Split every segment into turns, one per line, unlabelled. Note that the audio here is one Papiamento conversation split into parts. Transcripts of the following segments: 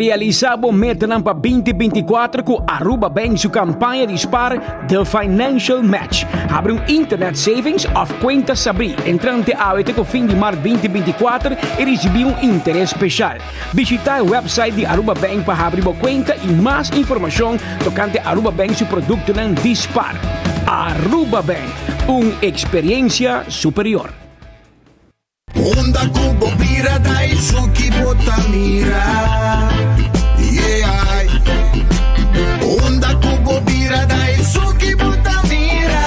Realisa bo metanan pa 2024 cu Aruba Bank su campaña di spaar The Financial Match. Habri un internet savings of cuenta sabri entrante awe te cu fin di maart 2024 y ricibi un interes special. Bishita e website di Aruba Bank pa habri bo cuenta y mas informacion tocante Aruba Bank su productonan di spaar. Aruba Bank, un experiencia superior.
Unda ku bo bira ta esun ki bo ta mira, yeah. Unda ku bo bira ta esun ki bo ta mira.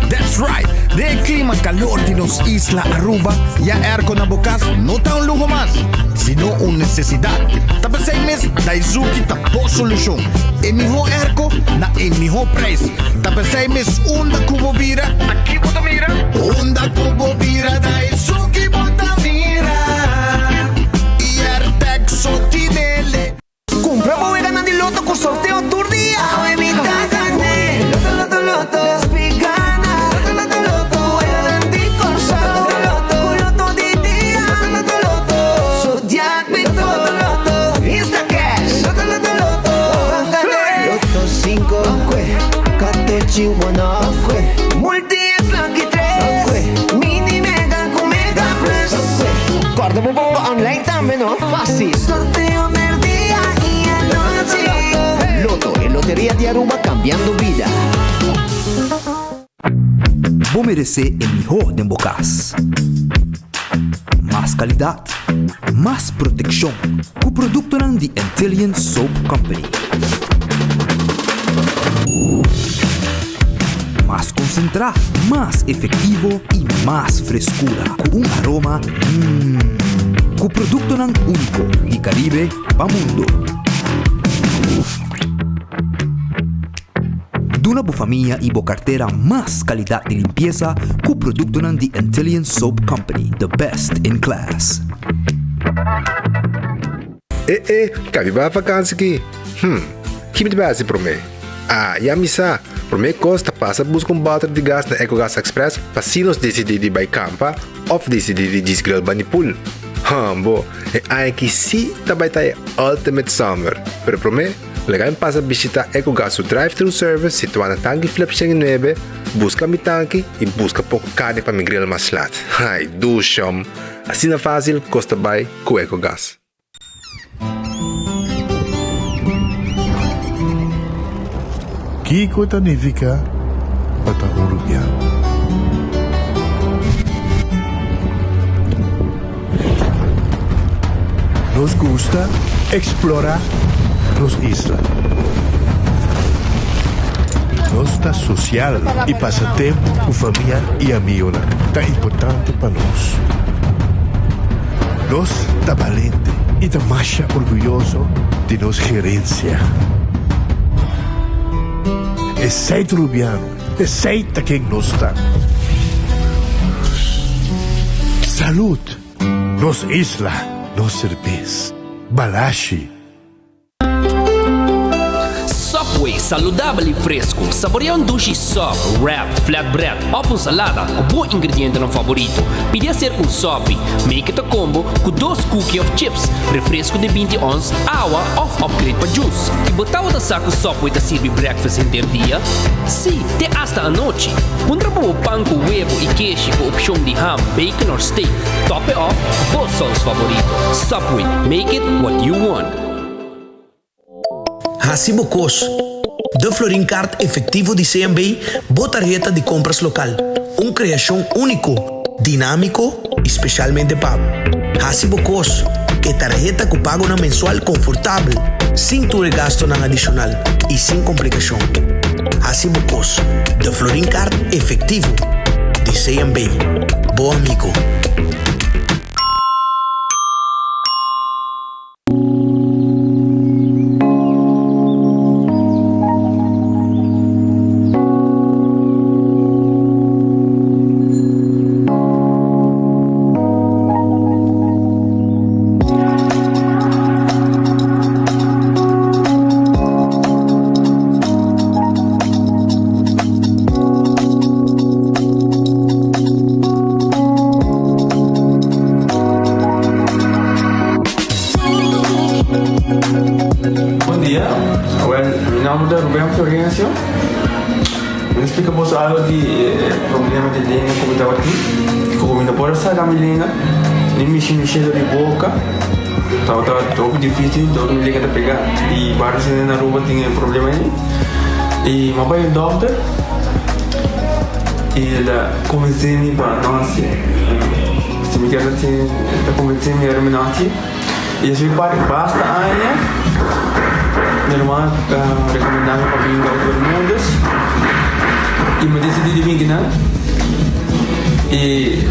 That's right! Den e klima kalor di nos isla Aruba, ya airco na bo kas no ta un luho mas, sino un nesesidat. Ta p'esei mes Daizuki ta bo solushon, e mihó airco na e mihó preis. Ta p'esei mes unda ku bo bira, ta ki bo ta mira?
Unda ku bo bira ta esun ki bo ta mira.
Airtag so tinele.
Kumpra bo weganan di loto ku sorteo tur dia.
Awe mi ta gané. Loto, loto, loto. Despi gana. Loto, loto, loto. Weganan di Kòrsou. Loto, loto, Ku loto di dia. Loto, loto, loto. Zodiac mi Loto, loto, loto. Instacash. Loto, loto, loto. Ban gané. Loto sinku. Katochi one off. Multi X lucky tres. Mini mega ku mega plus.
Kòrda bo bomba online tambe no. Fácil.
Sorteo merdia y anochi.
Lotto, e loteria di Aruba cambiando bida.
Bo meresé e mihó den bo kas. Mas kalidat, mas protekshon ku produktonan di Antillian Soap Company. Mas konsentrá, mas efektivo i mas freskura ku un aroma mmm. Ku produktonan úniko di Karibe pa mundo. Duna bo famia i bo kartera mas kalidat di limpiesa ku produktonan di Antillian Soap Company, the best in class.
E e, kabi bai vakansi ki? Hm, ki mi ta bai hasi promé? Ah, ya mi sa! Promé kos ta pasa buska un bòter di gas na Ecogas Express pa si nos disidí di bai kampa òf disidí di djis grill bani pool. Hòmbo, e aña aki sí ta bai ta e ultimate summer! Pero promé, Laga mi pasa bishita Ecogas su drive-thru service situá na Tanki Flip 109, buska mi tanki i buska poko karni pa mi grill mas lat. Ai, dushom! Asina fásil kos ta bai ku Ecogas.
Kiko ta nifiká pa ta un rubiano? Nos gusta explora nos isla. Nos ta social y pasa tempo cu famia y amigonan ta importante pa nos. Nos ta balente y ta masha orguyoso di nos gerencia. Esey ta Rubiano. Esey ta ken nos ta. Salud! Nos isla, nos serbes. Balashi.
Subway, saludabel y fresco. Saborea un dushi sub, wrap, flatbread of un salada cu bo ingredientenan favorito. Pidi hacer un sopi. Make it a combo cu dos cookie of chips, refresco di binti ons, awa of upgrade pa juice. Y bo tabata sa cu Subway ta sirbi breakfast henter dia? Sí, te hasta anochi. Puntra pa bo pan cu webo y keshi cu opcion di ham, bacon or steak. Top it off cu bo saus favorito. Subway, make it what you want.
Hasi bo kos. De Florin Card Efectivo di CMB, bo tarheta di compras local. Un creacion unico, dinamico y specialmente pa bo. Hasi bo kos. E tarheta ku pagonan mensual konfortabel, sin tur e gastonan adishonal i sin komplikashon. Hasi bo kos. De Florin Card Efectivo di CMB. Bo amigo.
nomber ta Ruben Florencio. Mi ta splika boso algo di e problema di lenga ku mi tabatin. Ku mi no por a saka mi lenga, ni mishi mi shelo di boka. Tabata hopi dificil, dor mi lenga ta pega. I varios hende na Aruba tin e problema ei. I mi a bai un dokter i el a konvensé mi pa no hasi. Si mi kier hasi, el a konvensé mi ora mi no hasi. I esei par basta aña mi ruman a rekomendá mi pa bin Dokter Bermudez i mi a disidí di bin kinan. I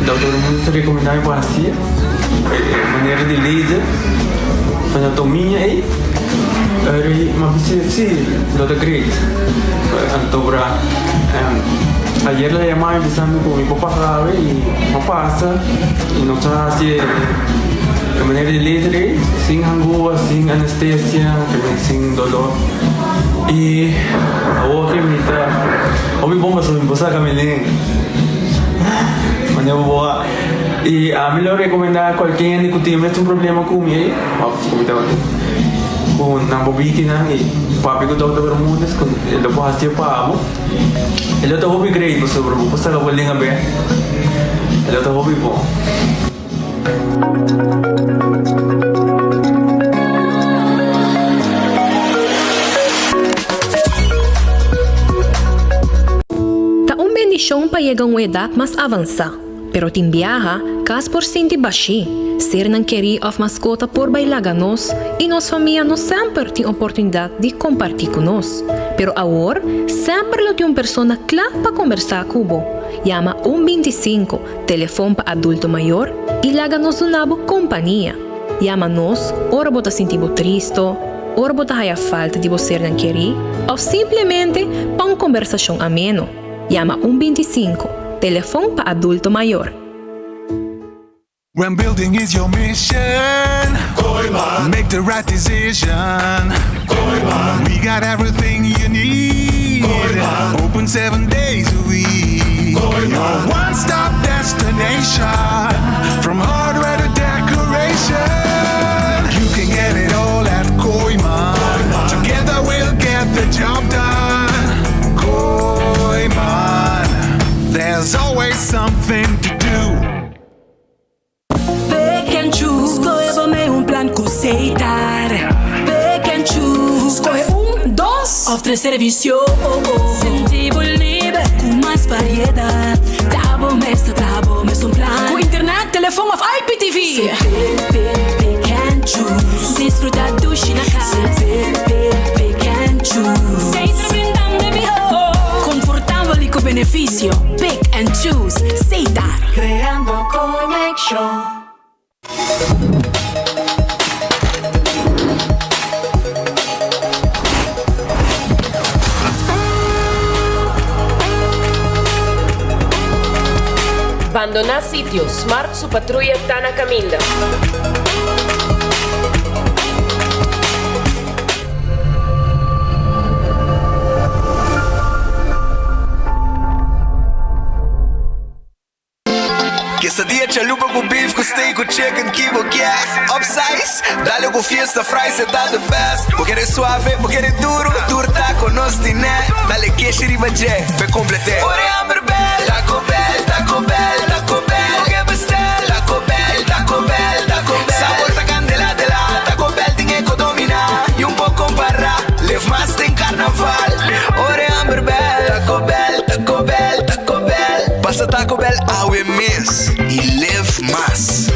Dokter Bermudez a rekomendá mi pa hasi e manera di laser frenotomia ei. Mi a bisa si, lo ta great. Anto bra ayer el a yama mi bisa mi ku mi por pasa awe i mi a pasa i nos a hasi e manera di laser ei sin hangua, sin anestesia, sin dolor i awor ke mi ta hopi bon pasobra mi por saka mi lenga manera bo a i ami lo rekomenda kualke hende ku tin e mesun problema ku mi ei òf ku mi tabatin ku nan por biki nan i papia ku dokter Bermudez ku e lo por hasi pa bo e lo ta hopi great pasobra bo por saka bo lenga bek e lo ta hopi bon.
Ta un bendishon pa yega un edat mas avansá, pero tin biaha kas por sinti bashí, sernan kerí òf maskota por bai laga nos i nos famia no semper tin oportunidat di kompartí ku nos. Pero awor semper lo tin un persona kla pa kombersá ku bo. Yama un 25. Telefon pa adulto mayor i laga nos duna bo kompania. Yama nos ora bo ta sinti bo tristo, ora bo ta haya falta di bo sernan kerí òf simplemente pa un kombersashon ameno. Yama un 25, Telefon pa adulto mayor.
When building is your mission, make the right decision. We got everything you need. Open seven days a week. Your one stop destination. From hardware to decoration. You can get it all at Kooiman. Together we'll get the job done. Kooiman. There's always something to do.
Pick and choose, skohe bo mei un plan ku Setar. Pick and choose, skohe un, dos òf tres servisio. Sinti bo liber ku mas variedat. Ta bo mes ta traha bo mesun plan. Ku internet, telefon òf IPTV. Pick, pick, pick and choose. Disfruta dushi na kas. Pick, pick, pick and choose. Setar brindando e mihó. Konfortabel i ku benefisio. Pick and choose. Setar.
Creando conexion.
Bandoná sitio, Smart su patruya ta na kaminda.
Quesadilla chalupa cu beef cu steak cu chicken ki bo kier Upsize, dale cu fiesta fries e ta the best Bo kere suave, bo kere duro, tur taco nos tine Dale keshi riba dje, p'e complete Ora e hamber bel, Taco Bell, Taco Bell, Taco Bell Bo ke bestel, Taco Bell, Taco Bell, Taco Bell Sabor ta candela de la, Taco Bell tin e co domina Y un por compara, live mas den carnaval Ora e hamber bel, Taco Bell, Taco Bell, Taco Bell Pasa Taco Bell awe mes y live mas.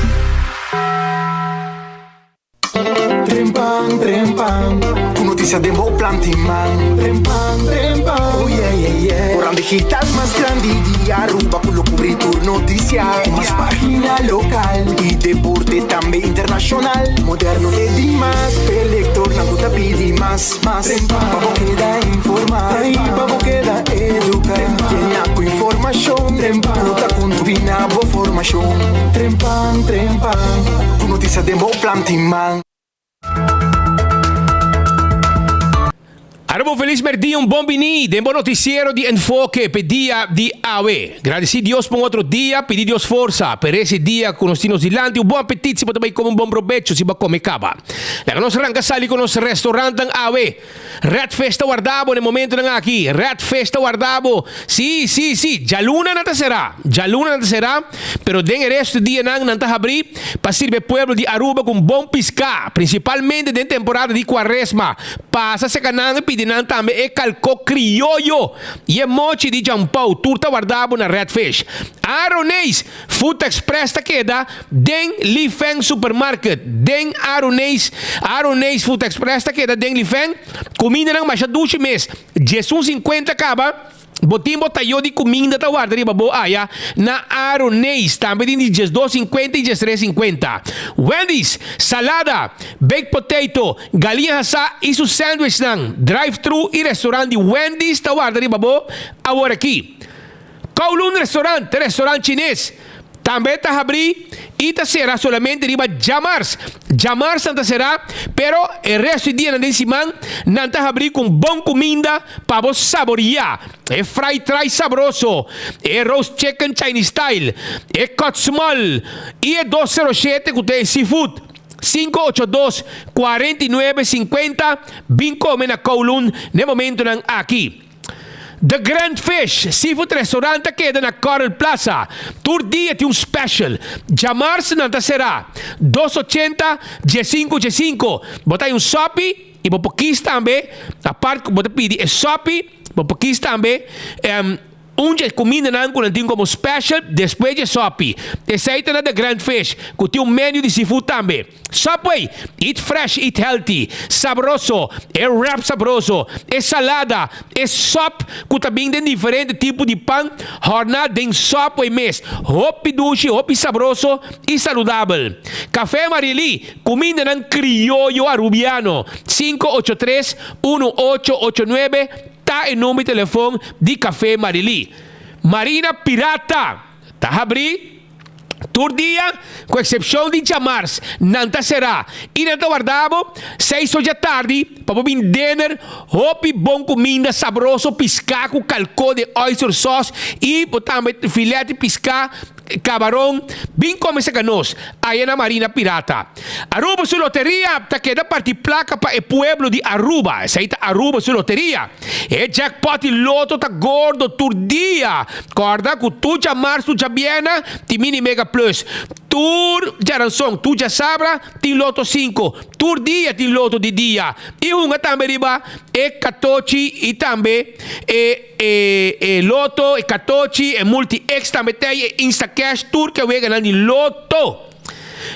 Trempan, trempan, ku notisia den bo plan tin man. Trempan, trempan, oh yeah, yeah, yeah. Koran digital mas grandi di Aruba ku lo kubri tur notisia. Ku mas pagina lokal i deporte tambe internashonal. Moderno te dimas, p'e lektornan ku ta pidi mas, mas. Trempan, pa bo keda informá i pa bo keda eduká. Yena ku informashon, trempan, ku ta kontribuí na bo formashon. Trempan, trempan, ku notisia den bo plan tin man.
Aruba un felis merdia, un bon bini den bo noticiero di Enfoke p'e dia di awe. Gradeci Dios pa un otro dia, pidi Dios forsa p'e rest di dia cu nos tin nos dilanti. Un bon apetit si bo ta bay come un bon probecho si bo a come caba. Laga nos ranca sali cu nos restaurantnan awe. Red Fish ta warda bo na e momentonan aki. Red Fish ta warda bo. Si, si, si, djaluna nan ta cera. Djaluna nan ta cera, pero den e resto di dianan nan ta habri pa sirbi e pueblo di Aruba cu un bon pisca, principalmente den temporada di cuaresma. Pasa cerca nan y pidi nan tambe e calco crioyo y e mochi di Jampou. Tur ta warda bo na Red Fish. Aroneis Food Express ta keda den Li Feng Supermarket. Den Aroneis, Aroneis Food Express ta keda den Li Feng. Cumindanan masha dushi mes. Diesun cincuenta caba. Bo tin bo tayo di kuminda ta warda riba bo aya na Aroneis, tambe tin di diesdos sinkuenta i diestres sinkuenta. Wendy's, salada, baked potato, galiña hasá i su sandwichnan. Drive-thru i restaurant di Wendy's ta warda riba bo aworakí. Kowloon Restaurant, ta restaurant chines. Tambe ta habrí i ta será solamente riba djamars. Djamars nan ta será, pero e resto di dianan den siman nan ta habrí ku un bon kuminda pa bo saboriá. E fried rice sabroso, e roast chicken Chinese style, e cut small i e 207 ku ta e seafood. 582 49 50 Bin kome na Kowloon n'e momentonan aki. The Grand Fish Seafood Restaurant ta keda na Coral Plaza. Tur dia tin un special. Djamars nan ta será. Dos ochenta, diesinco diesinco. Bo ta hay un sopi y bo por kies tambe, apart cu bo ta pidi e sopi, bo por kies tambe un dje cumindanan cu nan tin como special despues dje sopi. Esey ta na The Grand Fish cu tin un menu di seafood tambe. Subway, eat fresh, eat healthy, sabroso, e wrap sabroso, e salada, e sop ku ta bin den diferente tipo di pan hòrná den Subway mes. Hopi dushi, hopi sabroso i saludabel. Café Marily, kumindanan krioyo arubiano, 583 1889 ta e number di telefon di Café Marily. Marina Pirata ta habrí. Tur dia, ku eksepshon di djamars, nan ta será i nan ta warda bo seis or djatardi pa bo bin dinner hopi bon kuminda sabroso, piská ku kalkó den oyster sauce i bo tambe filet di piská, kabaron. Bin kome serka nos aya na Marina Pirata. Aruba su loteria ta keda parti plaka pa e pueblo di Aruba. Esei ta Aruba su loteria. E jackpot di loto ta gordo tur dia. Corda cu tur djamars, tur djabiena tin Mini Mega Plus. Tur djaranson, tur djasabra tin Loto cinco. Tur dia tin Loto di dia. Y hunga tambe riba e catochi y tambe e e e Loto, e catochi, e Multi X tambe tey, e Instacash, tur ke weganan di Loto.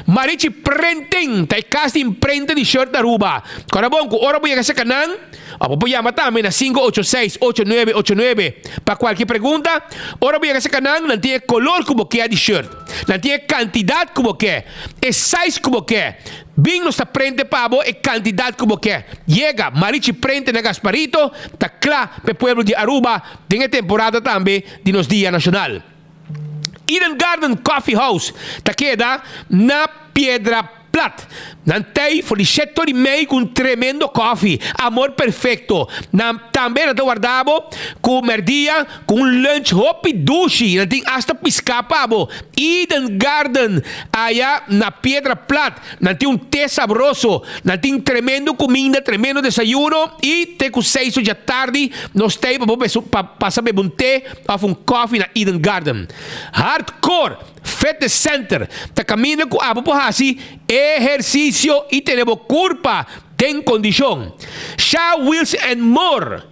Marichi Printing ta e kas di imprenta di shirt na Aruba. Kòrda bon ku ora bo yega serka nan, òf bo por yama tambe na 586 8989 pa kualke pregunta. Ora bo yega serka nan, nan tin e kolor ku bo ke di shirt, nan tin e kantidat ku bo ke, e size ku bo ke. Bin nos ta prente pa bo e kantidat ku bo ke. Yega Marichi Printing na Gasparito ta kla pa e pueblo di Aruba den e temporada tambe di nos Dia Nashonal. Eden Garden Coffee House ta keda na Piedra Plat. Nan tei for di shete ora i mei ku un tremendo kofi, Amor Perfecto. Nan tambe nan ta warda bo ku merdia ku un lunch hopi dushi. Nan tin asta piská pa bo. Eden Garden aya na Piedra Plat. Nan tin un te sabroso. Nan tin tremendo kuminda, tremendo desayuno i te ku seis ora djatardi nos tei pa bo pa pasa bebe un te. Of un koffie na Eden Garden. Hardcore Fitness Center ta kaminda ku abo por hasi ehersisio i tene bo kurpa den kondishon. Sha Wheels and More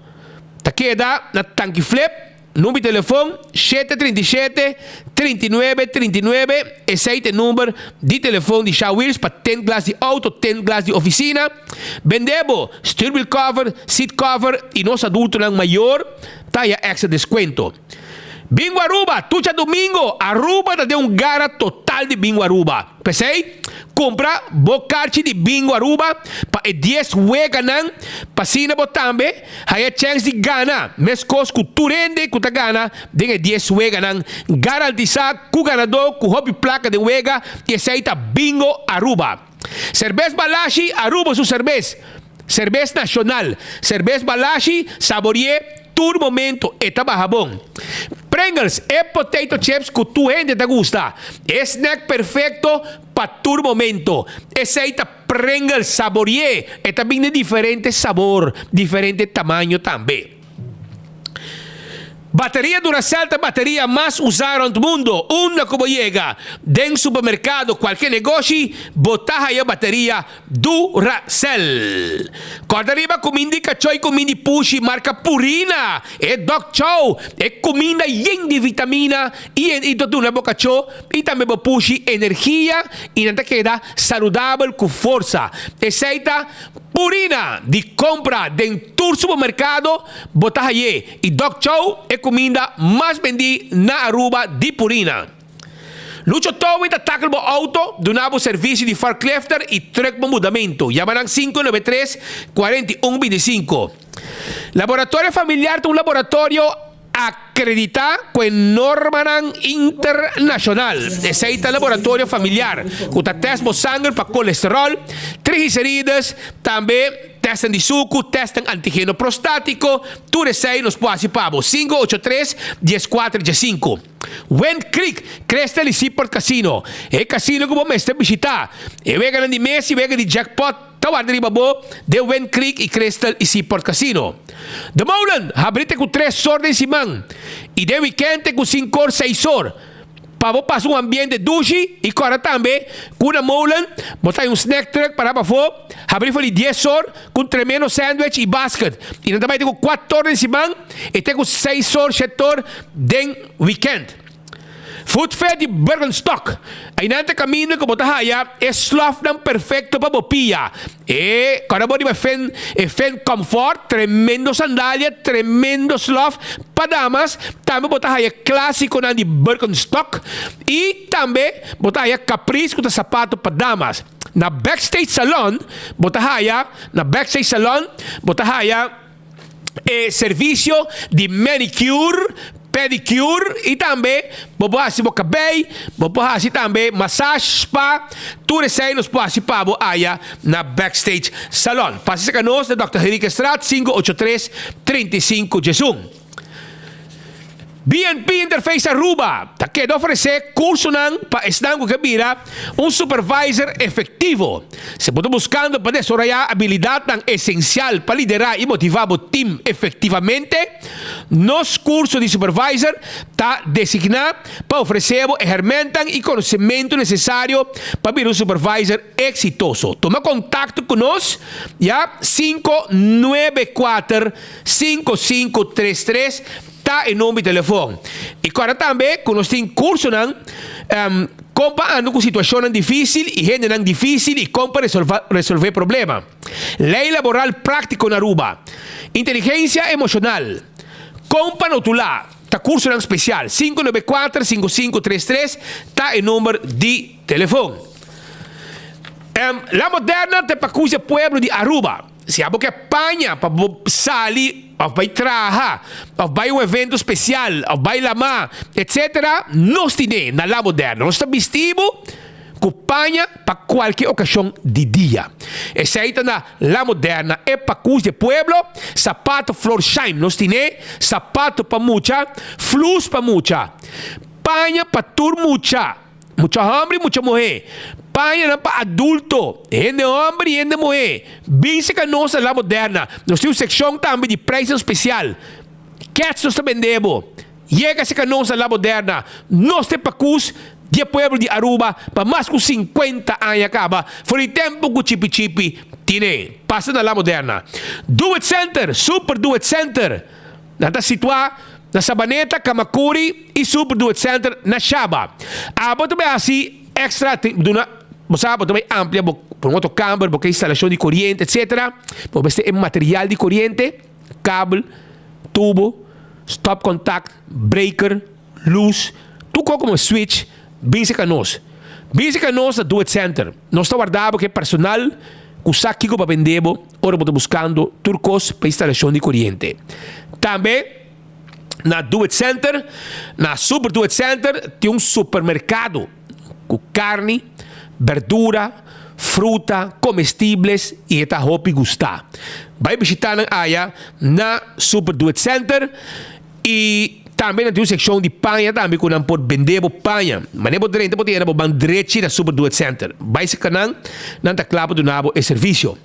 ta keda na Tanki Flip, number di telefon 737 39 39, esei ta e number di telefon di Sha Wheels pa tint glas di auto, tint glas di ofisina. Bende bo stuurwiel cover, seat cover i nos adultonan mayor. Ta haya extra descuento. Bingo Aruba, tur djadomingo, Aruba ta den un gara total di Bingo Aruba. P'esey, cumpra bo carchi di Bingo Aruba pa e dies weganan pa asina bo tambe haya chens di gana, mescos cu tur hende cu ta gana den e dies weganan. Garantisa cu ganador cu hopi placa den wega y esey ta Bingo Aruba. Cerbes Balashi, Aruba su cerbes. Serbes nashonal, serbes balashi, saborié tur momento, e ta baha bon. Pringles, e potato chips ku tur hende ta gusta. E snack perfekto pa tur momento. Esei ta Pringles, saborié, e ta bin den diferente sabor, diferente tamaño tambe. Bateria Duracell ta bateria mas usá rònt mundo. Unda ku bo yega, den supermerkado, kualke negoshi, bo ta haya bateria Duracell. Kòrda riba kuminda di kachó i kuminda di pushi marka Purina, e Dog Chow, e kuminda yen di vitamina i i ta duna bo kachó i tambe bo pushi energia i nan ta keda saludabel ku forsa. Esei ta Purina di compra den tur supermercado bo ta haye y Dog Chow e cuminda mas bendi na Aruba di Purina. Lucho Towing ta tackle bo auto, duna bo servicio di forklifter y truck bo mudamento. Yama nan 593 41 25. Laboratorio Familiar ta un laboratorio. Akreditá ku e normanan internashonal. Esei ta laboratorio familiar ku ta tèst bo sanger pa kolesteròl, triglicerides, tambe tèstnan di suku, tèstnan antigeno prostátiko, tur esei nos por hasi pa bo. Sinku ocho tres, dieskuater diesinku. Wind Creek, Crystal i Seaport Casino, e kasino ku bo mester bishitá. E weganan di mes i wega di jackpot. Ta warda riba bo den Wind Creek i Crystal i Seaport Casino. De Molen habri te ku tres sor den siman i den wikènt te ku sinkor seis sor. Pa bo pasa un ambiente dushi i kòrda tambe ku na Molen bo ta hay un snack truck pará pafó habri for di dies sor ku un tremendo sandwich i basket i nan ta bai te ku kuator den siman i te ku seis sor shetor den wikènt. Food Fair di Birkenstock. Einan ta kaminda ku bo ta haya e slòfnan perfekto pa bo pia. E kòrda bo riba Fen, e Fen Comfort, tremendo sandalia, tremendo slòf pa damas. Tambe bo ta haya klásikonan di Birkenstock i tambe bo ta haya Caprice ku ta sapato pa damas. Na Backstage Salon bo ta haya, na Backstage Salon bo ta haya. e servisio di manicure, pedicure y tambe bo por haci bo cabey, bo por haci tambe massage, spa, tur esey nos por haci pa bo aya na Backstage Salon. Pasa cerca nos na Dòkter Henriquezstraat 583 35 diesun. BNP Interface Aruba ta keda ofresé kursonan pa esnan ku ke bira un supervisor efektivo. Si bo ta buskando pa desaroyá abilidatnan esensial pa liderá i motivá bo tim efektivamente, nos kurso di supervisor ta designá pa ofresé bo e hèrmèntnan i konosementu nesesario pa bira un supervisor eksitoso. Tuma kontakto ku nos ya 594 5533 ta e number di telefon. I kòrda tambe ku nos tin kursonan kon pa anda ku situashonnan difísil i hendenan difísil i kon pa resolvé problema. Lei laboral práktiko na Aruba. Inteligensia emoshonal. Kon pa notulá ta kursonan spesial. 594 5533 ta e number di telefon. La Moderna ta pa kusa pueblo di Aruba. Si abo ke paña pa bo sali of bai traha of bai un evento spesial of bai lamá etsetera, nos tine na La Moderna. Nos ta bisti bo ku paña pa kualke okashon di dia. Esei ta na La Moderna, e pakus di e pueblo, sapato Florsheim nos tine, sapato pa mucha, flus pa mucha, paña pa tur mucha. Mucha hòmber i mucha muhé. Pañanan pa adulto, hende hòmber i hende muhé. Bin serka nos na La Moderna. Nos tin un sekshon tambe di preisnan spesial. Kèts nos ta bende bo. Yega serka nos na La Moderna. Nos ta e pakus di e pueblo di Aruba pa mas ku sinkuenta aña kaba, for di tempu ku Chipi Chipi tine. Pasa na La Moderna. Do It Center, Super Do It Center. Nan ta situá na Sabaneta, Camacuri i Super Do It Center na Shaba. Abo ta bai hasi extra duna bo sa bo ta bai amplia bo por un otro kamber bo ke instalashon di koriente etcetera bo mester e material di koriente, kabel, tubo, stopcontact, breaker, lus, tur kos komo switch bin serka nos. Bin serka nos na Do It Center. Nos ta warda bo ke personal ku sa kiko pa bende bo. ora bo ta buskando tur kos pa instalashon di koriente. Tambe na Do It Center, na Super Do It Center tin un supermerkado ku karni, berdura,
fruta, comestibles y e ta hopi gusta. Bay bishita nan aya na Super Do It Center y tambe nan tin un seccion di paña tambe cu nan por bende bo paña. Mane bo drenta bo ta yena bo ban drechi na Super Do It Center. Bay cerca nan, nan ta cla pa duna bo e servicio.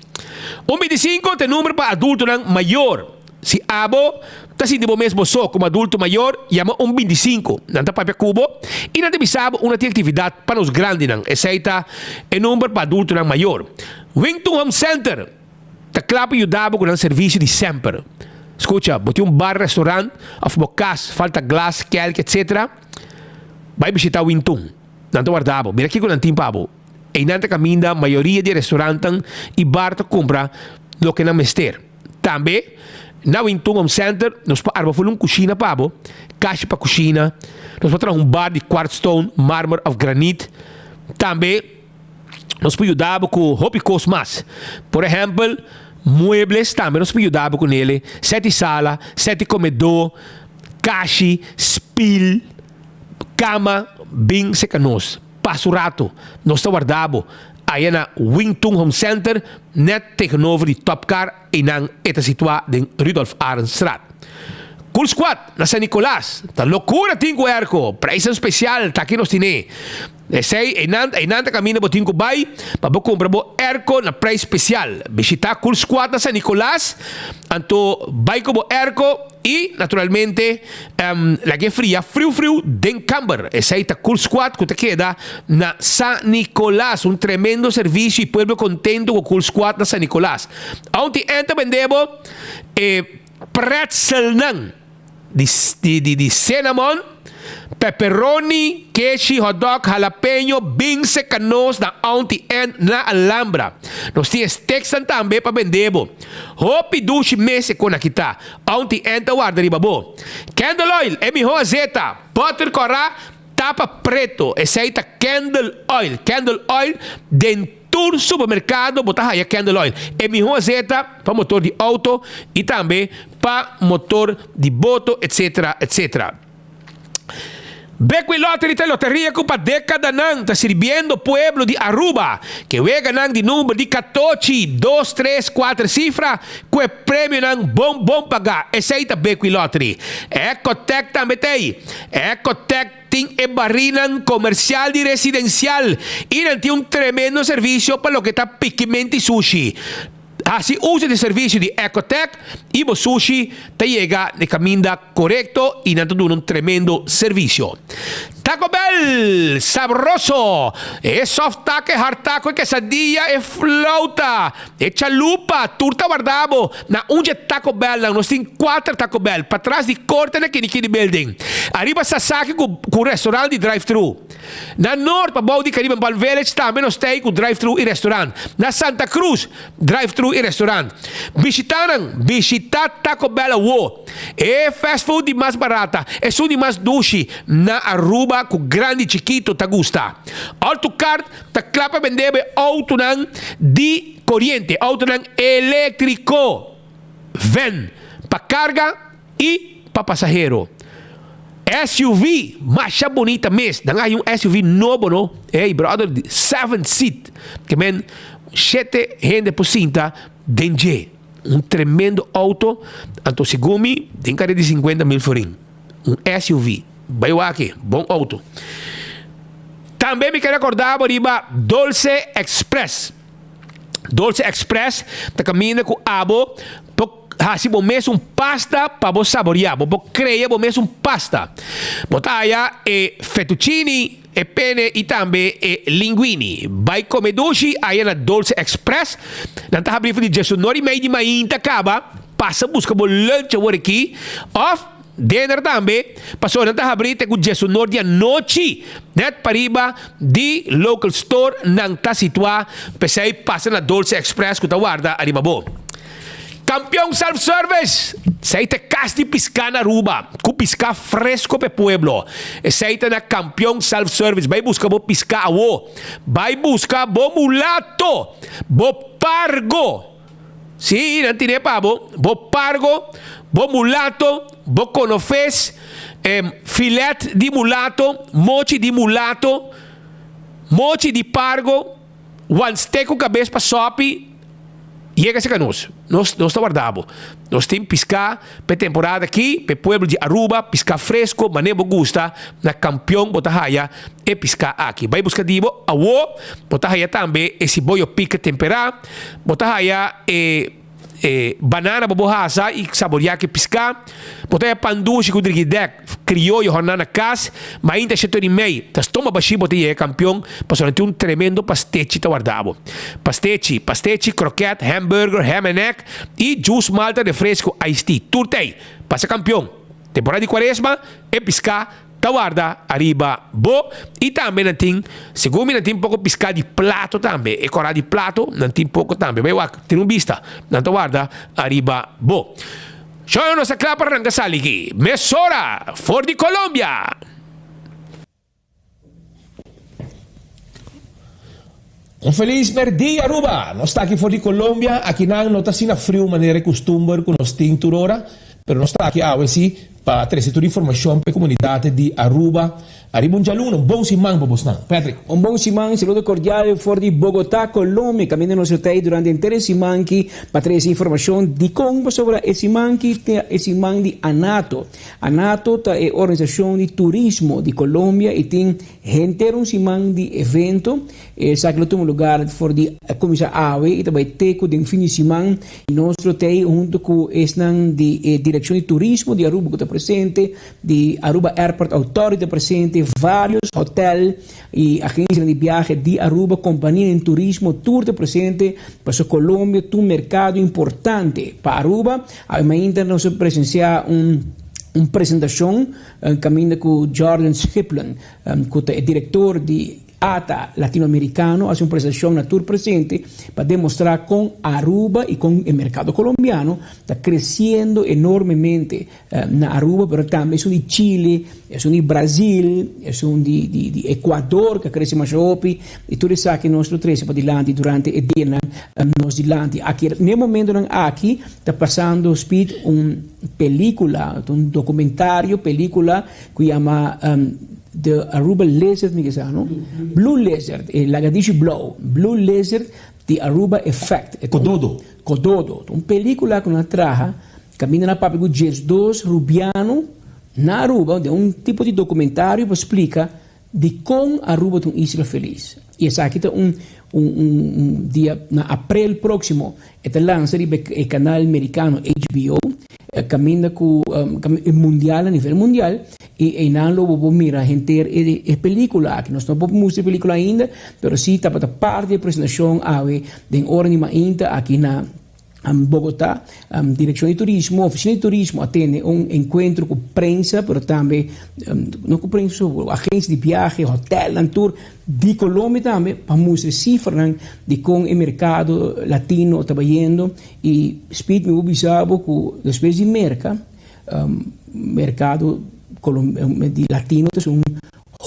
Un binticinco ta e number pa adultonan mayor. Si abo ta sinti bo mes bo so komo adulto mayor, yama un binticinco. Nan ta papia ku bo i nan ta bisa bo unda tin aktividat pa nos grandinan. Esei ta e number pa adultonan mayor. Wington Home Center ta kla pa yuda bo ku nan servisio di semper. Skucha, bo tin un bar, restaurant òf bo kas falta glas, kelki etc. Bai bishita Wington. Nan ta warda bo. Mira kiko nan tin pa bo. Einan ta kaminda mayoria di e restaurantnan i bar ta kumpra loke nan mester. Tambe, na Wington Home Center nos por arma ful un kushina pa bo, kashi pa kushina, nos por traha un bar di quartzstone, marmer òf granit. Tambe nos por yuda bo ku hopi kos mas. Por ehèmpel, muebles tambe nos por yuda bo ku nele, sèt di sala, sèt di komedó, kashi, spil, kama, bin seka nos. Pasa un rato, nos ta warda bo aya na Wing Tun Home Center, net tegenover di Top Car, einan e ta situa den Rudolf Arendstraat. Cool Squad na San Nicolas, ta locura tin cu airco, prijsnan special ta aki nos tine. Esey, einan, einan ta caminda bo tin cu bay pa bo cumpra bo airco na prijs special. Bishita Cool Squad na San Nicolas, anto bay cu bo airco. I naturalmente laga e fria friu friu den kamber. Esei ta Cool Squad ku ta keda na San Nicolas. Un tremendo servisio i pueblo kontento ku Cool Squad na San Nicolas. Aunti en ta bende bo e pretzelnan di di cinnamon, pepperoni, keshi, hotdog, jalapeño, binse, kanos na Aunti En na Alhambra. Nos tin e steaksnan tambe pa bende bo. Hopi dushi mes e kon aki ta. Aunti N ta warda riba bo. Candle oil, e miho azeta. Butter kòrá, tapa preto. Esei ta candle oil. Candle oil, den tur supermerkado bo ta haya candle oil. E miho azeta pa motor di outo i tambe pa motor di boto etc. Etc. Bekwin Lottery ta e loteria ku pa dekadanan ta sirbiendo pueblo di Aruba. Ke weganan di number di katochi, dos, tres, kuater sifra ku e premionan bon bon pagá. Esei ta Bekwin Lottery. Ecotec tambe ta ei. Ecotec tin e barinan komersial di residensial i nan tin un tremendo servisio pa loke ta pikimenti sushi. Hasi uso di servisio di Ecotec i bo sushi ta yega na e kaminda korekto i nan ta duna un tremendo servisio. Taco Bell! Sabroso! E soft taco, e hard taco, e quesadilla, e flauta, e chalupa, tur ta warda bo na un dje Taco Bellnan. Nos tin kuater Taco Bell, patras di korte na Kinikini Building, ariba Sasaki ku ku restaurant di drive-thru. Na Noord pa bou di Caribbean Palm Village tambe nos ta ei ku drive-thru i restaurant. Na Santa Cruz, drive-thru i restaurant. Bishita nan, bishita Taco Bell awo. E fast food di mas barata, esun di mas dushi na Aruba ku grandi chikito ta gusta. Autocart ta kla pa bende bo e outonan di koriente, outonan eléktriko, van, pa karga i pa pasahero. SUV masha bunita mes. Nan a haña un SUV nobo no. Ey brother, seven seat. Ke men shete hende por sinta den dje. Un tremendo auto. Anto segun mi den kare di sinkuenta mil florin. Un SUV. Bai wak e. Bon auto. Tambe mi kere akorda bo riba Dolce Express. Dolce Express ta kaminda ku abo por hasi bo mes un pasta pa bo saboreá. Bo por krea bo mes un pasta. Bo ta haya e fettuccini, e pene i tambe e linguini. Bai kome dushi aya na Dolce Express. Nan ta habri for di diesunor i mei di mainta kaba. Pasa buska bo lunch awor aki òf Dinner tambe, pasobra nan ta habrí te ku diesunor di anochi, nèt pariba di local store nan ta situá, p'esei pasa na Dolce Express ku ta warda ariba bo. Kampion Self Service! Esei ta e kas di piská na Aruba, ku piská fresko p'e pueblo. Esei ta na Kampion Self Service. Bai buska bo piská awo. Bai buska bo mulato, bo pargo. Sí, nan tine pa bo, bo pargo, bo mulato, bo konofes, filet di mulato, mochi di mulato, mochi di pargo. Wanste ku kabes pa sòpi, yega serka nos. Nos nos ta warda bo. Nos tin piská p'e temporada aki, p'e pueblo di Aruba, piská fresko, manera bo gusta, na Kampion bo ta haya e piská aki. Bai buska di bo awo, bo ta haya tambe e siboyo pika temperá, bo ta haya e E banana bo bo hasa i saboriá ku e piská. Bo ta haña pan dushi ku drigidèk krioyo hòrná na kas. Mainta shetor i mei ta stoma bashí bo ta yega kampion pasobra nan tin un tremendo pastechi ta warda bo. Pastechi, pastechi, krokèt, hamburger, ham and egg i jus malta refresco iced tea. Tur ta ei. Pasa kampion. Temporada di kuaresma e piská Ta warda ariba bo y tambe nan tin, segun mi nan tin poco pisca di plato tambe, e cora di plato nan tin poco tambe, bay wak tin un bista, nan ta warda ariba bo. Show nos ta cla pa ranca sali aki mesora for di Colombia. Un felis merdia Aruba! Nos ta aki for di Colombia, akinan no ta asina friu manera e custumber cu nos tin tur ora, pero nos ta aki awe si pa trece tur informacion pa e comunidad di Aruba ariba un djaluna. Un bon siman pa bosnan. Patrick.
Un bon siman, saludo cordial for di Bogota, Colombia, caminda nos ta ei durante henter e siman ki pa trece informacion dicon pasobra e siman ki ta e siman di Anato. Anato ta e organisacion di turismo di Colombia y tin Henter un siman di evento. Esaki lo tuma lugar for di cuminsa awe y ta bay te cu den fin di siman. Nos lo ta ey hunto cu esnan di e Direccion di Turismo di Aruba cu ta presente, di Aruba Airport Authority ta presente, varios hotel y agencianan di biahe di Aruba, compania den turismo tur ta presente pasobra Colombia ta un mercado importante pa Aruba. Awe mainta nos a presencia un un presentacion. Caminda cu Jordan Schiplen, cu ta e director di ata Latinoamericano, haci un presentacion na tur presente pa demostra con Aruba y con e mercado Colombiano ta creciendo enormemente na Aruba, pero tambe esun di Chile, esun di Brazil, esun di Ecuador cu a crece masha hopi y tur esaki nos lo trece padilanti durante e dianan nos dilanti. Aki, n'e momentonan aki ta pasando speed un. Pelicula, ta un documentario pelicula cu yama The Aruba Lizard mi kisa no? Blue Lizard, e lagadishi blou, Blue Lizard, The Aruba Effect.
Cododo.
Cododo, ta un pelicula cu nan a traha caminda nan a papia cu diesdos Rubiano na Aruba den un tipo di documentario pa splica Dikon Aruba ta un isla felis? I esaki ta un un un dia na aprel próksimo e ta lansa riba e kanal merikano HBO kaminda ku e mundial a nivel mundial i einan lo bo por mira henter e e pelíkula aki. Nos no por mustra e pelíkula ainda pero si tabata parti di e presentashon awe den ora di mainta aki na Bogotá, Direccion di Turismo, Oficina di Turismo a tene un encuentro cu prensa, pero tambe, no cu prensa so, cu agencia di biahe, hotelnan tur di Colombia tambe, pa mustra e cifranan di con e mercado latino ta bayendo. Y Speed mi por bisa bo cu despues di Merca, mercado di latino ta esun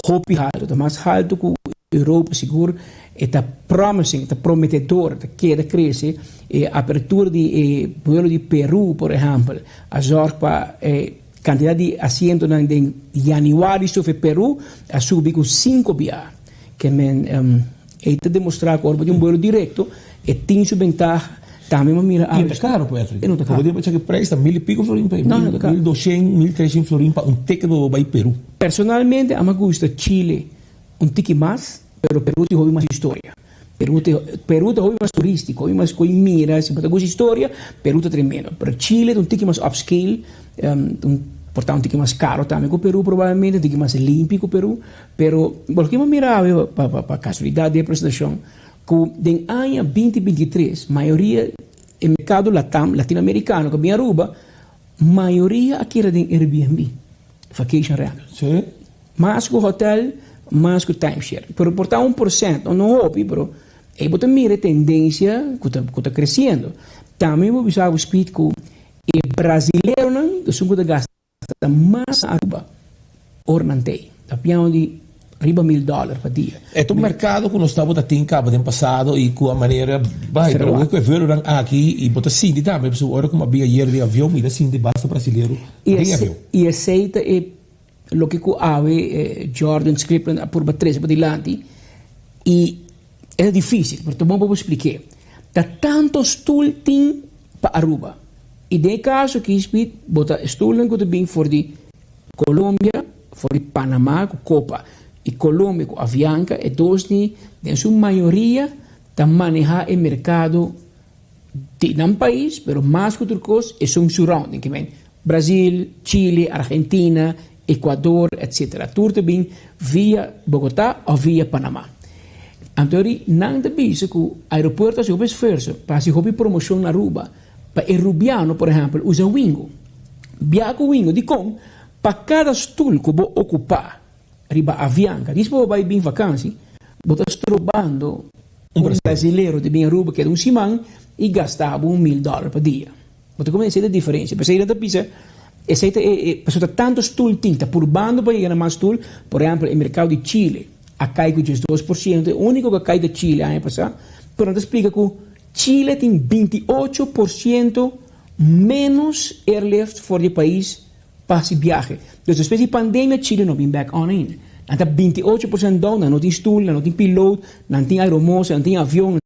Hopi haltu, ta mas haltu ku Europa sigur, e ta promising, e ta prometedor, ta keda krese. E apertura di e buelo di Peru, por ehèmpel, a zòrg pa e kantidat di asientonan den yanüari sufri Peru a subi ku sinku bia. Ke men e ta demostrá ku ora bo tin un buelo direkto e tin su bentaha. Tambe bo mira
E ta caro Patrick. E no ta caro. Bo tin e prijs ta mil y pico florin pa
No, no ta caro.
1200, 1300 florin pa un ticket pa bo bay Peru.
Personalmente a mi gusta Chile un tiki mas, pero Peru tin hopi mas historia. Peru ta Peru ta hopi mas turistico, hopi mas koe mira, si bo ta gusta historia, Peru ta tremendo. Pero Chile ta un tiki mas upscale, un por ta un tiki mas caro tambe ku Peru probablemente, un tiki mas limpi ku Peru, pero loke mi a mira awe pa pa casualidad di e presentacion, Ku den aña binti 23 mayoria e merkado latam, latinoamerikano, ku a bin Aruba, mayoria a keda den Airbnb, vacation rental.
Sí.
Mas ku hotel, mas ku timeshare. Pero por ta un porcent, no hopi, pero ei bo ta mira e tendensia ku ta ku ta kresiendo. Tambe bo bisa bo Speed ku e brasileronan ta esun ku ta gasta. Ta mas na Aruba ora nan tei. Ta piano di riba mil dollar pa dia.
E ta un mercado cu nos tabata tin caba den pasado y cu a manera bay, pero awor cu e vuelonan aki y bo ta sinti tambe, pasobra ora cu mi a bin ayer den avion mi ta sinti basta brasilero den avion.
Y esey ta e loke cu awe Jordan Scripland a purba trece padilanti y. E ta difícil, pero ta bon pa bo splik'é. Ta tanto stul tin pa Aruba. I den e kaso aki, Speed, bo ta stulnan ku ta bin for di Colombia, for di Panama ku Copa i Colombia ku Avianca, e dos ni den su mayoria ta maneha e merkado di nan pais, pero mas ku tur kos esun surrounding, ke men Brasil, Chile, Argentina, Ecuador, etc. Tur ta bin via Bogotá òf via Panama. Anto eri nan ta bisa ku aeropuerto hasi hopi esfuerso pa hasi hopi promoshon na Aruba pa e rubiano por ehèmpel usa Wingo. Biaha ku Wingo dikon? Pa kada stul ku bo okupá riba Avianca, dis bo bai bin vakansi, bo ta strobando un brasilero di bin Aruba keda un siman i gasta bo un mil dòler pa dia. Bo ta kuminsá e diferensia. P'esei nan ta bisa, esei ta e, e, pasobra ta tantu stul tin, ta purbando pa yega na mas stul. Por ehèmpel, e merkado di Chile a kai ku 12%, e úniko ku a kai ta Chile aña pasá, pero nan ta splika ku Chile tin 28% ménos airlift for di e pais pa hasi biahe. Dus despues di pandemia Chile no bin bèk on ainda. Nan ta 28% down, nan no tin stul, nan no tin piloot, nan tin aeromosa, nan tin avion, nan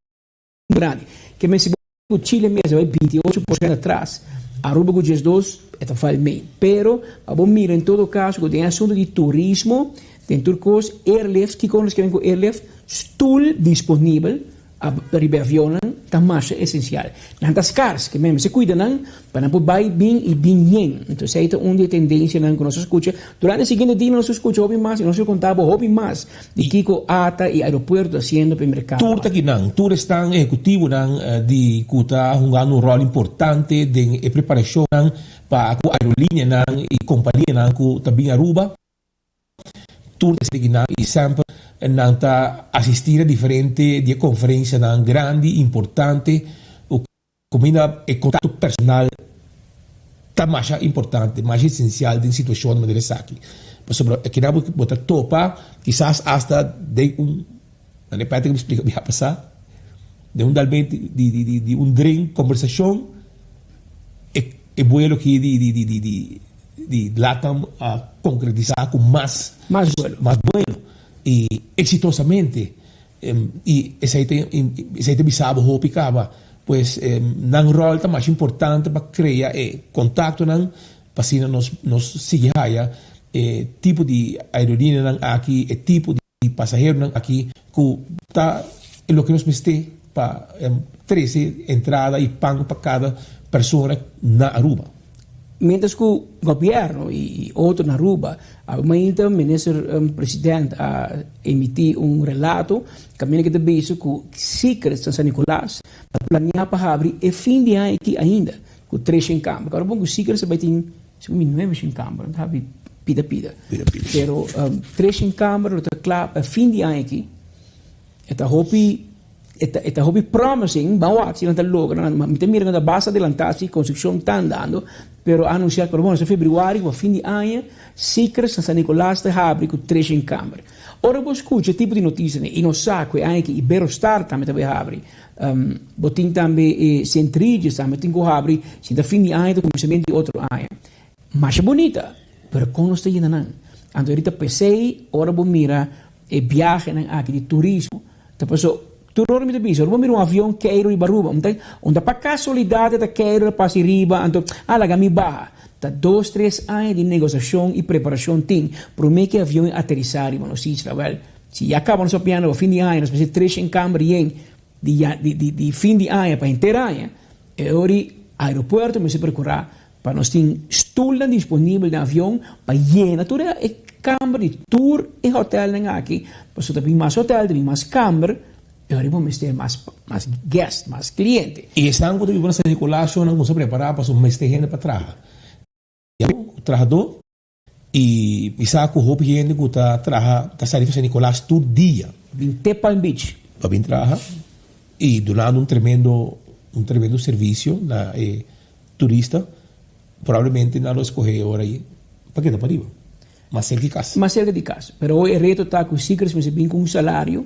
tin grandi. Ke men si bo ku Chile mes a bai 28% atras, Aruba ku 12 e ta val mei. Pero pa bo mira en todo kaso ku den asuntu di turismo, den tur kos, airlift, kiko nos ke men ku airlift? Stul disponibel riba e avionnan ta masha esensial. Nan ta skars, ke men mester kuida nan pa nan por bai bin i bin yen. Entonces esei ta un di e tendensianan ku nos a skucha. Durante e siguiente dianan nos a skucha hopi mas i nos a konta bo hopi mas di kiko ata i aeropuerto ta hasiendo pa e merkado.
Tur ta kinan, tur esnan ehekutivonan di ku ta hungando un ròl importante den e preparashonnan pa ku aerolinianan i kompanianan ku ta bin Aruba. Tur ta sigui nan i semper nan ta asistí na diferente di e konferensianan grandi i importante ku kaminda e kontakto personal ta masha importante, masha esensial den situashon di manera esaki. Pasobra akinan bo bo ta topa kisas asta den un, manera Patrick a splika biaha pasá, den un dalmente di di di un drink kombersashon e e buelo aki di di di di Di Latam a konkretisá ku mas
Mas buelo.
mas buelo i eksitosamente. I esei ta esei ta bisa bo hopi kaba. Pues nan ròl ta masha importante pa krea e kontaktonan pa asina nos nos sigui haya e tipo di aerolinianan aki, e tipo di. E pasaheronan aki ku ta e loke nos mester pa trese entrada i pan pa kada persona na Aruba.
Mientras ku gobièrnu i otro na Aruba, awe mainta minister president a emití un relato kaminda ku ta bisa ku Secrets na San Nicolas ta planeá pa habri e fin di aña aki ainda ku tres shen kamber. Kòrda bon ku Secrets ta bai tin Segun mi nuebe shin kamber, nan ta habi pida pida.
Pida pida.
Pero tres shin kamber lo ta kla pa fin di aña aki. E ta hopi, e ta, e ta hopi promising, ban wak si nan ta logra, nan, mi ta mira nan ta basta adelantá si konstrukshon ta andando, pero a anunsiá ku bueno, februari ku fin di aña, Secrets na San Nicolas ta habri ku tres shin kamber. Ora bo skucha e tipo di notisianan i nos sa ku e aña aki Iberostar tambe ta bai habri, Bo tin tambe e Sint Regis tambe tin ku habri si ta fin di aña ta kuminsamentu di otro aña. Masha bunita, pero kon nos ta yena nan? Anto ahorita p'esei ora bo mira e biahenan aki di turismo ta paso tur ora mi ta bisa ora bo mira un avion keiru riba Aruba un ta un ta pa kasualidat e ta keiru ta pasa riba anto a laga mi baha. Ta dos tres aña di negosiashon i preparashon tin promé ku e avion e aterisá riba nos isla. Wèl, Si ya caba nos papiando pa fin di aña, nos mester trece en camber yen di ya di di di fin di aña pa henter aña, e ora aeropuerto mester percura pa nos tin stoelnan disponibel den avion pa yena tur e camber di tur e hotelnan aki, pasobra ta bin mas hotel, ta bin mas camber, e ora bo mester mas mas guest, mas cliente.
I esnan ku ta biba na San Nicolas shon nan kuminsá prepará pasobra mester hende pa traha. Trahadó. I mi sa ku hopi hende ku ta traha ta sali for San Nicolas tur dia.
Bin te Palm Beach.
Pa bin traha i dunando un tremendo un tremendo servisio na e turista. Probablemente nan lo skohe e ora ei pa keda pariba, mas serka di kas.
Mas serka di kas. Pero hoy e reto ta ku Secrets mester bin ku un salario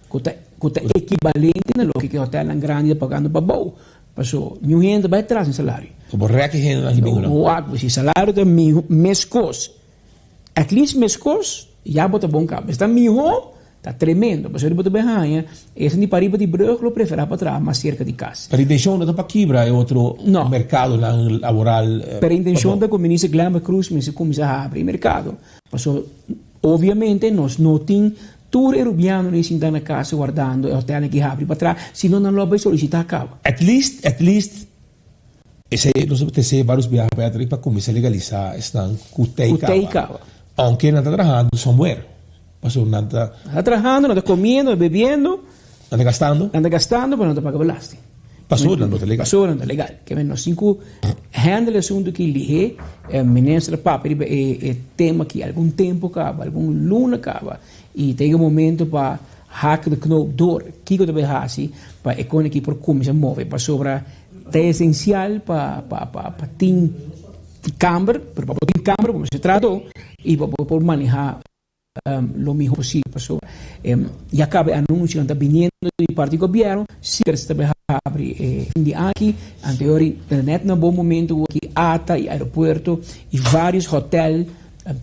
ku ta ku ta ekibalente na loke ku e hotelnan grandi ta pagando pa bou. Paso niun hende ta bai tras di salario.
Bo por rek e hendenan ki bin ku nan.
Wak, si salario ta miho, meskos, at least meskos, ya bo ta bon kaba. Si ta miho, Ta tremendo, pasobra bo ta bay haña esun di pariba di brug lo prefera pa traha mas cerca di cas.
Pero intencion no ta pa kibra e otro mercadonan laboral.
Pero intencion ta cu Minister Glenbert Croes mester cuminsa habri e mercado, pasobra obviamente nos no tin tur e rubianonan ey sinta na cas wardando e hotelnan ki habri pa traha, sino nan lo bay solicita caba.
At least, at least esey nos a trece varios biaha Patrick pa cuminsa legalisa esnan cu tey caba, aunke nan ta trahando somewhere. Pasobra nan ta.
Nan ta trahando, nan ta comiendo, nan ta bebiendo.
Nan ta gastando.
Nan ta gastando, pero nan ta paga belasting.
Pasobra nan no ta legal.
Pasobra nan ta legal. Ke men nos tin ku handle e asuntu aki lihé. E minister a papia riba e e tema aki algun tempu kaba, algun luna kaba. I ta yega momento pa hak de knoop door. Kiko ta bay hasi pa e kos aki por kuminsá move? Pasobra ta esensial pa pa pa pa tin kamber, pero pa bo tin kamber bo mester trahadó i pa bo por manehá. lo miho posibel pasobra ya caba e anuncionan ta biniendo di parti di gobierno siker si ta bay habri e fin di aki anterior ta net na bon momento cu aki ata y aeropuerto y varios hotel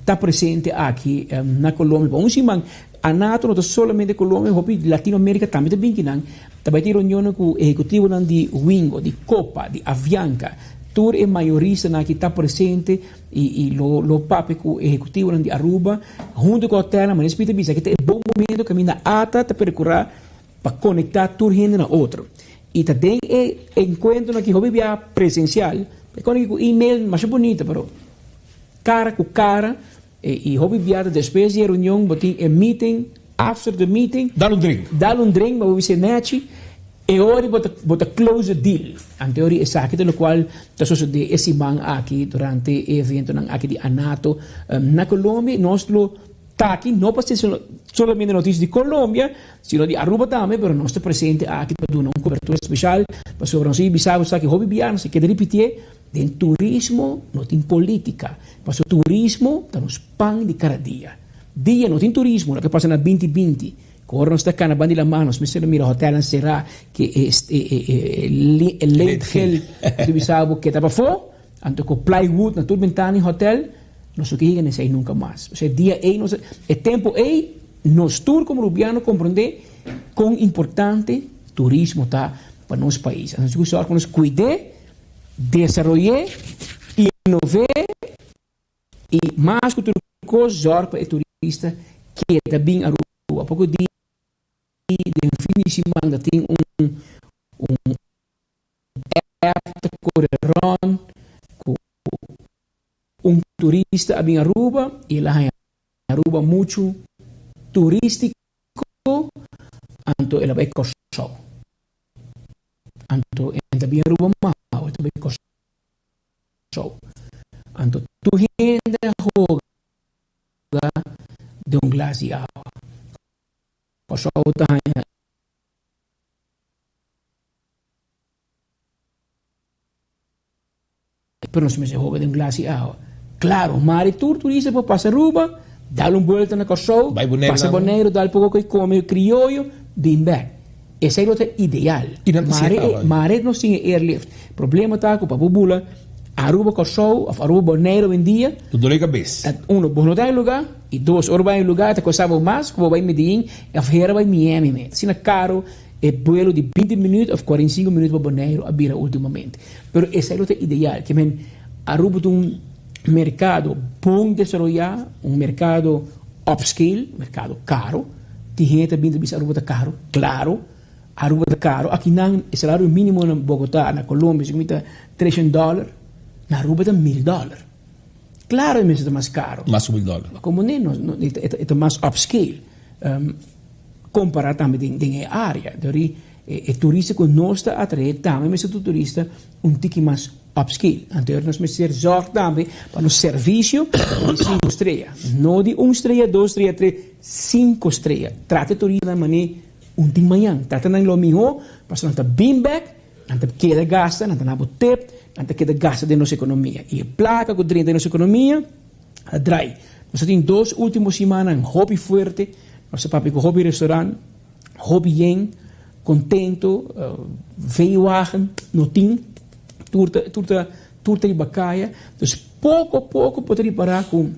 ta presente aki na Colombia pa un siman anato no ta solamente Colombia hopi Latino America tambe ta bin kinan ta bay tin reunionnan cu ehecutivonan di Wingo di Copa di Avianca tur e mayoristanan aki ta presente. Y y lo lo papia cu ehecutivonan di Aruba hunto cu hotelnan, manera Speed a bisa, aki ta e bon momento caminda ata ta percura pa conecta tur hende na otro. Y ta den e encuentronan aki hopi bia presencial, e con aki cu email masha bunita pero cara cu cara y hopi bia ta despues di e reunion bo tin e meeting after the meeting.
Dal un drink.
Dal un drink, bo bisa e nechi. E ora bo ta bo ta close the deal. Anto e ora esaki ta locual ta sosode e siman aki durante e eventonan aki di ANATO na Colombia. Nos lo ta aki no pa ser solamente noticia di Colombia, sino di Aruba tambe, pero nos ta presente aki pa duna un cobertura special pasobra nos a bisa bo esaki hopi bia, nos a keda ripitié, den turismo no tin politica, pasobra turismo ta nos pan di cada dia. Dia no tin turismo, loke pasa na binti binti. Ku ora nos ta kana banda di laman nos mester a mira hotelnan será ku e e leedgel ku ta bisa bo keda pafó, anto ku plywood na tur bentana di hotel, nos no ke yega na esei nunka mas. Osea e dia ei nos e tempu ei nos tur komo rubiano komprondé kon importante turismo ta pa nos pais. Anto nos tin ku sòrg pa nos kuid'é, desaroy'é, inov'é. I mas ku tur kos zòrg pa e turista keda bin Aruba. Poko di den fin di siman ta tin un un app ta kore rònt ku un turista a bin Aruba i el a haña Aruba muchu turístiko anto el a bai Kòrsou. Anto e ta bin Aruba mau e ta bai Kòrsou. Show. Anto tur hende a hoga den un glas di awa. Kòrsou ta haña. Pero nos mester hoga den un glas di awa. Klaro, mari tur turista por pasa Aruba, dal un buelta na Kòrsou, pasa Boneiru, dal poko koi kome krioyo, bin bèk. Esei lo ta ideal. Mare mare nos tin e airlift. Problema ta ku pa bo bula Aruba Kòrsou òf Aruba Boneiru awendia.
Ta dole kabes.
Ta uno, bo no ta den lugá i dos, ora bo bai den lugá ta kosta bo mas ku bo bai Medellin òf hera bai Miami me. Ta asina karo e buelo di binti minüt òf kuarenta i sinku minüt pa Boneiru a bira ultimamente. Pero esei lo ta ideal. Ke men Aruba ta un merkado bon desaroyá, un merkado upscale, merkado karo. Tin hende ta bin ta bisa Aruba ta caro, claro Aruba ta caro, aki nan e salario minimo na Bogota, na Colombia si mi ta treshen dollar, na Aruba ta mil dollar, claro e mester ta mas caro,
Mas ku mil dollar.
Como ne no e ta mas upscale compara tambe den e area, dor e turista cu nos ta atrae tambe mester ta un turista un tiki mas upscale. Anto nos mester zorg tambe pa nos servicio di cinco strea, no di un strea, dos strea, tres, cinco strea. Trata e turistanan mane un tin mañan, trata nan lo miho pasobra nan ta bin bek, nan ta keda gasta, nan ta na bo tip, nan ta keda gasta den nos economia. Y e placa cu drenta den nos economia ta draai. Nos a tin dos ultimo simannan hopi fuerte, nos a papia cu hopi restaurant, Hopi yen, contento, veewagen no tin, tur ta tur ta tur ta riba caya. Dus poco poco bo ta ripara cu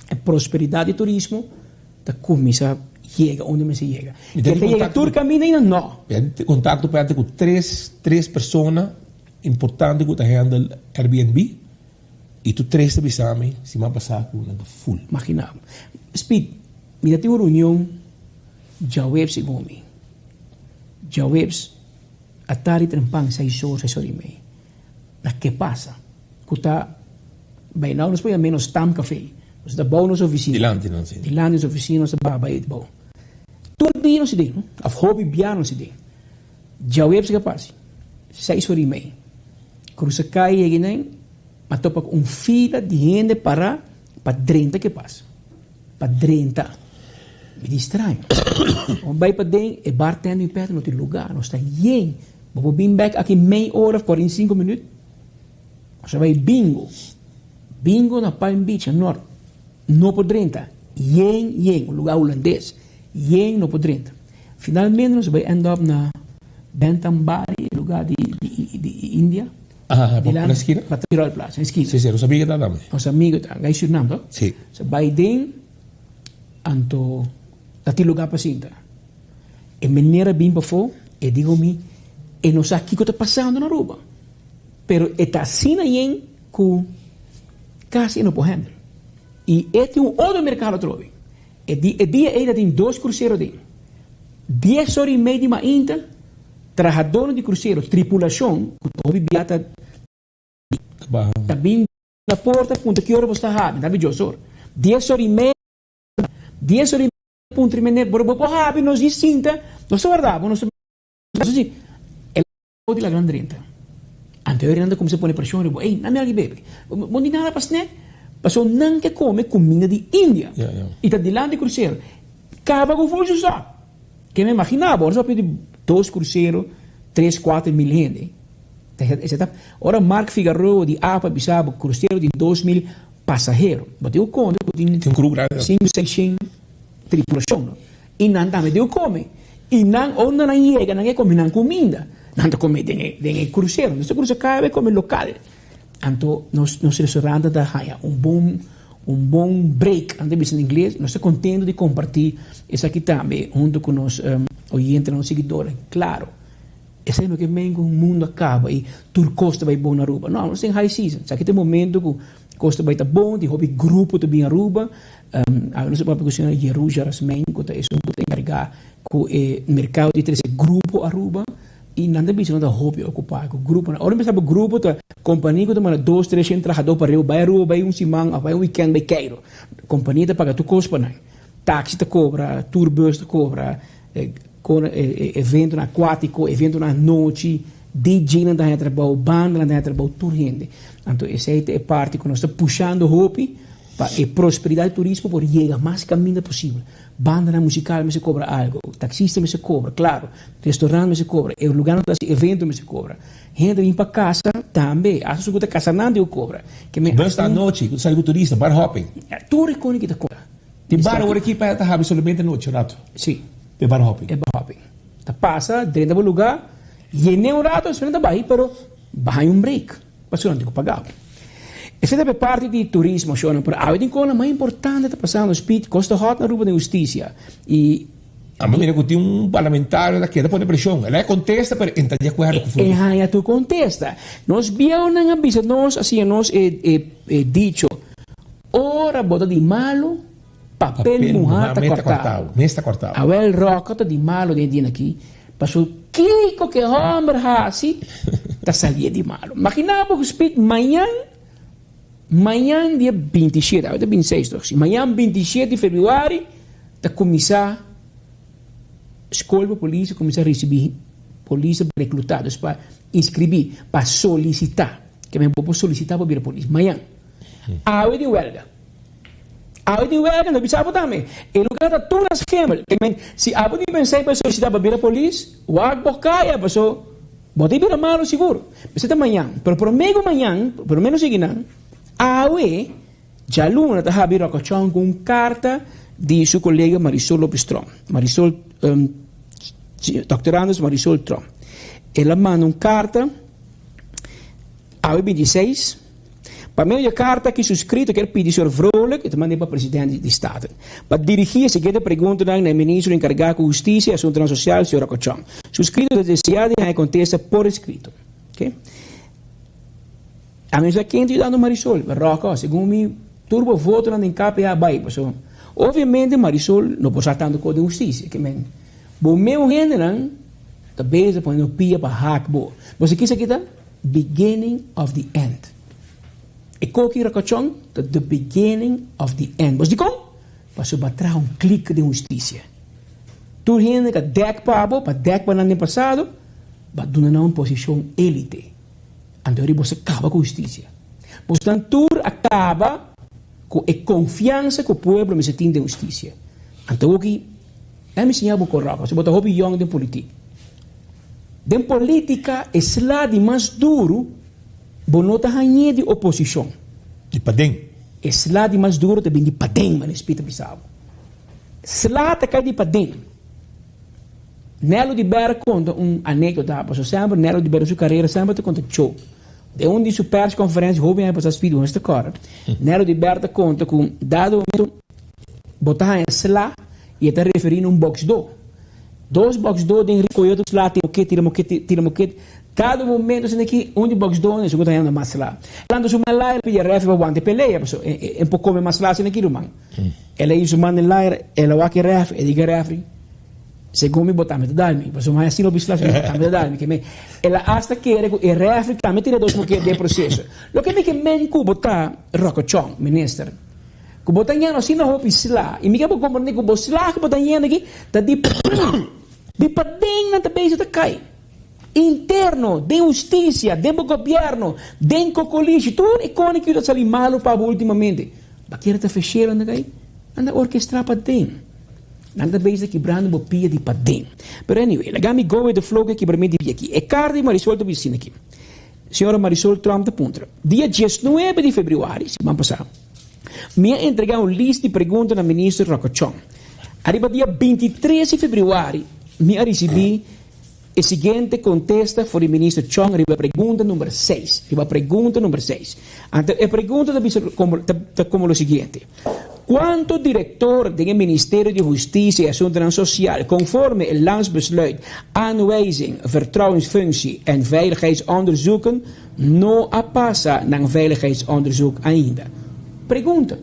e prosperidad di turismo ta cuminsa yega unda mester yega. Ke ta yega tur kaminda ainda? No.
Mi a kontakto p'e ku tres tres persona importante ku ta handle Airbnb i tur tres ta bisa mi siman pasá ku nan ta full.
Magina bo. Speed, mi ta tin un reunion djaweps segun mi. Djaweps atardi trempan seis or, seis or i mei. Na ke pasa? Ku ta bai now nos por yama nos Stam Café. Nos ta bou nos oficina.
Dilanti nan si.
Dilanti nos oficina nos ta baha bai bou. Tur dia nos ta den no, of hopi bia nos ta den. Djaweps ke pasa? Seis or i mei. Krusa kai yega nan, a topa ku un fila di hende para pa drenta ke pasa. Pa drenta. Mi di straño. Bo bai paden, e bartender mi pèt no tin luga, nos ta yen. Bo por bin bèk aki mei ora of 45 minüt. Nos a bai bingo. Bingo na Palm Beach na nort. No por drenta. Yen yen. Un luga hulandes. Yen no por drenta. Finalmente nos a bai end up na Bentham Bari, e luga di di India.
Aha, pa na skina?
Pa Tirol Plaza, na skina.
Si, si, nos amigo ta tambe.
Nos amigo ta, gai Surinam to?
Si.
Nos a bai den, anto ta tin luga pa sinta. E meneer a bin pafó, e digo mi, e no sa kiko ta pasando na Aruba. Pero e ta asina yen ku kasi e no por handle. I e tin un otro merkado atrobe. E di e dia ei ta tin dos krusero den. Dies ora i mei di mainta, trahadónan di krusero, tripulashon, ku ta hopi bia ta ta bin na porta puntra ki ora bo sta habi, ta habi dios or. Dies ora i mei, dies ora i mei puntra i meneer, bo por habi nos di sinta, nos ta warda bo, nos ta si. Bo di la gran drenta. Anto e nan ta kuminsá pone preshon riba bo, Ey, nami algu bebe. Bo no tin nada pa snack? Pasobra nan ke kome kuminda di India i ta dilanti krusero. Kaba ku ful su sa. Ke mi imaginá bo, ora sa papia di dos krusero, tres, kuater mil hende. Esei ta ora Mark Figaroa di apa bisa bo krusero di 2000 pasahero. Bo tin ku konta ku tin sinku, seis shen tripulashon. I nan tambe debe kome. I nan, unda nan yega, nan ke kome nan kuminda. Nan ta kome den e, den e krusero. Nos ta krusa kaya bai kome lokal. Anto nos, nos restaurante ta haña un bon, un bon break, nan ta bisa na ingles. Nos ta kontento di kompartí esaki tambe huntu ku nos oyentenan, nos siguidornan. Klaro, esei no ke men ku mundu a kaba i tur kos ta bai bon na Aruba. No, nos ta den high season. Esaki ta e momento ku kos ta bai ta bon, tin hopi grupo ta bin Aruba. Awe nos a papia ku señora Yerusha Rasmijn ku ta esun ku ta enkargá ku e merkado di trese grupo Aruba i nan ta bisa nan ta hopi okupá ku gruponan. Ora mi pensa bo grupo ta kompania ku ta manda dos tres shen trahadó pa riba bai Aruba bai un siman òf bai un wikènt bai Cairo. Kompania ta paga tur kos pa nan. Taksi ta kobra, tour bus ta kobra, eventonan akuátiko, eventonan anochi, DJ-nan ta haña trabou, bandanan ta haña trabou, tur hende. Anto esei ta e parti ku nos ta pushando hopi. Pa e prosperidat di turismo por yega mas kaminda posibel. Bandanan musikal mester kobra algu, taksista mester kobra, klaro, restorant mester kobra, e lugarnan ku ta hasi evento mester kobra. Hende ta bin pa kasa tambe, asta esun ku ta kasa nan tin ku kobra. Ke men
Bus ta anochi, ku ta sali ku turista, bar hopping.
Tur e koni ki ta kobra.
Tin bar awor aki pa ta habri solamente anochi un rato.
Si.
E bar hopping.
E bar hopping. Ta pasa, drenta bo lugar, yene un rato, despues nan ta bai, pero baha un break. Pasobra nan tin ku paga bo. Esei ta pa e parti di turismo shownan, pero awe tin kosnan mas importante ta pasando, Speed, kos ta hot na Aruba den hustisia i.
A mi mira ku tin un parlamentario ta keda pone preshon. El a kontesta pero e ta di akuerdo ku
E haña tur kontesta. Nos bieunan a bisa nos, a siña nos e e dicho, ora bo ta di malu, papel muhá ta kòrtá.
Mes ta kòrtá.
Awel Ròkò ta di malu den e dia aki, pasobra kiko ku e hòmber hasi ta salié di malu. Maginá bo ku Speed mañan, mañan dia 27, awe ta 26 tòg? Si, mañan 27 di febrüari ta kuminsá skol pa polis, kuminsá risibí polis pa reklutá, dus pa inskribí, pa solisitá. Ke men bo por solisitá pa bira polis mañan. Awe di wèlga. Awe di wèlga no bisa abo tambe. E lugar ta tur na schemel. Ke men si abo di pensai pa solisitá pa bira polis, wak bo kaya paso bo ta bira malu sigur. Mester ta mañan. Pero promé ku mañan, promé no sigui nan, awe djaluna ta habi Rocochon ku un karta di su kolega Marisol Lopez Tromp. Marisol Doctor Anders Marisol Tromp. El a manda un karta awe 26. Pa medio di e karta aki suskrito kier pidi señor Vrolijk, e ta mand'é pa presidente di Staten, pa dirigí e siguiente preguntanan na e ministro enkargá ku Hustisia i Asuntunan Sosial, señor Rocco Chong. Suskrito ta deseá di haña e kontesta por eskrito. Oke. Ami no sa ken ta yudando Marisol, pero Rocco, segun mi, tur bo votonan den KPA bai, pasobra obviamente Marisol no por sa tantu kos den hustisia, ke men bo meu hendenan ta bezig poniendo pia pa hak bo. Bo sa kisa kita? Beginning of the end. E koki rokochon ta the beginning of the end. Bo sa dikon? Pasobra bo a traha un klik den hustisia. Tur hende ka dèk pa bo, pa dèk pa nan den pasado, bo a duna nan un posishon elite. Anto eri bo sa kaba ku hustisia. Bosnan tur a kaba ku e konfiansa ku pueblo mester tin den hustisia. Anto awoki, laat mi siña bo kon ròk, pasobra bo ta hopi yòn den politik. Den politika e sla di mas duru bo no ta hañ'é di oposishon.
Di paden.
E sla di mas duru ta bin di paden, manera Spit ta bisa bo. Sla ta kai di paden. Nelo di Berg konta un anekdota, pasobra semper Nelo di Berg su karera semper ta konta tjou. Den un di su perskonferensia, hopi aña pasá Speed Wens ta kòrda, Nelo di Berg ta konta ku dado momento bo ta haña sla i e ta referí na un bòksdó. Dos bòksdó den ring koyo ta sla tira moket, tira moket, tira moket. Dado momento asina ki un di bòksdónan esun ku ta hañando mas sla. El lanta su man laira pidi e rèfri pa wanta e pelea pasobra e por kome mas sla asina ki ruman. El a hizo man den laira, el a wak e rèfri, e di ku e rèfri, Segun mi bo tambe ta dal mi, pasobra mi a haña asina hopi sla, segun mi bo tambe ta dal mi. Ke men, el a asta kere ku e rèfri tambe tira dos moket den e proseso. Loke mi ke men ku bo ta rokochon, minister, ku bo ta yendo asina hopi sla, i mi ke bo komprende ku bo sla ku bo ta yendo aki ta di paden, di paden nan ta bezig ta kai. Interno, den hustisia, den bo gobièrnu, den kokolishi, tur e koni ku ta sali malu pa bo ultimamente. Bo kere ta feshero nan ta kai? Nan ta orkestrá paden. Nan ta bezig kibrando bo pia di paden. Pero anyway, laga mi go with the flow ku e kibramentu di pia aki. E karta di Marisol ta bisa asina aki. Señora Marisol Tromp ta puntra, Dia diesnuebe di febrüari, siman pasá, mi a entregá un list di pregunta na Minister Rocco Chong. Ariba dia bintitres di febrüari mi a risibí E siguiente kontesta for di Minister Chong riba pregunta number seis, riba pregunta number seis. Anto e pregunta ta bisa komo ta ta komo lo siguiente, Kuantu direktor den e Ministerio di Hustisia i Asuntunan Sosial konforme e Landsbesluit Aanwijzing Vertrouwensfunctie en Veiligheidsonderzoeken no a pasa nan veiligheidsonderzoek ainda? Pregunta.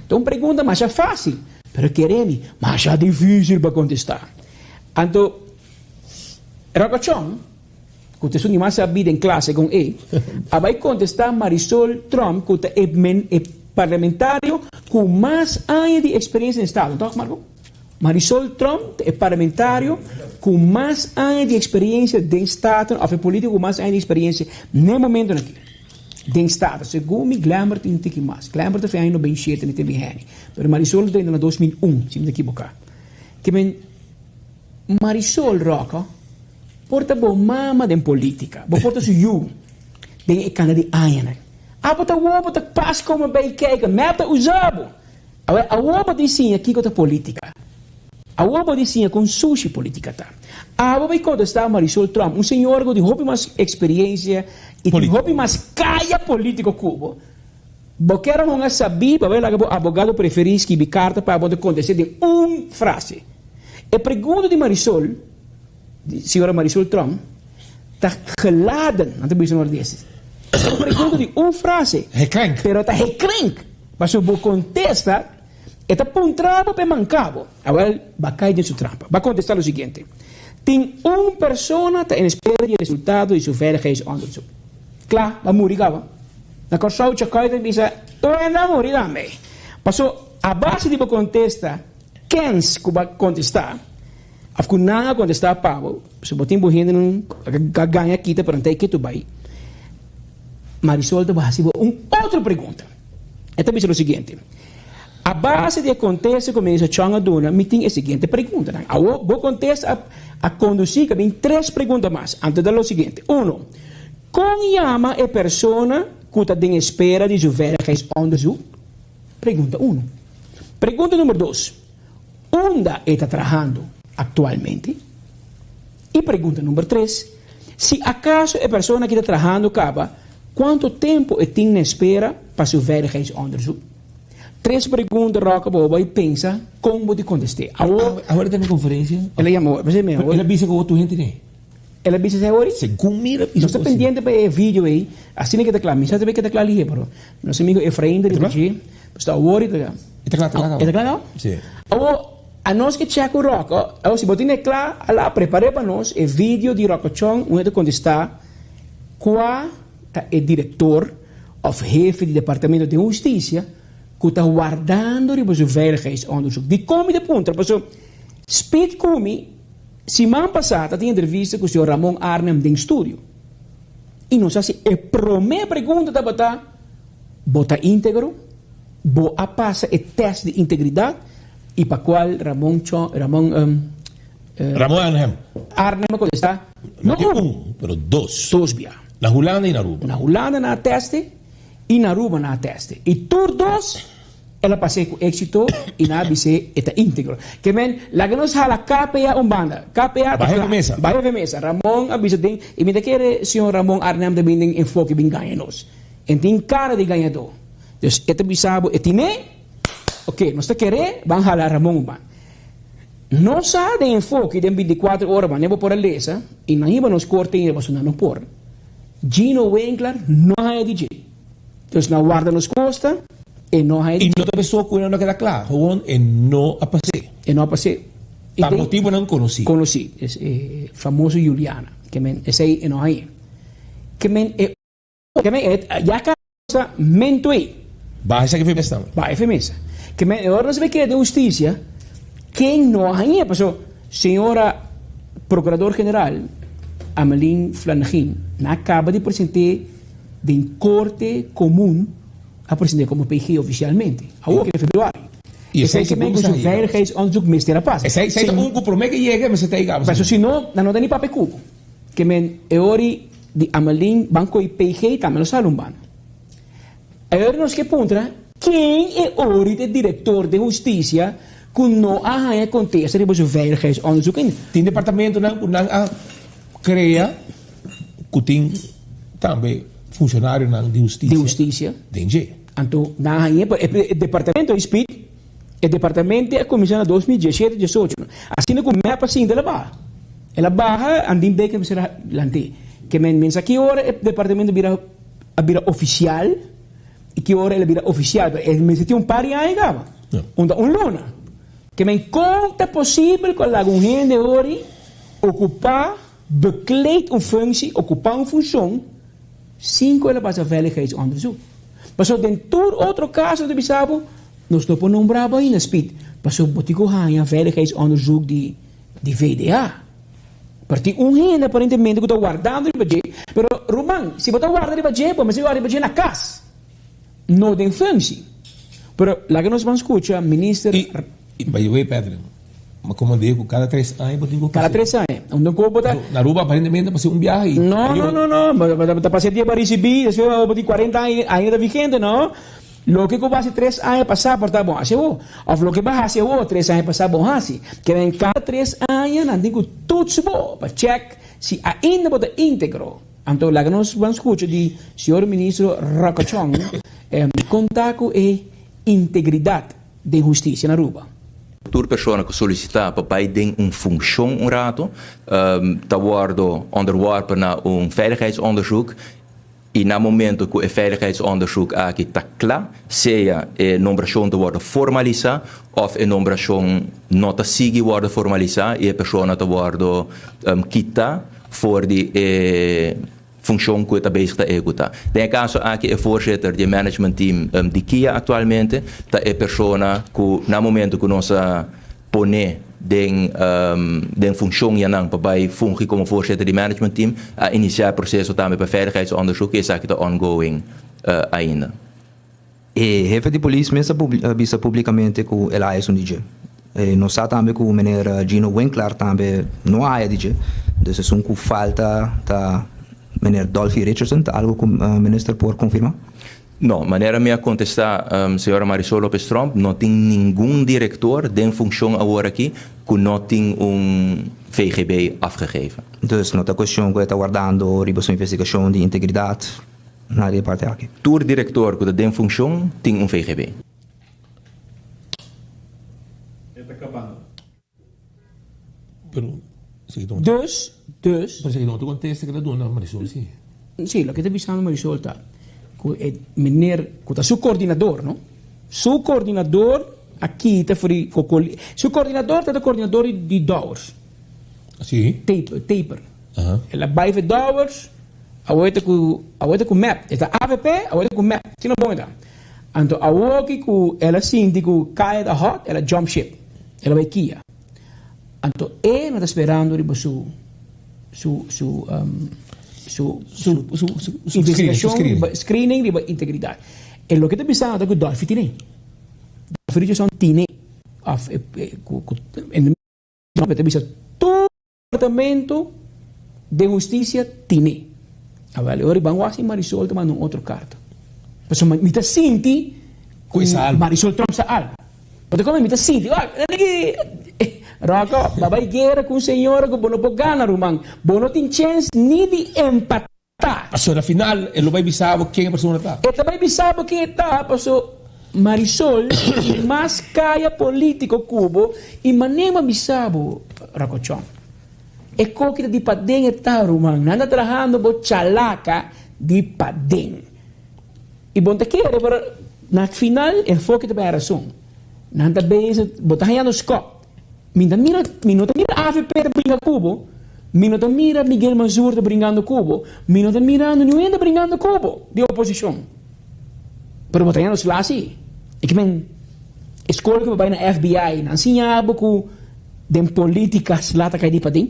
Ta un pregunta masha fásil, pero kere mi, masha difísil pa kontestá. Anto. Rokochon, ku ta esun di mas sabí den klas segun e, a bai kontestá Marisol Tromp ku ta e e parlamentario ku mas aña di eksperensia den estado, tòg Marco? Marisol Tromp ta e parlamentario ku mas aña di eksperensia den Staten òf e polítiko ku mas aña di eksperensia n'e momentonan aki den Staten. Segun mi Glenbert tin un tiki mas. Glenbert ta fin aña 97 mi ta bin heni, pero Marisol ta drenta na 2001 si mi ta kiboká. Ke men. Marisol Rocco por ta bo mama den politica, bo por ta su yu den e cana di añanan. Abo ta awor bo ta pas como bay kijken, mep ta usa bo. Awor, awor bo di siña kico ta politica. Awor bo di siña con sushi politica ta. Abo bay contesta Marisol Tromp, un señora cu tin hopi mas experiencia y tin hopi mas caya politico cu bo. Bo kier hunga sabí, bo bay laga bo abogado preferí skibi carta pa bo ta contesta den un frase. E pregunta di Marisol, di señora Marisol Tromp, ta geladen, nan ta bisa na Holandes. Ta un pregunta di un frase, pero ta heklenk, pasobra bo contesta, e ta puntra bo pa e manca bo. Awel, bo a cay den su trampa. Bo a contesta lo siguiente, Tin un persona ta en espera di e resultado di su veiligheidsonderzoek. Cla, bo a muri caba. Na Corsou, Chacoy ta bisa, Tur hende a muri tambe. Paso, a base di bo contesta, Kens ku bo a kontestá òf ku nan a kontestá pa bo, si bo tin bo hendenan ku a gaña kita pero nan ta e ketu bai, Marisol ta hasi bo un otro pregunta. E ta bisa lo siguiente, A base di e kontesta ku Minister Chong a duna, mi tin e siguiente preguntanan. Awor bo kontesta a kondusí ku a bin tres pregunta mas. Anto ta lo siguiente, Uno, kon yama e persona ku ta den espera di su veiligheidsonderzoek? Pregunta uno. Pregunta number dos, Unda e ta trahando aktualmente? I pregunta number tres, Si akaso e persona ki ta trahando kaba, Kuantu tempu e tin na espera pa su veiligheidsonderzoek? Tres pregunta Rocco bo bai pensa kon bo di kontest'é. Awor.
Awor e ta na konferensia.
El a yama awor.
El a bisa ku otro hende n'e.
El a bisa esei awor?
Segun mi el a bisa.
Nos ta pendiente pa e video ei. Asina ke ta kla. Mi sa tambe ke ta kla lihe pero nos amigo Efrain ta riba dje. Pasobra awor e ta.
E ta kla ta kla.
E ta kla kaba?
Si.
Awor anos ke chèk ku Rocco. Awor si bo tin e kla ala prepar'é pa nos e video di Rocco Chong unda e ta kontestá kua ta e direktor òf hefe di departamento den hustisia ku ta wardando riba su veiligheidsonderzoek. Dikon mi ta puntra? Pasobra Speed ku mi siman pasá ta tin entrevista ku señor Ramon Arnhem den studio i nos hasi e promé pregunta tabata, Bo ta íntegro? Bo a pasa e tèst di integridat? I pa kual Ramon Chong Ramon
Ramon Arnhem.
Arnhem a kontestá,
No tin un, pero dos.
Dos bia.
Na Hulanda i na Aruba.
Na Hulanda nan a tèste i na Aruba nan a tèste. I tur dos el a pas'é ku éksito i nan a bis'é e ta íntegro. Ke men, laga nos hala KPA un banda. KPA ta
Baha
kla.
e mesa.
Baha e mesa. Ramon a bisa den, i mi ta kere señor Ramon Arnhem ta bin den enfoke bin gaña nos. E tin kara di gañadó. Dus e ta bisa bo e tin'é, oke, nos ta ker'é, ban hala Ramon un banda. Nos sa den enfoke den binticuater ora manera bo por a lesa y nan hiba nos corte ainda pasobra nan no por. Gino Winkler no haya di dje. Dus nan warda nos costa, e no haya di
Y
dje.
no ta beso cu e no a keda cla, gewoon e no a pas'é.
E no a pas'é.
Pa motibonan conoci.
Conoci. Es e famoso Juliana. Ke men esey e no haya. Ke men e. Ke men e ya causa mento ei.
Baha esaki fe mesa tambe.
Baha e fe mesa. Ke men e ora nos bay kere den husticia, ken no a hañ'é? Paso señora Procurador General Amelin Flanegin na a caba di present'é den Corte Comun, a present'é como PG oficialmente, awor den februari.
Y
Esei ke men ku su veiligheidsonderzoek mester a pasa.
Esei ta un ku prome ke yega mester ta yega.
Paso si no, nan no ta ni papia ku bo. Ke men e ori di Amelin ban koe PG tambe lo sali un banda. E ori nos ke puntra ken e ori di director den husticia ku no a haña kontesta riba su veiligheidsonderzoek ainda.
Tin departamentonan ku nan a krea ku tin tambe funshonarionan di hustisia.
Di hustisia.
Den dje.
Anto nan a hañ'é pero e departamento ei spit E departamento a kuminsá na 2017, diesocho. Asina ku mep a sinta el a baha. El a baha, Andin Baker mester a lant'é. Ke men mensa ki ora e departamento bira a bira ofisial i ki ora el a bira ofisial. Pero e mester tin un par di aña kaba. Un ta un luna. Ke men kon ta posibel ku a laga un hende hori okupá, bekleed un functie, okupá un funshon sin ku el a pasa veiligheidsonderzoek? Pasobra den tur otro kaso ta bisa bo Nos no por nombra bo ainda, Speed, pasobra bo tin ku haña veiligheidsonderzoek di di VDA. Pero tin un hende aparentemente ku ta wardando riba dje. Pero ruman, si bo ta warda riba dje, bo mester warda riba dje na kas, no den functie. Pero laga nos ban skucha Minister.
I by the way Patrick, ma como di cu cada tres aña bo tin cu
Cada tres aña. Unda cu bo ta.
Na Aruba aparentemente pasa un biaha y.
No, no, no, no. Bo ta pasa e dia pa ricibi, despues bo tin cuarenta aña ainda ta vigente, no. Loke ku bo hasi tres aña pasá por ta bon hasi awor. Òf loke bo a hasi awor tres aña pasá bon hasi. Keda den kada tres aña nan tin ku tuts bo pa chèk si ainda bo ta íntegro. Anto laga nos ban skucha di señor ministro Rocochon kon ta ku e integridat den hustisia na Aruba.
Tur persona ku solisitá pa bai den un funshon un ratu ta wòrdu onderworpen na un veiligheidsonderzoek. I na momento ku e veiligheidsonderzoek aki ta kla, sea e nombrashon ta wòrdu formalisá òf e nombrashon no ta sigui wòrdu formalisá i e persona ta wòrdu kitá for di e funshon ku e ta bezig ta ehekutá. Den e kaso aki e voorzitter di e management team di kia aktualmente ta e persona ku na momento ku nos a pone den den funcion ya nan pa bay fungi como voorzitter di management team a inicia e proceso tambe pa veiligheidsonderzoek y esaki ta ongoing ainda.
E hefe di polis mes a bisa publicamente cu el a haya esun di dje. Nos sa tambe cu meneer Gino Winklaar tambe no a haya di dje. Dus esun cu falta ta meneer Dolfi Richardson. Ta algo cu minister por confirma?
No, manera mi a contesta señora Marisol Lopez Tromp, no tin ningun director den funcion awor aki cu no tin un VGB afgegeven.
Dus no ta cuestion cu e ta wardando riba su investigacion di integridad. na di e parti aki.
Tur direktor ku ta den funshon tin un VGB.
E ta kabando.
Pero si no.
Dus, dus.
Pero si no ta contesta que ta duna Marisol si.
Si, loke ta bisando Marisol ta cu e meneer cu ta su coordinador, no? Su coordinador a kita for di Su coordinador ta e coordinador di Dowers.
Si.
Taper, taper. El a bai for Dowers, awor ta cu, awor ta cu mep. E ta avp, awor ta cu mep. Si no bon e ta. Anto awoki cu el a sinti cu caya ta hot, el a jump ship. El a bai kia. Anto e no ta sperando riba su su su su su su investigacion riba screening riba integridad. E loke ta bisando ta cu Dolphy tine. Dolphy Richardson tine of cu cu ta bisa tur Departamento de Husticia tine. Awel, e ora ban wak si Marisol ta manda un otro carta. Pasobra mi ta sinti cu Marisol Tromp sa algo. Pasobra como mi ta sinti, wak, Rocco, bo a bay guera cu un señora cu bo no por gana, ruman. Bo no tin chens ni di empata.
Pasobra na final e lo bai bisa bo ken e persona ta.
E ta bai bisa bo ken e ta paso Marisol tin mas kaya politico ku bo i manera bo a bisa bo Rakochon. E koki ta di paden e ta ruman. Nan ta trahando bo chalaka di paden. I bo no ta kere pero na final e foki ta bai a rason. Nan ta bezig bo ta hañando skop. Mi ta mira, mi no ta mira avp ta bringa ku bo, mi no ta mira Miguel Mansur ta bringando ku bo, mi no ta mirando niun hende bringando ku bo di oposishon. Pero bo ta haña nos la si. E ke men e skol ku bo bai na FBI nan siña bo ku den politika sla ta kai di paden.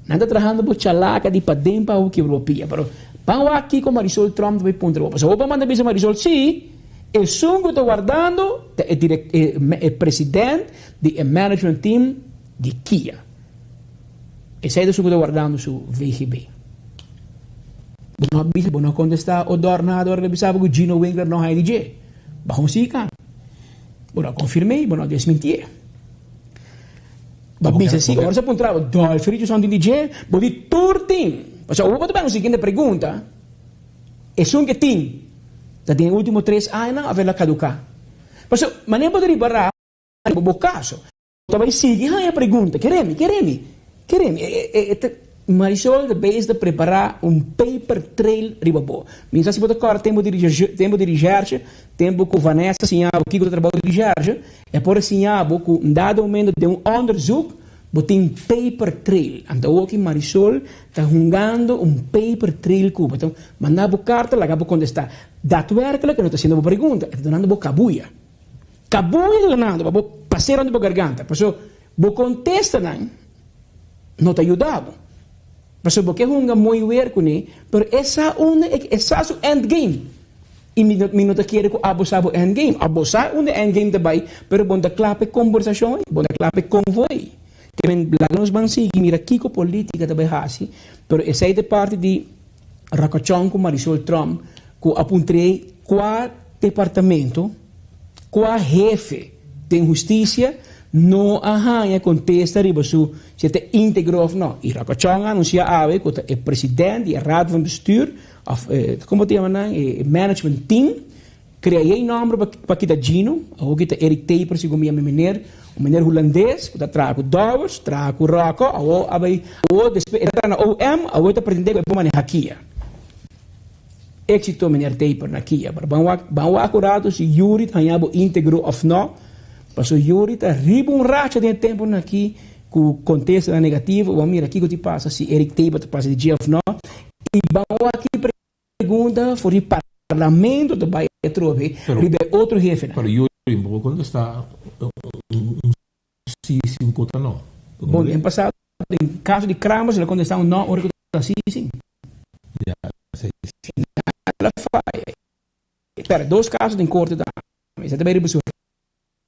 Nan ta trahando bo chalaka di paden pa bo kibra bo pia. Pero ban wak kiko Marisol Tromp ta bai puntra bo. Pasobra bo manda bisa Marisol si, esun ku ta wardando ta e e president di e management team di Kia. Esei ta esun ku ta wardando su VGB. Bo no a bisa, bo no a kontestá o dòr nada ora el a bisa bo ku Gino Winkler no haña di dje. Bo a hunsiká. Bo no a konfirm'é, bo no a desmintié. Bo a bisa si, ora sa puntra bo, Dolphy Richardson tin di dje? Bo di tur tin. Pasobra bo ta bai un siguiente pregunta, esun ke tin ta den e último tres añanan òf el a kaduká? Pasobra manera bo ta ripará, Riba bo kaso. Bo ta bai sigui haña pregunta. Kere mi, kere mi, kere mi. E ta Marisol ta bezig ta prepará un paper trail riba bo. Mi sa si bo ta kòrda tempu di tempu di rishershi, tempu ku Vanessa siña bo kiko ta trabou di rishershi, e por a siña bo ku un dado momento den un onderzoek bo tin paper trail. Anto awoki Marisol ta hungando un paper trail ku bo. Ta manda bo karta laga bo kontestá. Datwerkelijk e no ta hasiendo bo pregunta, e ta dunando bo kabuya. Kabuya ta dunando pa bo pas'é rond di bo garganta, paso bo kontestanan no ta yuda bo. Paso bo ke hunga mooi weer kuné, pero e sa unda e e sa su end game. I mi mi no ta kere ku abo sa bo end game. Abo sa unda e end game ta bai, pero bo no ta kla pa e kombersashon ei, bo no ta kla pa e konvo ei. Te men laga nos ban sigui mira kiko politika ta bai hasi, pero esei ta e parti di Rakachon ku Marisol Tromp ku a puntr'é kua departamento, kua hefe den hustisia no a haña kontesta riba su si e ta íntegro òf no. I Rakachon a anunsiá awe ku ta e president di e Raad van Bestuur òf komo ta yama nan e management team Crea ei nomber pa pa kita Gino, awor kita Eric Taper segun mi yama e meneer, un meneer Hulandes cu ta traha cu Dowers, traha cu Rocco, awor a bay, awor despues e ta traha na OM, awor e ta pretende cu e por maneha Kia. Exito meneer Taper na Kia, pero ban wak, ban wak un rato si Yuri ta haña bo integro of no, paso Yuri ta riba un racha den e temponan aki cu contestanan negativo, ban mira kico ti pasa si Eric Taper ta pasa di dje of no, y ban wak ki Pregunta for di parlamento ta bai atrobe riba e otro hefenan.
Pero Yuri, bo por contesta un si si un cota no.
Bon, den pasado den caso di Kramer el a contesta un no ora cu ta si si.
Ya, si si.
El a faya. Pero dos caso den corte tambe. Esei ta bai riba su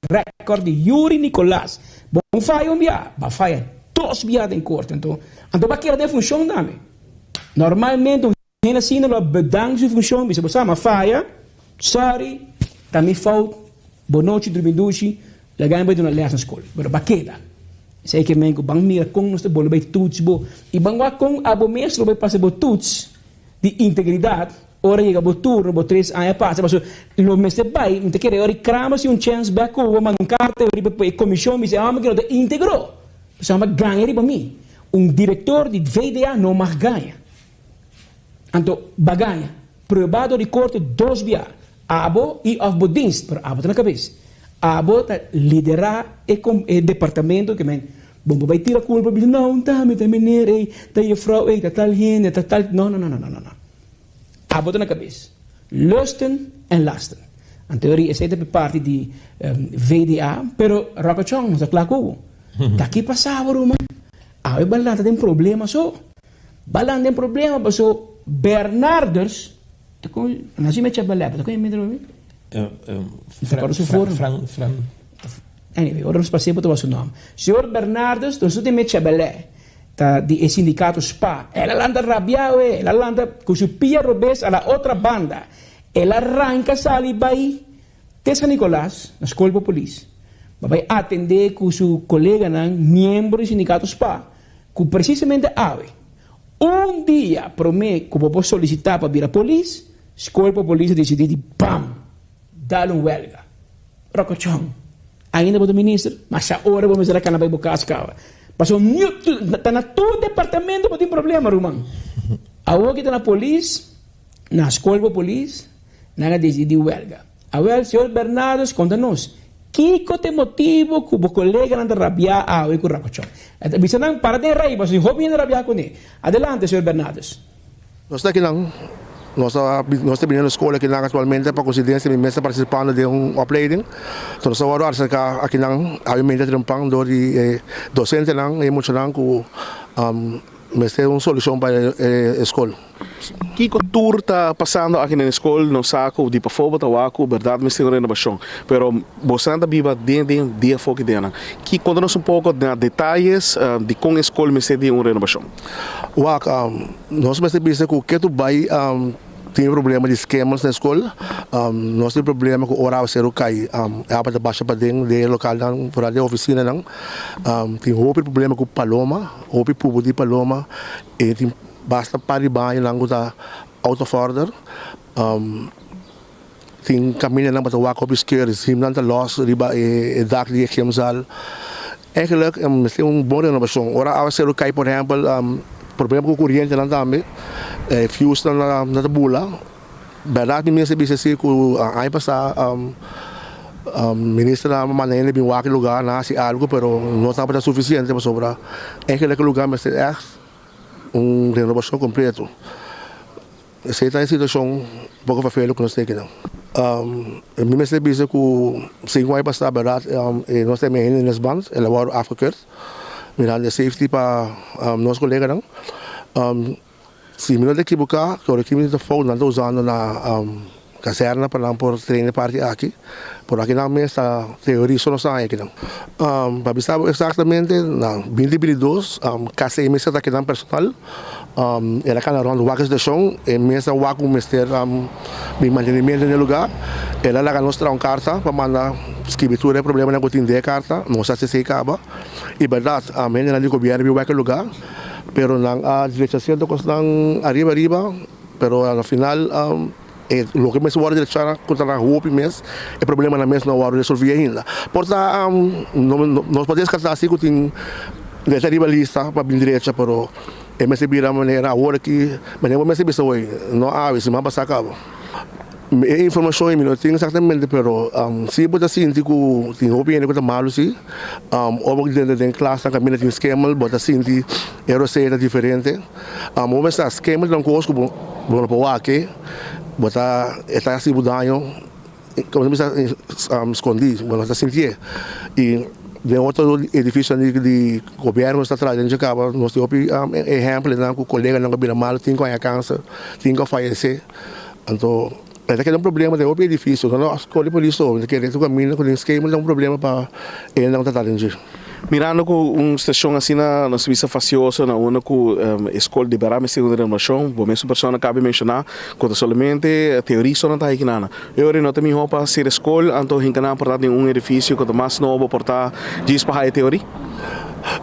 Record di Yuri Nicolas. Bon faya un bia, ba faya dos bia den corte. Anto, anto ba keda den funcion tambe. Normalmente un hende asina lo a bedank su funcion, bisa bo sa, ma faya, sorry, ta mi fout, bo nochi drumi dushi, laga mi bai duna les na scol. Pero ba keda. Esei ke men ku ban mira kon nos ta bolbe bai toets bo. I ban wak kon abo mes lo bai pasa bo toets di integridad. Ora yega bo turno, bo tres aña pasa, paso lo mester bai, mi ta kere ora e Kramer si un chèns bèk ku bo manda un karta riba pa e komishon bisa e hòmber ke no ta íntegro, pasobra hòmber gaña riba mi. Un direktor di VDA no mag gaña. Anto ba gaña. Prueba dor di korte dos bia, abo i òf bo dienst, pero abo ta na kabes. Abo ta liderá e e departamento ke men bo por bai tira kulpa bisa no ta mi ta meneer ei, ta jefrouw ei, ta tal hende, ta tal no no no no no no. Abo ta na kabes. Lusten en lasten. Anto eri esei ta parti di VDA, pero Rockachon no ta kla ku bo. Ta ki pasa bo ruman? Awe bo a lanta den problema so. Bo a lanta den problema paso Bernarders ta kon no si me cha balèp ta kon e minder mi? Ta kòrda su forma.
Fran Fran.
Anyway, ora nos pas'é bo ta wak su nòmber. Señor Bernarders nos tin me cha balè. Ta di e sindicato spa. El a lanta rabia we, el a lanta cu su pia robes a la otra banda. El a ranca sali bay te San Nicolas, na scol pa polis, pa bay atende cu su coleganan miembro di sindicato spa, cu precisamente awe, un dia prome cu bo por solicita pa bira polis, scol pa polis a dicidi di bam! Dal un welga. Rocochon. Ainda bo ta minister? Masha ora bo mester a cana bay bo cas caba. Pasobra niu ta na tur departamento bo tin problema ruman. Awor ki ta na polis, na scol pa polis, nan a dicidi di welga. Awel, señor Bernardus conta nos, kico ta e motibo cu bo coleganan ta rabia awe cu Rocochon? E ta bisa nan para den rey pasobra tin hopi hende rabia cune. Adelante, señor Bernardus.
Nos ta akinan, nos ta nos ta bini na skol akinan aktualmente pa konsidensia mi mes ta partisipando den un opleiding. So nos ta wòrdu aserká akinan abimente trempan dor di e dosentenan i e muchanan ku mester un solushon pa e skol.
Kiko tur ta pasando aki den e skol? Nos sa ku di pafó bo ta wak ku bèrdat mester un renobashon, pero bosonan ta biba den den dia afó ki den nan. Ki konta nos un poko na detayes dikon e skol mester di un renobashon?
Wak, nos mester bisa ku ke tu bai tin problema di skemas na e skol. Nos tin problema ku ora awaseru kai e awa ta basha paden den e lokalnan, foral den e ofisinanan. Tin hopi problema ku paloma, hopi pupu di paloma i tin basta par di bañonan ku ta out of order. Tin kamindanan ku ta wak hopi sker, zimnan ta lòs riba e dak di e gymzaal. Eigenlijk mester un bon renovacion. Ora awaceru cay por ehempel problema cu corientenan tambe, e fusenan na ta bula. Berdad mi mester bisa si cu aña pasa minister a manda hende bin wak e lugar nan haci algo pero no tabata suficiente pasobra eigenlijk e lugar mester echt un renovacion completo. Esei ta e situashon poko vervelend ku nos tin akinan. Mi mester bisa ku sinku aña pasá bèrdat nos ta hende nes band, el a wòrdu afgekeurd mirando e safety pa nos koleganan. Si mi no ta ekiboká, ku ora ki mi ta fout nan ta usando na kazèrna pa nan por train e parti aki, por akinan mes ta teoria so nos ta haña akinan. Pa bisa bo eksaktamente na binti bintidos kasi e mester ta akinan personal. El a cana rond wak e situacion, e mes a wak cu mester bin mantenimiento den e lugar. El a laga nos traha un carta pa manda scribi tur e problemanan cu tin den e carta, nos a haci esey caba. Y berdad, hendenan di gobierno bin wak e lugar, pero nan a drecha cierto cosnan ariba ariba, pero na final e loke mester wordo drecha cu ta na hopi mes, e problemanan mes no a wordo resolvi ainda. Por ta nos por descarta si cu tin drecha riba lista pa bin drecha, pero e mester bira manera awor aki, manera bo mester bisa hoy, no awe, siman pasa caba. E informacion mi no tin exactamente, pero si bo ta sinti cu tin hopi hende cu ta malo si, ora bo drenta den klasnan caminda tin skemel, bo ta sinti e rosea ta diferente. Bo mester sa skemel ta un cos cu bo no por wak, bo ta e ta haci bo daño. Como ta bisa scondi, bo no ta sintié. Y den otro edificionan di gobierno nos ta traha den dje caba, nos tin hopi ehempelnan cu coleganan cu a bira malo, tin cu haña cancer, tin cu a fayece. Anto e ta keda un problema den hopi edificio, no no scol di polis so, mi ta kere tur caminda cu den skema ta un problema pa hendenan cu ta traha den dje.
Mirando cu un stacion asina nos bisa facioso na unda cu e scol deberá mester un renovacion, bo mesun persona cabe menciona cu ta solamente teoria so nan ta haci kinan. E ora no ta miho pa cera e scol anto hinca nan por ta den un edificio cu ta mas nobo por ta djis pa haya teoria?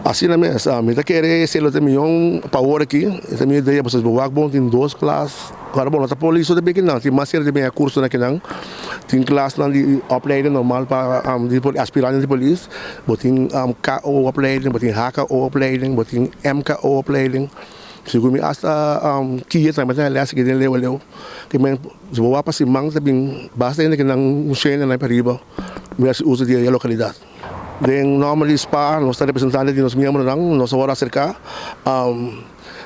Asina mes, mi ta kere esei lo ta mion pa awor aki, e ta mi idea pasobra bo wak bon tin dos klas, ora bo no ta polis so ta bin kinan, tin mas hende ta bin e kursonan kinan, tin klasnan di opleiding normal pa di aspirantenan di polis, bo tin KO opleiding, bo tin HKO opleiding, bo tin MKO opleiding, segun mi asta kia tambe ta les aki den Leeuw Leeuw, ke men si bo wak pa siman ta bin basta hende kinan un shende nan pariba mi hasi uso di e lokalidat. Den nòmber di spa nos ta representante di nos miembronan, nos a wòrdu aserká.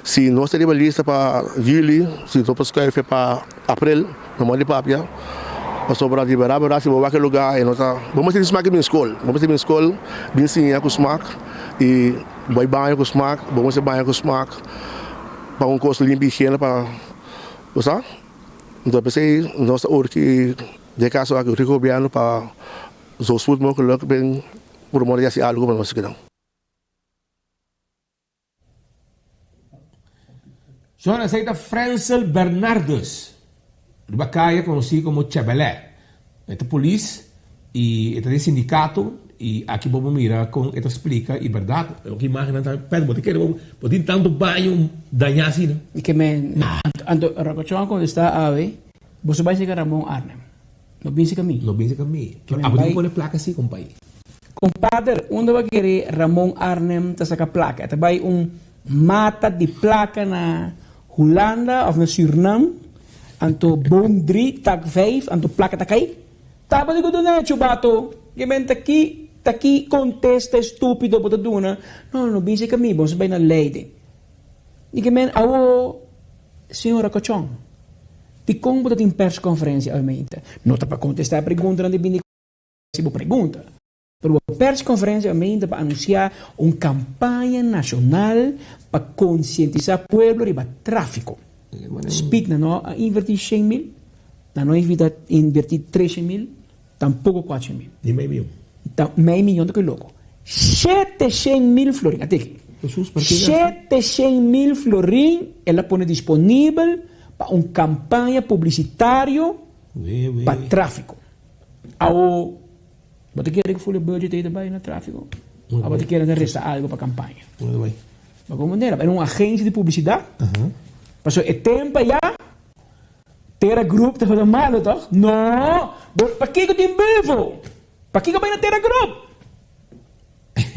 Si nos ta riba lista pa yüli, si nos por skuif pa aprel, no mor di papia. Pasobra di bèrdat bèrdat si bo wak e lugá e no ta, bo mester tin smak di bin skol, bo mester bin skol bin siña ku smak i bai baño ku smak, bo mester baña ku smak pa un kos limpi higiena pa bo sa. Enton p'esei nos ta urgi den e kaso aki urgi gobièrnu pa. Zo spoed mogelijk ben por mora di hasi algo pa nos kinan.
Shon esei ta Frensel Bernardus, riba kaya konosí komo Chebelè. E ta polis i e ta den sindikato i aki bo por mira kon e ta splika i bèrdat loke imágennan ta pèt bo ta kere bo tin tantu baño dañá asina.
Di ke men anto Rocochon a kontestá awe, Boso bai seka Ramon Arnhem. No binse ka mi.
No binse ka mi. Pero abo tin pone plaka si, kompai.
Kompader, unda bo a kere Ramon Arnhem ta saka plaka? E ta bai un mata di plaka na Hulanda of na Surnam, anto boom drie, tak vijf, anto plaka ta kai? Tabata ku duna chubato, ke men ta ki ta ki kontesta estupido bo ta duna? No, no binse ka mi, bo sa bai na Leiden. Di ke men awo Señora Cochon, dikon bo ta tin persconferencia awe mainta? No ta pa contesta e preguntanan di bini si bo pregunta, pero bo persconferencia awe mainta pa anuncia un campaña nacional pa concientisa pueblo riba trafico. Speed nan no a inverti shen mil, nan no a inverti treshen mil, tampoco cuatshen mil.
Ni mei miyon.
Ta mei miyon ta koe loko. 700 mil florin, ateki. 700 mil florin el a pone disponibel pa un kampaña publisitario pa tráfiko. Awo, bo ta kere ku ful e budget ei ta bai na tráfiko? Òf bo ta kere ta resta algu pa kampaña? Bo komo manera, bai na un agensia di publisidat, pasobra e tempu aya Tera Group tabata malo tòg? No! Bo, pakiko tin Bevo? Pakiko bai na Tera Group?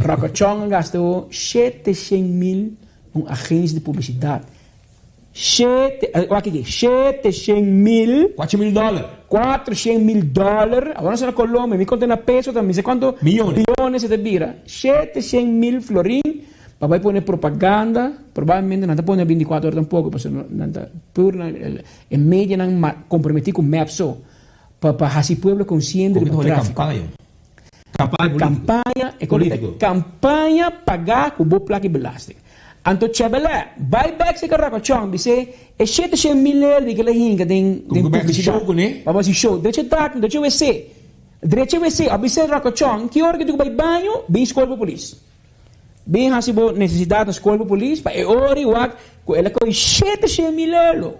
Rocochon a gasta o 700 mil un agencia di publicidad. Shete, wak aki, 700 mil.
4 mil dòler.
400 mil dòler. Awor nos ta na Colombia, mi konta na peso tambe, mi sa kuantu
Millones.
billones e ta bira. 700 mil florin pa bai pone propaganda, probablemente nan ta pone 24 ora tampoco, pasobra nan ta pur na e medianan comprometi ku mep so. Pa pa hasi pueblo konsiente riba tráfiko.
Campaña.
Campaña político. Campaña pagá ku bo plaka di belasting. Anto Chebelè, bai bèk serka Rakochon, bis'é e shete shen mil lel di kila hinka den den publisidat. Pa hasi show. Drecha dak, drecha wc. Drecha wc. Òf bis'é Rakochon, ki ora ku tin ku bai baño, bin skol pa polis. Bin hasi bo nesesidat na skol pa polis pa e ora i wak ku el a kohe shete shen mil lelo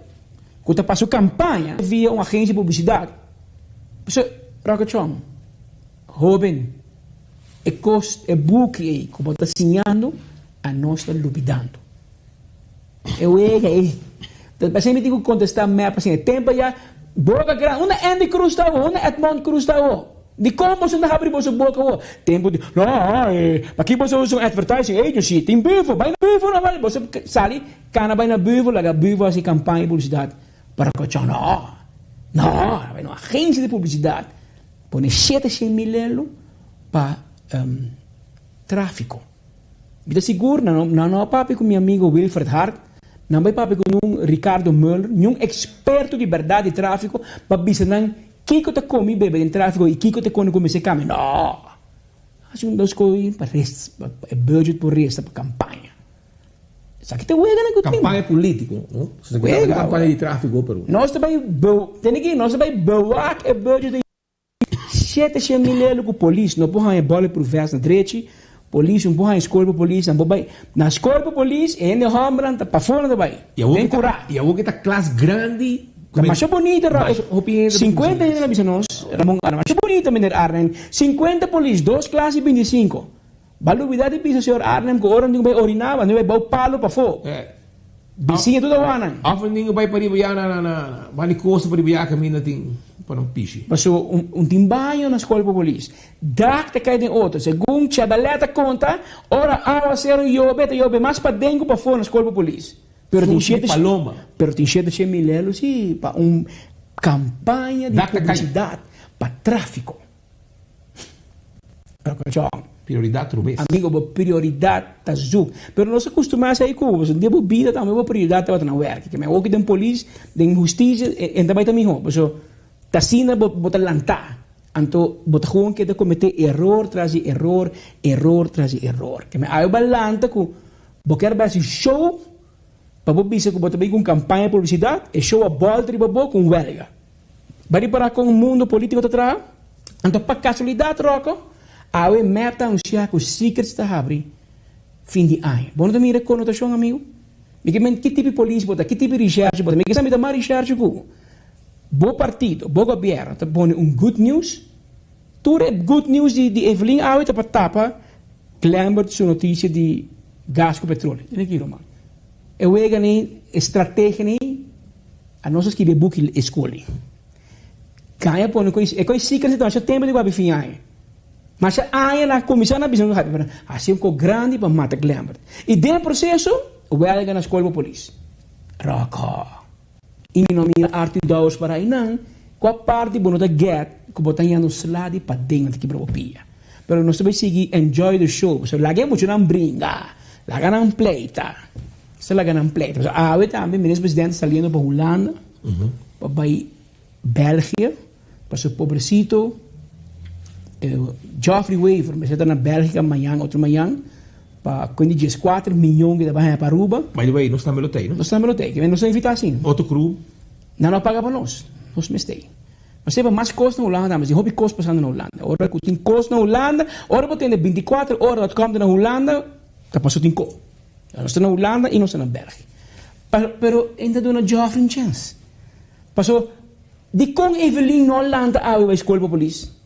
ku ta pa su kampaña via un agensia di publisidat. Pasobra Rocketron, hoben, e kos, e buki ei ku bo ta siñando anos ta lubidando. E wega ei. Pasobra mi tin ku kontestá mep asina. E tempu ya boka gran, unda Andy Cruz ta awo? Unda Edmond Cruz ta awo? Dikon boso no ta habri boso boka awo? Tempu di, no, paki boso usa un advertising agency? Tin Buvo, bai na Buvo no bai. Boso sali kana bai na Buvo, laga Buvo hasi kampaña di publisidat pa Rocochon. No, no, bai na un agensia di publisidat pone 700 mil elo pa trafiko. Mi ta sigur nan no a papia ku mi amigo Wilfred Hart, nan bai papia ku un Ricardo Muller, niun eksperto di bèrdat di tráfiko pa bisa nan kiko ta komi bebe den tráfiko i kiko ta kone ku mester kambia. No! Hasi un dos kos pa resta, pa e budget por resta pa kampaña. Esaki ta weganan ku tin.
Kampaña polítiko, no? Wega. Kampaña di tráfiko, pero.
Nos ta bai, tende aki, nos ta bai bewak e budget di. 700 mil elo ku polis no por haña bulletproof vest na drechi, polis no por haña skol pa polis, nan por bai na skol pa polis e hende hòmbernan ta pafó nan ta bai den kurá.
I awor ke ta klas grandi.
Ta masha bonito ra 50 hende na bisa nos Ramon Arnhem masha bonito meneer Arnhem 50 polis dos klas i 25. Ba lubida di bisa señor Arnhem ku ora nan tin ku bai oriná, nan tin ku bai bou palo pafó. Bisiña tur ta wak nan.
Of nan tin ku bai pariba ya na na banda di kosta pariba ya kaminda tin pa nan pishi.
Paso un tin baño na skol pa polis. Dak ta kai den otro. Segun Chebalet ta konta, ora awasero yobe ta yobe mas paden ku pafó na skol pa polis. Pero tin
Sushi di
shete
paloma.
Pero tin shete shen mil elo si pa un kampaña di
Dak ta kai.
publisidat pa tráfiko. Rokochon.
Prioridat rubes.
Amigo bo prioridat ta zoek. Pero nos a kustumá esei ku bo. Den bo bida tambe bo prioridat tabata na wèrk. Ke men oki den polis, den hustisia e ta bai ta mihó. Paso ta asina bo bo ta lantá. Anto bo ta gewoon keda kometé eror tras di eror, eror tras di eror. Ke men awe bo a lanta ku bo kier bai hasi show pa bo bisa ku bo ta bai ku un kampaña di publisidat, e show a bòlta riba bo ku un wèlga. Bo a ripará kon mundo polítiko ta traha? Anto pa kasualidat Rocco, awe mep ta anunsiá ku Secrets ta habri fin di aña. Bo no ta mira e konotashon amigu? Mi ke men ki tipo di polis bo ta, ki tipo di rishèrchi bo ta. Mi ke sa mi ta mas rishèrchi ku bo. Bo partido, bo gobièrnu ta pone un good news. Tur e good news di di Evelyn awe ta pa tapa Glenbert su notisia di gas ku petroleo. Tene ki ruman. E wega nei, e strategia nei, a nos a skibi e buki e skol ei. Gaña pone koe, e koe secret ta masha tempo di ku abi fin aña. Masha aña na kuminsá na bisa nos habi, pero hasi un kos grandi pa mata Glenbert. I den e proseso, wèlga na skol pa polis. Ròkò. I mi no mira Arthur Dowers para einan, kua parti bo no ta get ku bo ta yendo sla di paden nan ta kibra bo pia. Pero nos ta bai sigui enjoy the show, pasobra laga e muchanan bringa, laga nan pleita, sa laga nan pleita. Pasobra awe tambe Minister Presidente ta saliendo pa Hulanda, pa bai Belgia, pasobra pobrecito Geoffrey Wever mester ta na Belgica mañan, otro mañan, pa kuenta di dieskuater miyon ku ta bai haña pa Aruba.
By the way, nos tambe lo tei, no?
Nos tambe lo tei, nos ta invitá asin.
Otro crew?
Nan no a paga pa nos, nos mester tei. Nos seba mas kos na Hulanda tambe, tin hopi kos pasando na Hulanda. Ora ku tin kos na Hulanda, ora bo tende bintikuater ora dot com ta na Hulanda, ta paso tin ko. Nos ta na Hulanda i nos ta na België. Pero e ta duna Geoffrey un chèns. Paso, dikon Evelyn no a lanta awe bai skol pa polis?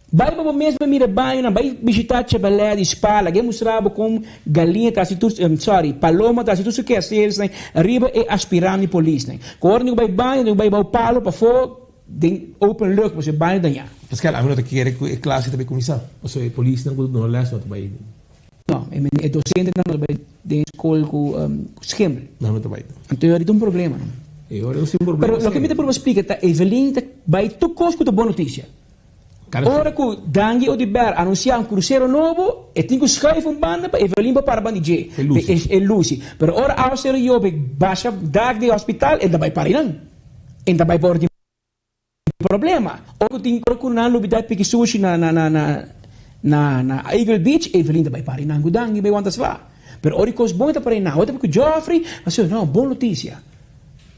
Bai pa bo mes bai mira e bañonan, bai bishitá Chebalet di Spa, laga e mustra bo kon galiña ta hasi tur, sorry, paloma ta hasi tur su keaseresnan riba e aspirant di polisnan. Ku ora nan ku bai baño, nan ku bai bou palo pafó den open lucht pasobra e baño dañá.
Pascal, ami no ta kere ku e klase ta bai kuminsá, pasobra e polisnan ku ta duna lès no ta bai.
No, e dosentenan no ta bai den skol ku schimmel.
Nan no ta bai.
Anto e ora ta un problema.
E ora ta un problema.
Pero loke mi ta prueba splika ta Evelyn ta bai tur kos ku ta bon notisia. Ora ku Dangui Oduber anunsiá un krusero nobo, e tin ku schuif un banda pa Evelyn por para banda di dje. E lusi. Pero ora Austin Riobe basha dak di hospital, e ta bai para einan. E ta bai pa ora tin problema. Ora ku tin ora ku nan lubidá piki sushi na na na na na Eagle Beach, Evelyn ta bai para einan ku Dangui bai wanta sla. Pero ora e kos bon e ta para einan. Ora ta ku Geoffrey, a si no, bon notisia.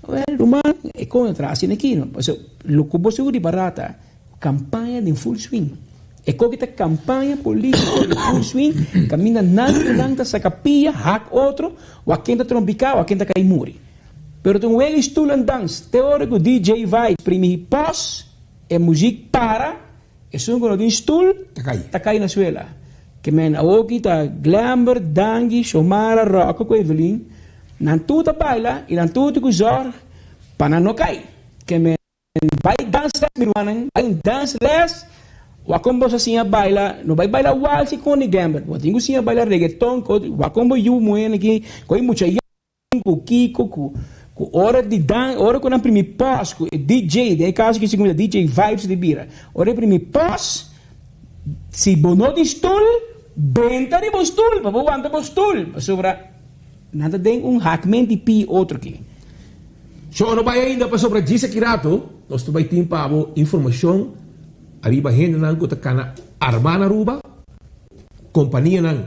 Wel, ruman, e kon a traha asina aki. Pasobra loke bo sigur di barata. Campaña den full swing. E koki ta campaña politico den full swing, caminda nan cu nan ta saca pia, hak otro, wak ken ta trompica, wak ken ta cay muri. Pero ta un wega di stoel en dans, te ora cu DJ Vibes primi pos, e muziek para, esun cu no tin stoel ta cay na suela. Ke men awoki ta Glenbert, Dangui, Xiomara, Rocco cu Evelyn, nan tur ta baila y nan tur tin cu zorg pa nan no cay. Ke men. Bai dans les mi rumannan, bai un dans les, wak kon bo sa siña baila, no bai baila wals i kon di Gambert, bo tin ku siña baila reggaeton, wak kon bo yu muhé aki, ku e mucha yòn, ku kiko, ku ku ora di dan, ora ku nan primi pòs, ku e DJ, den e kaso aki si ku mi ta DJ Vibes di bira, ora e primi pòs, si bo no tin stul, benta riba bo stul, pa bo wanta bo stul, pasobra. Nan ta den un hakment di pi otro ki.
Sho no bai ainda pasobra djis aki rato nos ta bai tin pa bo informacion ariba hendenan cu ta cana arma na Aruba, companianan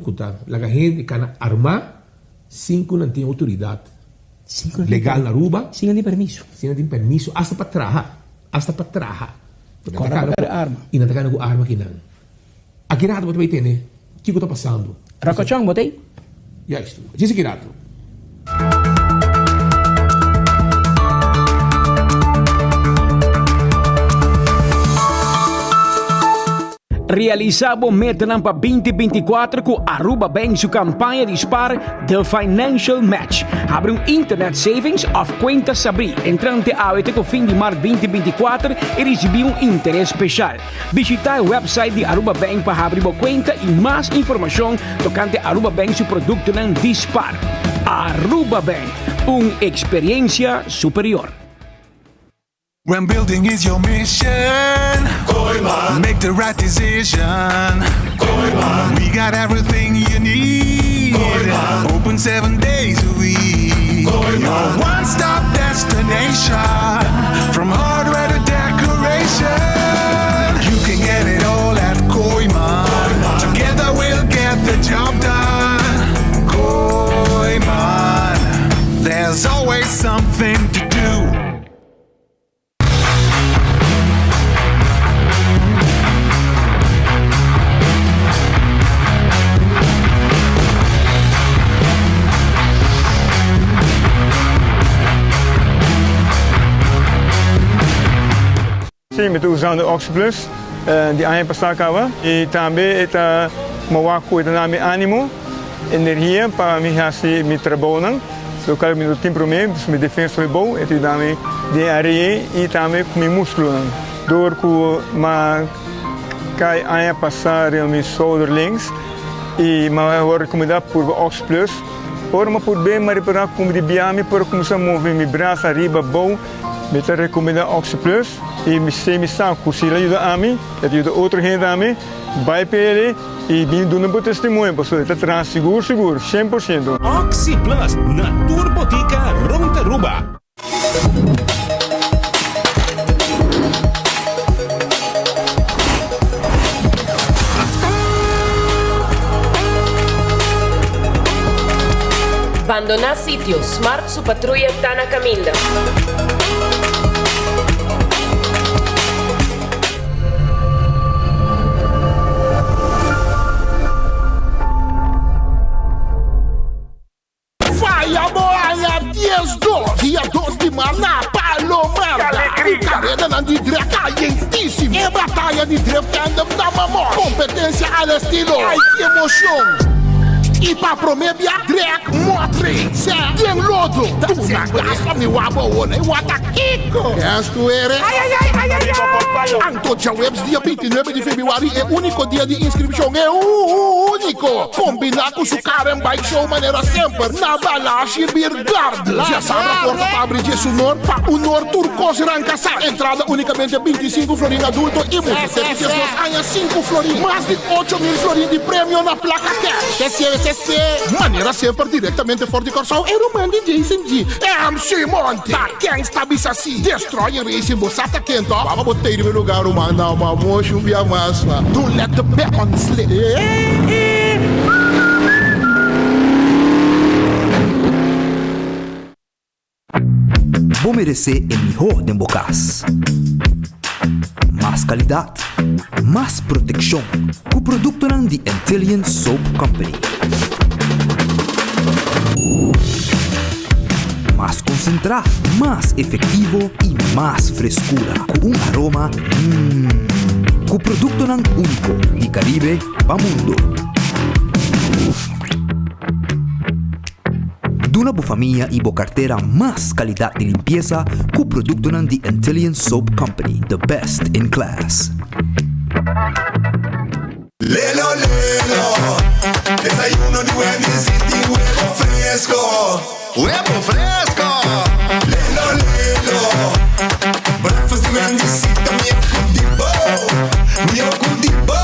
cu ta laga hende cana arma sin cu nan tin autoridad legal na Aruba,
sin nan tin permiso,
sin nan tin permiso hasta pa traha, hasta pa traha.
Cora pa cana arma.
Y nan ta cana cu arma kinan. Aki rato bo ta bay tene kiko ta pasando.
Rokochon bo tey?
Juist. Djis aki rato.
Realisa bo metanan pa 2024 cu Aruba Bank su campaña di spar The Financial Match. Habri un internet savings of cuenta sabri entrante awe te cu fin di maart 2024 y ricibi un interes special. Bishita e website di Aruba Bank pa habri bo cuenta y mas informacion tocante Aruba Bank su productonan di spar. Aruba Bank, un experiencia superior.
When building is your mission, Kooyman. Make the right decision. Kooyman. We got everything you need. Kooyman. Open seven days a week. Kooyman. Your one-stop destination. From hardware to decoration. You can get it all at Kooyman. Kooyman. Together we'll get the job done. Kooyman. There's always something to do.
Sí, mi ta usando Oxyplus di aña pasá kaba i tambe e ta mowa ku e ta na mi ánimo, energia pa mi hasi mi trabounan. Local mi no tin prome, dus mi defensa hopi bou, e ta yuda mi den area i tambe ku mi muskulonan. Dor ku m'a kai aña pasá riba mi shoulder links i m'a wòrdu rekomendá purba Oxyplus. Ora m'a purb'é m'a repará ku mi di bia mi por a kuminsá move mi brasa ariba abou. Mi ta rekomendá Oxyplus i mi sé mi sa ku si el a yuda ami, el ta yuda otro hende tambe. Bai p'e i bin duna bo testimonio pasobra e ta traha sigur sigur, 100%.
Oxyplus na tur botica rond Aruba.
Bandoná sitio, Smart su patruya ta na caminda.
Faya bo aña 12, dia dos di mar na Palomar. Ku karedanan di dreft kalientísimo. E bataya di drift tandem na Mamor. Kompetensia al estilo Ay ki emocion! I pa promé bia drag motre sè den lodo. Duna gas pa mi wak bo wona i wak Kiko! Kes tu eres? Anto djaweps dia 29 di febrüari e úniko dia di inskripshon, e úniko! Kombiná ku su Car and Bike Show manera semper na Balashi Beer Garden. Djasabra porta ta abri dje su nor pa unor tur kos ranka sa. Entrada únikamente 25 florin adulto i mucha te di 12 aña 5 florin. Mas di 8000 florin di premio na plaka cash. Te Manera semper direktamente for di Kòrsou e ruman di Jason G. MC Monty. Ta ken sta bisa si? Destroyer Racing bo sa ta ken to? Baba bo tey riba e lugar ruman na ma moshi un bia mas ma. Don't let the bacon slip.
Bo meresé e mihó den bo kas. Mas kalidat, mas protekshon ku produktonan di Antillian Soap Company. Mas konsentrá, mas efektivo i mas freskura ku un aroma mmm. Ku produktonan úniko di Karibe pa mundu. Duna bo famia i bo kartera mas kalidat di limpiesa ku produktonan di Antillian Soap Company, the best in class.
Lelo lelo, desayuno di Wendy's y tin huevo fresco. Huevo fresco. Lelo lelo, breakfast di Wendy's y ta mihó cu di bo, mihó cu di bo.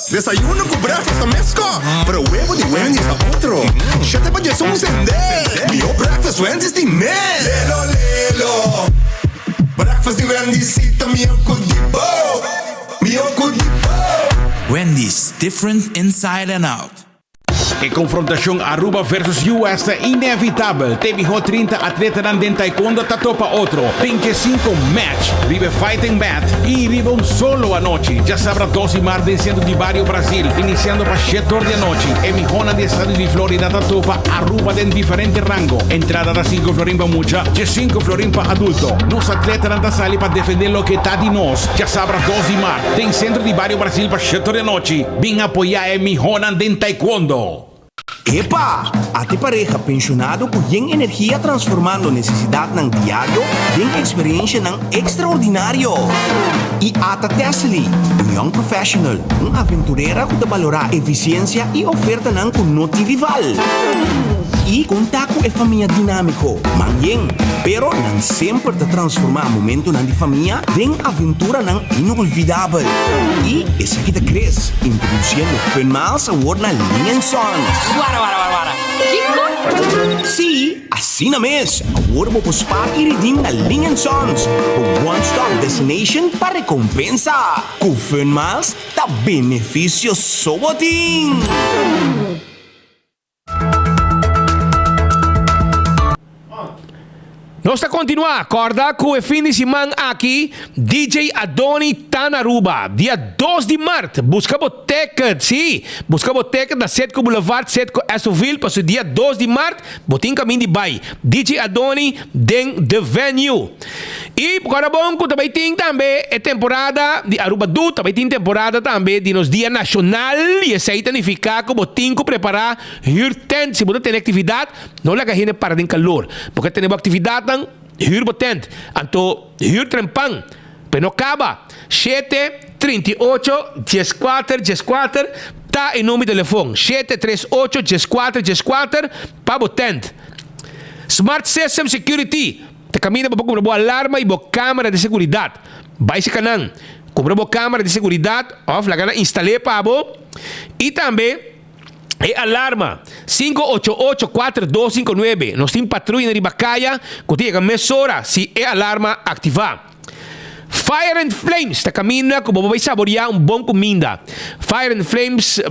Desayuno cu breakfast ta mesco, pero huevo di Wendy's ta otro. Shete pa diesun sende, mihó breakfast Wendy's tin mes. Lelo lelo, breakfast di Wendy's y ta mihó cu di bo.
Wendy's, different inside and out.
E konfrontashon Aruba versus US ta inevitabel. Te mihó 30 atletanan den taekwondo ta topa otro den dje sinku match riba e fighting mat i riba un solo anochi. Djasabra dos di mart den sentro di bario Brasil, inisiando pa shete or di anochi, e mihónan di estado di Florida ta topa Aruba den diferente rango. Entrada ta sinku florin pa mucha, dje sinku florin pa adulto. Nos atletanan ta sali pa defendé loke ta di nos. Djasabra dos di mart den sentro di bario Brasil pa shete or di anochi. Bin apoyá e mihónan den taekwondo!
Epa! Ate pareha penshonado ku yen energia transformando nesesidatnan diario den eksperenshanan ekstraordinario. I ata Tessely, un young professional, un aventurera ku ta balorá efisiensia i ofertanan ku no tin rival. I konta ku e famia dinámiko, man yen, pero nan semper ta transformá momentonan di famia den aventuranan inolvidabel. I esaki ta Chris, introduciendo Fun Miles awor na Ling and Sons.
Wara, wara, wara, wara. Kiko?
Sí, asina mes! Awor bo por spaar i redeem na Ling and Sons, bo one-stop destination pa recompensa. Ku Fun Miles ta beneficio so bo tin!
Nos ta kontinuá. Kòrda ku e fin di siman aki DJ Adoni ta na Aruba. Dia dos di mart. Buska bo ticket. Sí, buska bo ticket na Citgo Boulevard, Citgo Esoville pasobra dia dos di mart bo tin kamin di bai. DJ Adoni den The Venue. I kòrda bon ku ta bai tin tambe e temporada di Aruba Doet, ta bai tin temporada tambe di nos Dia Nashonal i esei ta nifiká ku bo tin ku prepará hür tent si bo ta tene aktividat. No laga hende para den kalor. Bo ke tene bo aktividatnan, hür bo tent. Anto hür trempan, pe no kaba. Shete, 38, dieskuater, dieskuater ta e number di telefon. Shete, tres, ocho, dieskuater, dieskuater pa bo tent. Smart System Security ta kaminda bo por kumpra bo alarma i bo kamera di seguridat. Bai si kanan, kumpra bo kamera di seguridat òf laga nan instal'é pa bo. I tambe. E alarma, sinku ocho ocho kuater dos sinku nuebe. Nos tin patruya riba kaya ku ta yega mesora si e alarma aktivá. Fire and Flames ta kaminda ku bo por bai saboriá un bon kuminda. Fire and Flames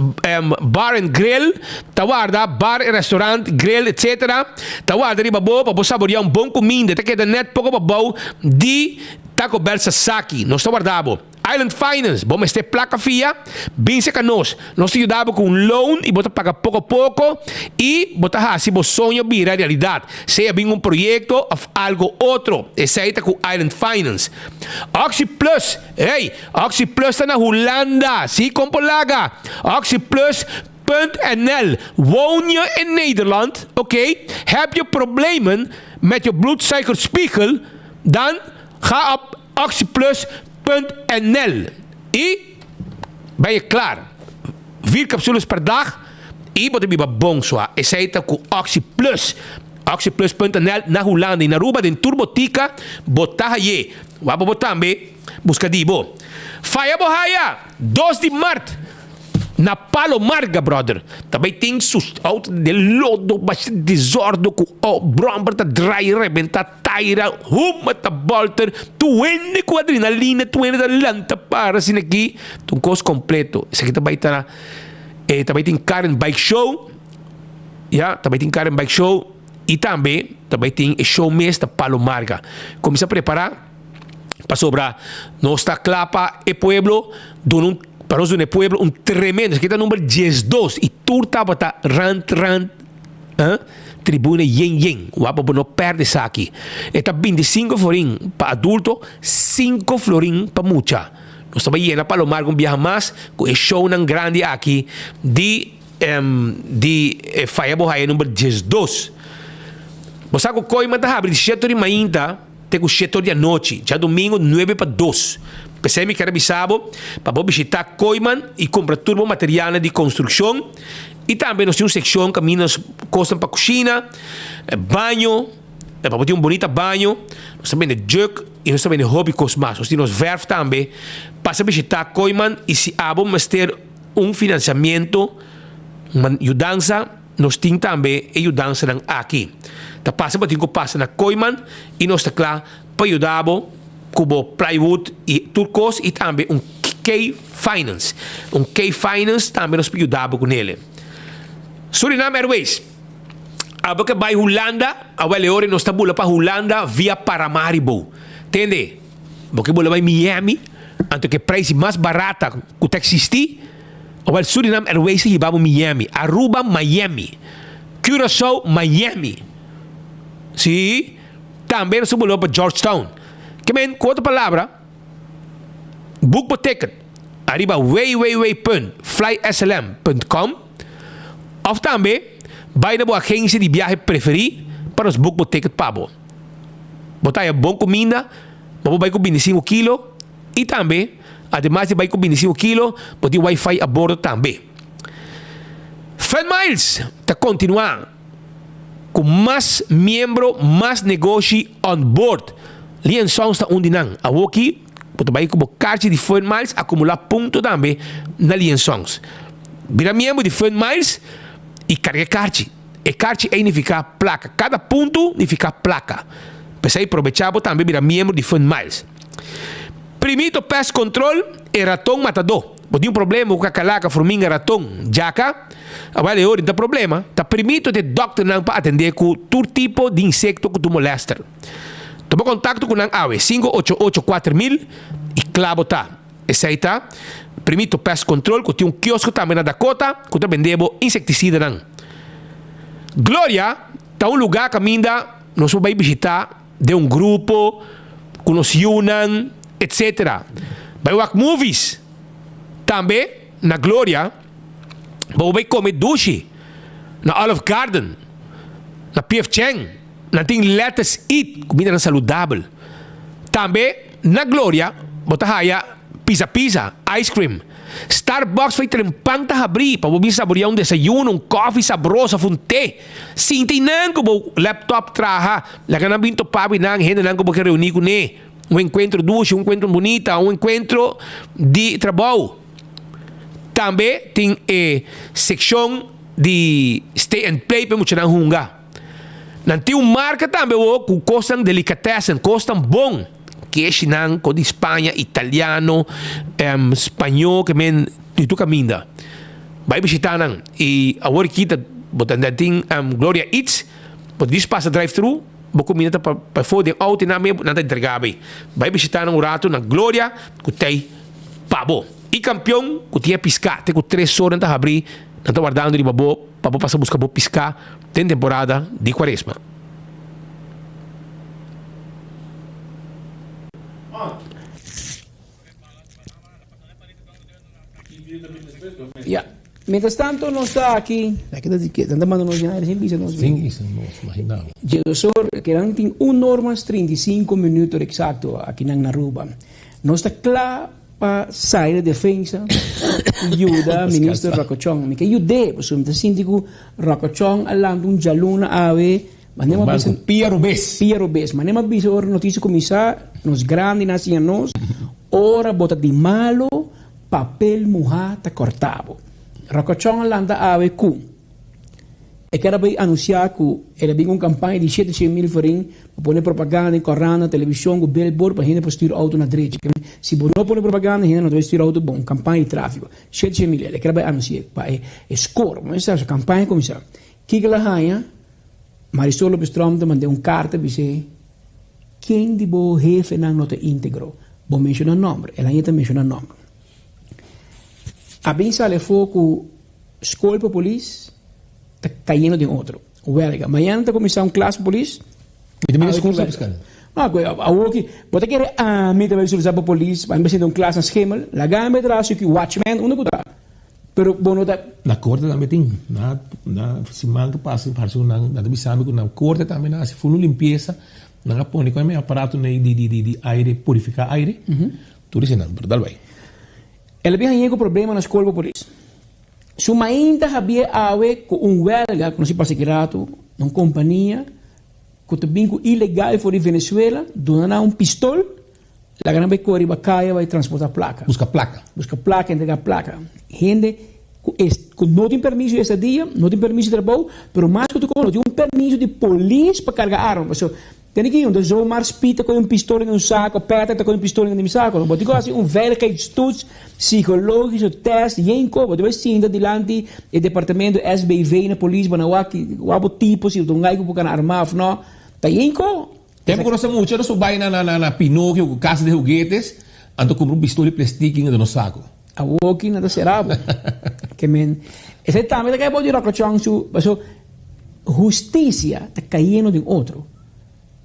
Bar and Grill ta warda bar, restaurant, grill etc. Ta warda riba bo pa bo saboriá un bon kuminda. E ta keda nèt poko pabou di Taco Bell Sasaki. Nos ta warda bo. Island Finance, bo mester plaka fia? Bin serka nos. Nos ta yuda bo ku un loan i bo ta paga poko poko i bo ta hasi bo soño bira realidat, sea bin un proyekto òf algo otro. Esei ta ku Island Finance. Oxi Plus, hey! Oxi Plus ta na Hulanda! Si, kon por laga? Oxi Plus punt nl Woon je in Nederland? Oké, heb je problemen met je bloedsuikerspiegel? Dan ga op Oxyplus punt nl y ben je klaar. Vier capsules per dag y bo ta biba bon sua. Esey ta cu Oxyplus. Oxyplus punt nl na Hulanda y na Aruba den tur botica bo ta haye. Wak bo tambe busca di bo. Faya bo haya! Dos di mart! Na Palo Marga brother ta bay tin su auto den lodo bashita desordo cu bromber ta draai rebenta taira huma ta bolter tur hende cu adrenalina tur hende ta lanta para asina aki ta un cos completo esaki ta bay ta e ta bay tin car and bike show ya ta bay tin car and bike show y tambe ta bay tin e show mes na Palo Marga cuminsa prepara. Pasobra nos ta kla pa e pueblo duna un, pa nos duna e pueblo un tremendo, esaki ta number diesdos i tur tabata rant rant, eh, tribuna yen yen. Wak pa bo no pèrdè esaki. E ta bintisinko florin pa adulto, sinko florin pa mucha. Nos ta bai yena Palomar un biaha mas ku e shownan grandi aki di di e Faya Bo Haya number diesdos. Bo sa ku Kooiman ta habri di shete ora di mainta. Te ku shete or di anochi, djadumingu nuebe pa dos. P'esei mi ker a bisa bo pa bo bishitá Kooiman i kumpra tur bo materialnan di konstrukshon. I tambe nos tin un sekshon kaminda nos kosnan pa kushina, baño, pa bo tin un bunita baño. Nos ta bende jug i nos ta bende hopi kos mas. Nos tin nos vèrf tambe. Pasa bishitá Kooiman i si abo mester un finansiamentu, un yudansa, Nos tin tambe e yudansanan aki. Ta pasa bo tin ku pasa na Kooiman i nos ta kla pa yuda bo ku bo plywood i tur kos i tambe un Key Finance. Un Key Finance tambe nos por yuda bo ku nele. Suriname Airways, abo ke bai Hulanda, awel e ora nos ta bula pa Hulanda via Paramaribo. Tende, bo ke bula bai Miami, anto ke prijs mas barata ku ta eksistí, awel Suriname Airways ta hiba bo Miami, Aruba, Miami, Curaçao, Miami. Sí, tambe nos ta bula pa Georgetown. Ke men, ku otro palabra, Boek bo ticket ariba www.flyslm.com of tambe bai na bo agencia di biahe preferi pa nos boek bo ticket pa bo. Bo ta haya bon cuminda, bo por bai cu bintisinco kilo y tambe ademas di bai cu bintisinco kilo bo tin wifi a bordo tambe. Fun Miles ta continua. Ku mas miembro, mas negoshi on board. Lee and Sons ta un di nan. Awoki bo ta bai ku bo karchi di Fun Miles akumulá punto tambe na Lee and Sons. Bira miembro di Fun Miles i karga e karchi. E karchi ei nifiká plaka. Kada punto nifiká plaka. P'esei probechá bo tambe bira miembro di Fun Miles. Primito Pest Control e raton matadó. Bo tin un problema ku kakalaka, furminga, raton, djaka? Awel e ora ta problema, ta permito te dokternan pa atendé ku tur tipo di insekto ku tu molèster. Tuma kontakto ku nan awe, 588 4000 i kla bo ta. Esei ta Primito Pest Control ku tin un kiosko tambe na Dakota ku ta bende bo insektisidanan. Gloria ta un lugá kaminda nos por bai bishitá den un grupo, ku nos yunan, etc. Bai wak movies. Tambe na Gloria. Bo por bai come dushi na Olive Garden, na PF Chang, nan tin Lettuce Eat, cumindanan saludabel. Tambe na Gloria bo ta haya Pizza Pizza, ice cream. Starbucks fai trempan ta habri pa bo bin saboria un desayuno, un koffie sabroso of un te. Sinta einan cu bo laptop traha, laga nan bin topa bo einan, hendenan cu bo ke reuni cune. Un encuentro dushi, un encuentro bunita, un encuentro di trabou. Tambe tin e seccion di stay and play pa e muchanan hunga. Nan tin un marca tambe awo cu cosnan delicatessen, cosnan bon. Keshinan co di Spaña, italiano, spañó ke men di tur caminda. Bay bishita nan y awor aki ta bo ta tin Gloria Eats, bo ta djis pasa drive thru, bo cuminda ta pafó den auto y nan mes nan ta entrega bay. Bay bishita nan un rato na Gloria cu tey. Pa bo. I kampion ku tin e piská te ku tres sor nan ta habrí, nan ta wardando riba bo pa bo pasa buska bo piská den temporada di kuaresma.
Ya. Mientras tanto nos ta aki. Aki ta di ke? Nan ta manda nos ya sin bisa nos.
Sin bisa nos, imagina bo.
Djedosor, kiran tin un normas 35 minuto exacto akinan na Aruba. Nos ta kla pa sai na defensa i yuda Minister Rocochon. Mi ke yud'é pasobra mi ta sinti ku Rocochon a lanta un djaluna awe. Manera mi a bisa.
Pia robes.
Pia robes. Manera mi a bisa ora notisia kuminsá, nos grandinan a siña nos, ora bo ta di malo, papel muhá ta kòrtá bo. Rocochon a lanta awe ku. E ker a bai anunsiá ku el a bin un kampaña di 700,000 forin pa pone propaganda den korant, na televishon ku billboard pa hende por stuur outo na drechi. Si bo no pone propaganda hende no ta bai stuur outo bon, un kampaña di tráfiko. 700,000 el e ker a bai anunsiá pa e skor. Bo mester sa su kampaña kuminsá. Kiko el a haña? Marisol Lopez Tromp ta mand'é un karta bis'é, Ken di bo hefenan no ta íntegro? Bo menshoná nòmber. El haña ta menshoná nòmber. A bin sali afó ku. Skol pa polis ta kayendo den otro. Welga. Mañana ta kuminsá un klas pa polis.
Mi ta mira skol sa piskal.
No, awor ki bo ta kere ami ta bai supervisá pa polis, pa mi sinta un klas na Schimmel, laga mi traha su ki watchman unda ku ta. Pero bo no ta.
Na korte tambe tin. Na na siman ku pasa parse ku nan nan ta bisa mi ku na korte tambe nan hasi full un limpiesa, nan a pone ku e aparato di di di di aire purifiká aire. Tur esei nan, pero dal bai.
El a bin hañ'é ku problema na skol pa polis. Su mainta habié awe ku un wèlga ku nos a pasa ki ratu na un kompania ku ta bin ku ilegal for di Venezuela, duna nan un pistol, laga nan bai kore riba kaya bai transportá plaka.
Buska plaka.
Buska plaka, entregá plaka. Hende ku es ku no tin permiso di estadia, no tin permiso di trabou, pero mas ku tur kos no tin un permiso di polis pa karga arma. Pasobra. Tene ki un zomaar Speed ta koe un pistola den un saco, Patrick ta koe un pistola den mi saco. Bo tin ku hasi un veiligheidstoets, psychologische test, yen ko. Bo ta bai sinta dilanti e departamento SBV na polis bo na wak wak bo tipo si bo ta un guy ku por kana arma of no. Ta yen ko.
Tempo ku nos ta mucha nos por bai na na na Pinocchio ku casa de juguetes anto kumpra un pistola di plastic den nos saco.
Awoki nan ta sera bo. Ke men esei tambe ta kai bou di Rokochon su paso husticia ta cayendo den otro.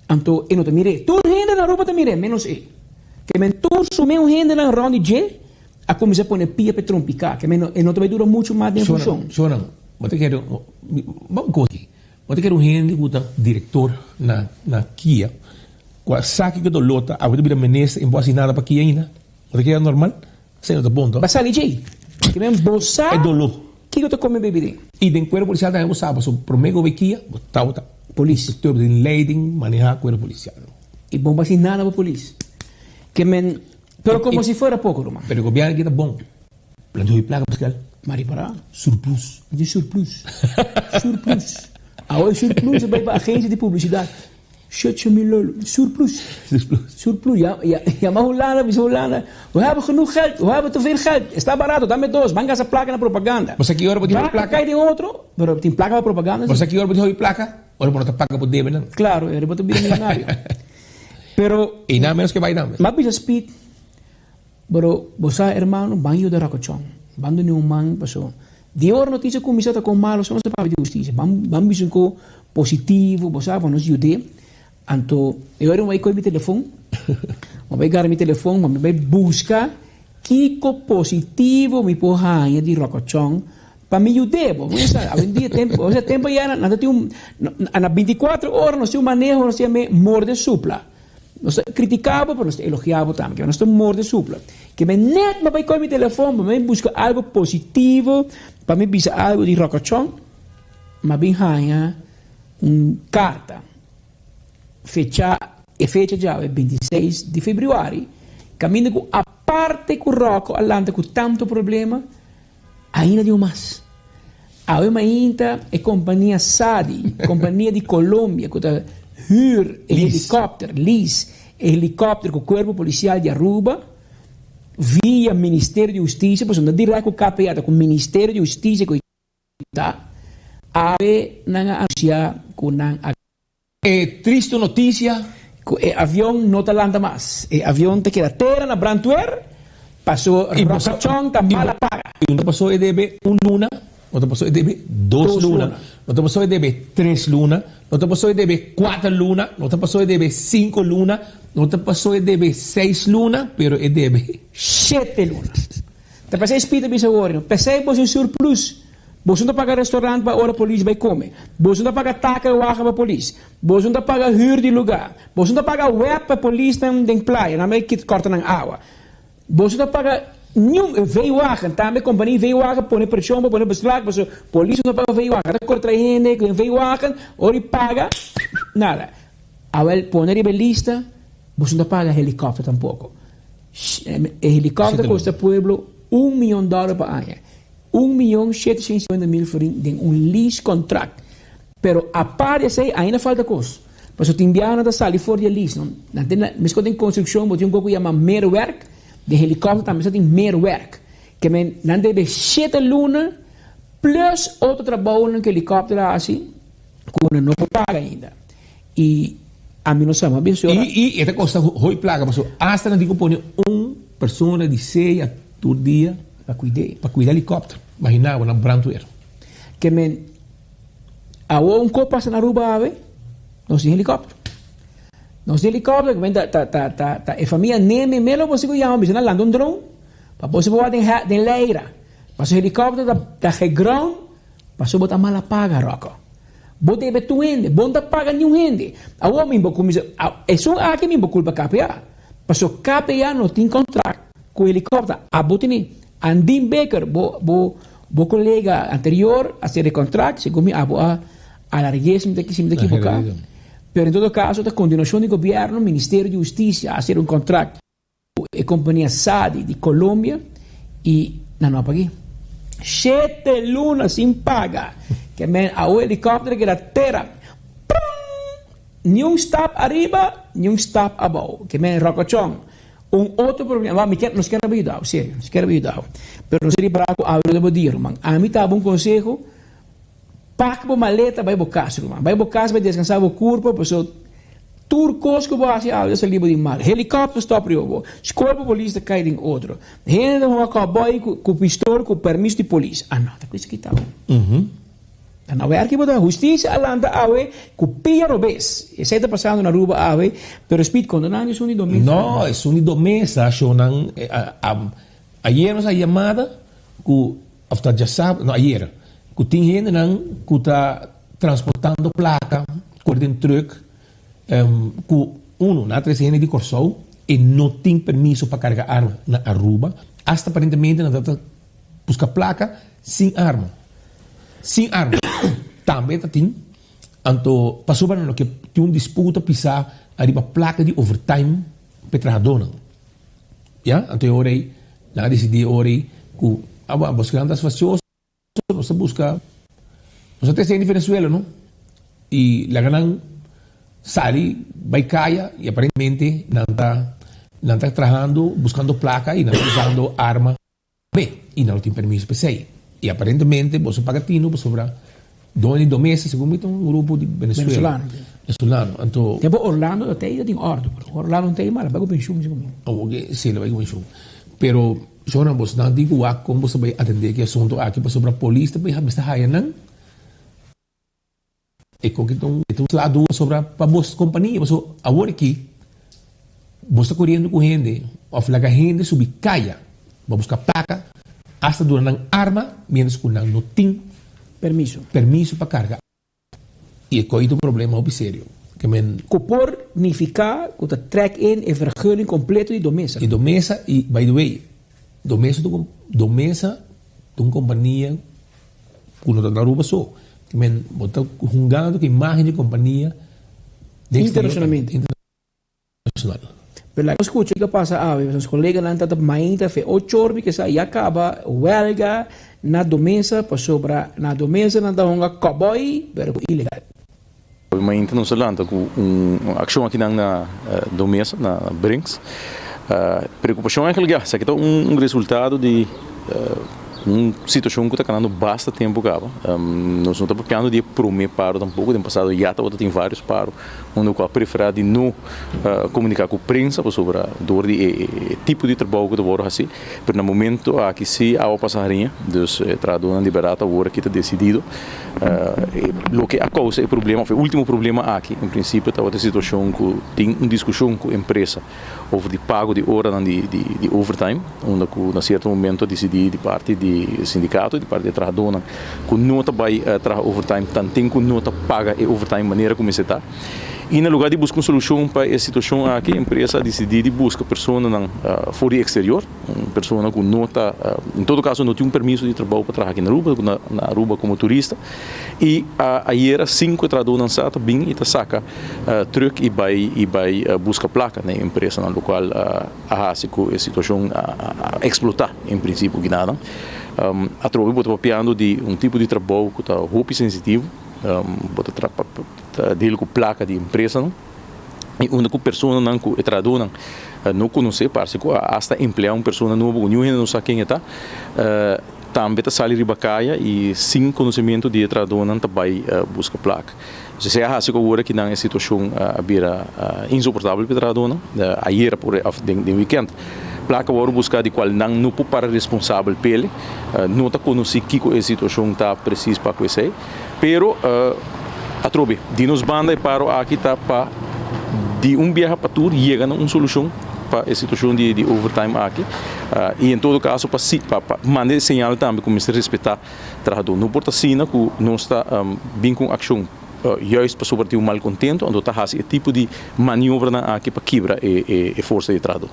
Anto e no ta mir'é. Tur hende na Aruba ta mir'é, menos e. Ke men tur su meu hendenan rond di dje a kuminsá pone pia p'e trompiká. Ke men e no ta bai dura muchu mas den fushon.
Shona, bo ta kere, bo un kos aki. Bo ta kere un hende ku ta direktor na na Kia, ku a sa kiko doló ta, awe ta bira minister i no por hasi nada pa Kia ainda? Bo ta kere normal? Esei no ta bon, to?
Ba sali djei. Ke men bo sa
E doló.
kiko ta kome baby den.
I den kuerpo polisial tambe bo sa, pasobra promé ku bo bai Kia, bo tabata
Polis.
instruktor den leiding manehá kuerpo polisial.
I bo no hasi nada pa polis. Ke men, pero komo si fuera poko, ruman.
Pero e gobièrnu aki ta bon. Nan ta hopi plaka paskal.
Ma ripará.
Surplus.
Nan tin surplus. Surplus. Awo e surplus a bai pa agensia di publisidat. Shotje mi lolo. Surplus.
Surplus.
Surplus. Ya, ya, yama Hulanda, bisa Hulanda, we hebben genoeg geld, we hebben te veel geld. Está barato, dame dos, ban gasta plaka na propaganda.
Bo sa ki ora bo tin hopi plaka?
Kai den otro, pero tin plaka pa propaganda.
Bo sa ki ora bo tin hopi plaka? Ora bo no ta paga bo debenan.
Claro, ora bo ta bira millonario. Pero.
I nada menos ke bai tambe.
M'a bisa Speed, Pero bo sa hermano, ban yuda Rakochon, ban duna un man paso di ora noticia cuminsa ta con malo so nos ta papia di husticia, ban ban bisa un co positivo, bo sa pa nos yud'é, anto e ora mi bai coge mi telefon, mi bai gara mi telefon pa mi bai busca kico positivo mi por haña di Rakochon pa mi yud'é, bo sa awendia tempo, osea tempo ya nan ta tin un na binticuatro ora nos tin un maneho nos ta yam'é morde supla. Nos ta critica bo, pero nos ta elogia bo tambe. Nos ta morde supla. Ke mi net mi bai coge mi telefon pa mi busca algo positivo, pa mi bisa algo di Rocochon, mi a bin haña un carta fecha, e fecha djawe bintiseis di februari, caminda cu aparte cu Rocco a lanta cu tanto problema, Ainda tin un mas. Awe mainta e kompania Sadi, kompania di Colombia ku ta hür e helikòpter, lease e helikòpter ku Kuerpo Polisial di Aruba via Ministerio di Hustisia, pasobra no dirèkt ku KPA, ta ku Ministerio di Hustisia ku e ta, awe nan a anunsiá ku nan a.
E tristu notisia.
Ku e avion no ta lanta mas. E avion ta keda tera na brandweer paso Rokachon ta mala paga.
I no ta paso e debe un luna, no ta paso e debe dos luna, no ta paso e debe tres luna, no ta paso e debe kuater luna, no ta paso e debe sinku luna, no ta paso e debe seis luna, pero e debe.
Shete luna. Ta p'esei Speed a bisa wor, p'esei bo sin surplus. Boso no ta paga restaurant pa ora polis bai come. Boso no ta paga taca y waga pa polis. Boso no ta paga huur di lugar. Boso no ta paga web pa polisnan den playa, nan bai kit corta nan awa. Boso no ta paga niun veewagen, tambe compania veewagen pone presion pa pone beslag pasobra polis no ta paga veewagen. Ta corta hende cu den veewagen, ora di paga, nada. Awel pone riba e lista, boso no ta paga helicopter tampoco. E helicopter costa pueblo un miyon dollar pa aña. Un miyon 750.000 florin den un lease contract. Pero apart di esei ainda falta kos. Pasobra tin biaha nan ta sali for di e lease. No? Nan tin, meskos den konstrukshon bo tin un kos ku yama meerwerk, den helikòpter tambe sa tin meerwerk. Ke men nan debe shete luna plus otro trabounan ku helikòpter a hasi ku nan no por paga ainda. I ami no sa, mi a bisa ora.
I e ta kosta hopi plaka pasobra asta nan tin ku pone un persona di sea tur dia.
Pa kuid'é.
Pa kuida helikòpter. Imaginá bo na brandweer.
Ke men awo un kos pasa na Aruba awe, nos tin helikòpter. Nos tin helikòpter, ke men ta ta ta ta ta e famia Neme Melo bo sigu yama bisa nan lanta un dron pa bo si por wak den den Leira. Pasobra helikòpter ta ta geground pasobra bo ta mala paga Rocco. Bo debe tur hende, bo no ta paga niun hende. Awor mi bo kuminsá, esun aki mi bo kulpa KPA. Pasobra KPA no tin kontrakt. Ku helikòpter abo tene. Andin Baker, bo bo bo kolega anterior a sera e kontrakt, segun mi abo a alarg'é si mi ta si mi ta ekiboká. Pero en todo kaso ta kontinuashon di gobièrnu, Ministerio di Hustisia a sera un kontrakt ku e kompania Sadi di Colombia i nan no a pag'é. Shete luna sin paga! Ke men awo helikòpter a keda tera. Prrrm! Ni un stap ariba, ni un stap abou. Ke men rokochon. Un otro problema, mi kier, nos kier a yuda bo, serio, nos kier a yuda bo. Pero nos a ripara ku awe no ta bo dia, ruman. Ami ta bo un konseho, pak bo maleta bai bo kas, ruman. Bai bo kas bai deskansá bo kurpo, paso tur kos ku bo hasi awe ta sali bo di mal. Helikòpter stòp riba bo, skol pa polis ta kai den otro. Hende ta hunga kòbòi ku pistol ku permiso di polis. Ah no, ta kos kita bo. Ta na werki bo ta. Husticia a lanta awe cu pia robes. Esey ta pasando na Aruba awe, pero Speed condenan esun di Domesa.
No, esun di Domesa, shownan ayer nos a yamada cu, of ta djasabra, no ayer, cu tin hendenan cu ta transportando placa cu den truck, cu uno, nan a trece hende di Corsou e no tin permiso pa carga arma na Aruba, hasta aparentemente nan ta Buska plaka sin arma. Sin arma. Tambe ta tin. Anto pasobra nan lo ke tin un disputa pisá ariba plaka di overtime p'e trahadónan. Ya, anto e ora ei nan a disidí e ora ei ku aba boso nan ta fasioso, nos ta buska, nos ta trese hende di Venezuela no i laga nan sali bai kaya i aparentemente nan ta nan ta trahando buskando plaka i nan ta usando arma. Be, i nan lo tin permiso p'esei. I aparentemente boso paga tinu pasobra doño di Domesa segun mi ta un grupo di Venezuela.
Venezolano.
Venezolano. Anto.
Tempo Orlando ta tei ta tin ordo, pero Orlando no tei mas, la bai ku penshun segun mi.
Oh, oke, si, la bai ku penshun. Pero, shornan, boso nan tin ku wak kon boso ta bai atendé ki asunto aki pasobra polis ta bai mester haya nan. E koki ta un e ta un sla duro pasobra pa bos kompania pasobra awor aki bos ta koriendo ku hende òf laga hende subi kaya pa buska plaka asta duna nan arma mientras ku nan no tin
Permiso.
permiso pa karga i e koki ta un problema hopi serio ke men.
Ku por nifiká ku ta trek in e vergunning kompleto di Domesa.
Di Domesa i by the way Domesa ta un Domesa ta un kompania. Ku no ta na Aruba so. Men bo ta hungando ku imagen di kompania den exterior tambe.
Internacionalmente.
Internacional.
Pero laga nos skucha kiko a pasa awe. Nos koleganan ta ta mainta fe ocho or mi ke sa ya kaba welga na Domesa pasobra na Domesa nan ta hunga kòbòi pero ku ilegal.
Awe mainta nos a lanta ku un akshon akinan na Domesa na Brinks. Preokupashon eigenlijk ya esaki ta un resultado di un situashon ku ta kanando basta tempu kaba. Nos no ta papiando di e prome paro tampoko, den pasado ya tabata tin varios paro unda ku a preferá di no komuniká ku prensa pasobra dor di e tipo di trabou ku ta wòrdu hasi. Pero na momento aki si awa pasa hariña, dus e trahadónan di bèrdat awor aki ta desidido. Loke a kousa e problema òf e último problema aki en prinsipio tabata e situashon ku tin un diskushon ku empresa over di pago di oranan di overtime, unda ku na sierto momento a disidí di parti di sindikato, di parti di e trahadónan ku no ta bai traha overtime tanten ku no ta paga e overtime manera ku mester ta. I na lugá di buska un solushon pa e situashon aki, e empresa a disidí di buska personanan for di eksterior, un persona ku no ta, en todo kaso no tin un permiso di trabou pa traha aki na Aruba, ku na Aruba komo turista. I ayera sinku e trahadónan sa ta bin i ta saka trùk i bai i bai buska plaka na e empresanan, lokual a hasi ku e situashon a eksplotá en prinsipio ginanan. Atrobe bo ta papiando di un tipo di trabou ku ta hopi sensitivo, bo ta Ta deal ku plaka di empresanan i unda ku personanan ku e trahadónan no konosé, parse ku a asta empleá un persona nobo ku niun hende no sa ken e ta, tambe ta sali riba kaya i sin konosementu di e trahadónan ta bai buska plaka. Entonces esei a hasi ku awor akinan e situashon a bira insoportabel pa e trahadónan. Ayera por òf den wikènt plaka wòrdu buská di kual nan no por para responsabel p'el, no ta konosí kiko e situashon ta presis pa ku esei. Pero atrobe, di nos banda e paro aki ta pa di un biaha pa tur yega na un solushon pa e situashon di overtime aki i en todo kaso pa pa manda e señal tambe ku mester respetá trahadó. No por ta asina ku nos ta bin ku un akshon juist pasobra tin un malkontento anto ta hasi e tipo di maniobranan aki pa kibra e forsa di trahadó.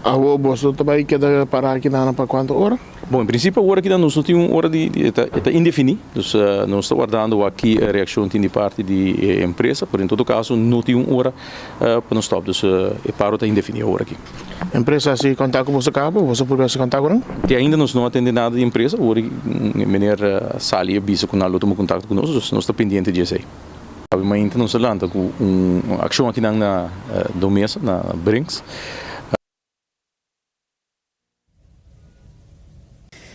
Awor boso ta bai keda pará aki nan pa kuantu ora?
Bon, en prinsipio awor aki nos no tin un ora di, e ta, e ta indefiní, dus nos ta wardando wak ki reakshon tin di parti di e empresa, pero en todo kaso no tin un ora pa nos stòp, dus e paro ta indefiní awor aki.
Empresa a sigui kontá ku boso kaba, boso por hasi kontá ku nan?
Te ainda nos no a tende nada di empresa, awor meneer a sali a bisa ku nan lo tuma kontakto ku nos, dus nos ta pendiente di esei. Mainta nos a lanta ku un akshon akinan na Domesa, na Brinks.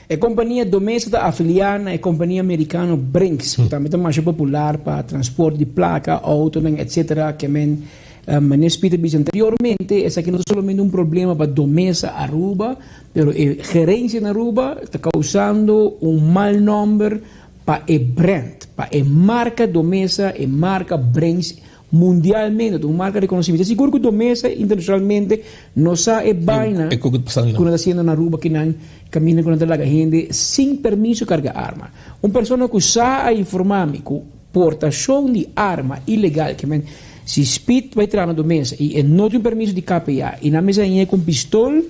E kompania Domesa ta afiliá na e kompania merikano Brinks, ku tambe ta masha popular pa transporte di plaka, outonan, etc. Ke men Meneer Speed a bisa anteriormente, esaki no ta solamente un problema pa Domesa Aruba, pero e gerensia na Aruba ta kausando un mal nòmber pa e brand, pa e marka Domesa, e marka Brinks Mundialmente ta un marka rekonosí. Mi ta sigur ku Domesa internashonalmente no sa e baina ku nan ta hasiendo na Aruba kinan kaminda ku nan ta laga hende sin permiso karga arma. Un persona ku sa a informá mi ku portashon di arma ilegal ke men si Speed bai traha na Domesa i e no tin un permiso di KPA i nan mester hañ'é ku un pistol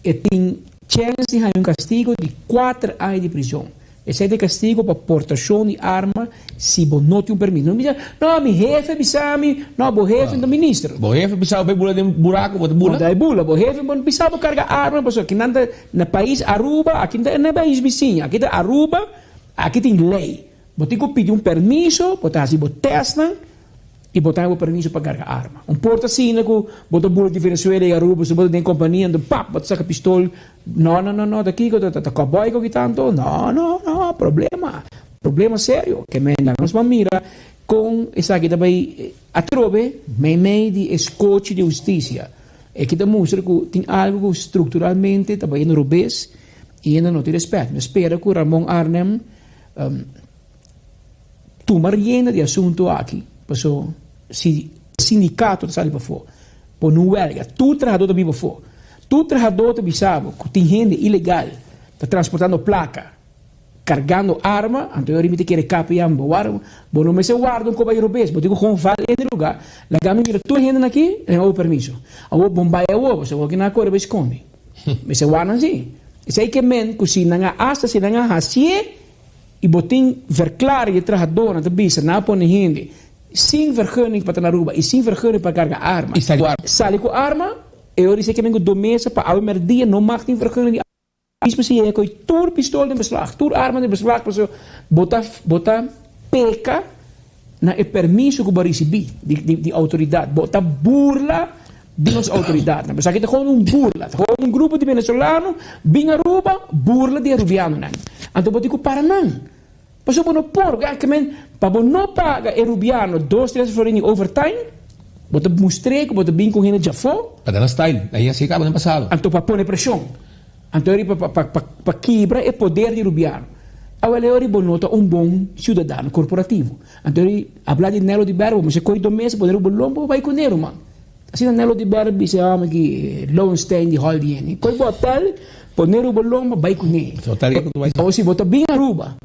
e tin chèns di haña un kastigo di kuater aña di prison. Esei ta e kastigo pa portashon di arma si bo no tin un permiso. No bisa, no, mi hefe bisa mi, no, bo hefe ta minister.
Bo hefe bisa bo bai bula den buraku, bo ta bula?
Bo ta bula. Bo hefe bo no bisa bo karga arma pasobra kinan ta na pais Aruba, aki no ta na pais bisiña, aki ta Aruba, aki tin lei. Bo tin ku pidi un permiso, bo ta hasi bo tèstnan. I bo ta haña bo permiso pa karga arma. Un por ta asina ku bo ta bula di Venezuela i Aruba, si bo ta den kompania anto pap bo ta saka pistol. No, no, no, no, ta kiko ta ta kòbòi ku kita anto? No, no, no, problema, problema serio. Ke men laga nos ban mira kon esaki ta bai atrobe meimei di e skochi di hustisia. E kita mustra ku tin algu ku strukturalmente ta bayendo robes i hende no tin rèspèt. Mi a spera ku Ramon Arnhem Tuma rienda di asuntu aki, paso si sindicato ta sali pafó, pone un welga, tur trahadó ta bin pafó. Tur trahadó ta bisa bo ku tin hende ilegal ta transportando plaka, kargando arma, anto e ora mi ta kere kapi bo warda, bo no mester warda un koba robes, bo tin ku gewoon val hende lugá, laga mi mira tur hendenan aki, nan a bo permiso. Awor bon bai awor, pasobra awor ki nan a kore bai skonde. Mester warda nan si. Esei ke men ku si nan a asta si nan a hasié, I bo tin verklaring di trahadornan ta bisa nan a pone hende sin vergunning pa ta na Aruba i sin vergunning pa karga arma.
I sali ku arma.
Sali ku arma, e ora di se ke men ku Domesa pa awe merdia no mag tin vergunning di arma. Mismo si e koi tur pistol den beslag, tur arma den beslag pasobra bo ta bo ta peka na e permiso ku bo a risibí di di di outoridat. Bo ta burla di nos outoridatnan. Pasobra aki ta gewoon un burla. Ta gewoon un grupo di venezolano bin Aruba burla di arubianonan. Anto bo tin ku para nan. Pasobra bo no por. Ke men pa bo no paga e rubiano dos tres florin di overtime, bo ta mustr'é ku bo ta bin ku hende djafó.
Pa dana style. Ahí así kaba den pasado.
Anto pa pone preshon. Anto eri pa pa pa kibra e poder di rubiano. Awel e ori bo no ta un bon ciudadano corporativo. Anto eri habla di Nelo di Berg, bo mester coy do mesa pone riba bo lomba bo bay cune ruman. Asina Nelo di Berg bisa e homber ki Lowenstein di Hol di hende. Coy bo hotel pone riba bo lomba bay cune. O si bo ta bin Aruba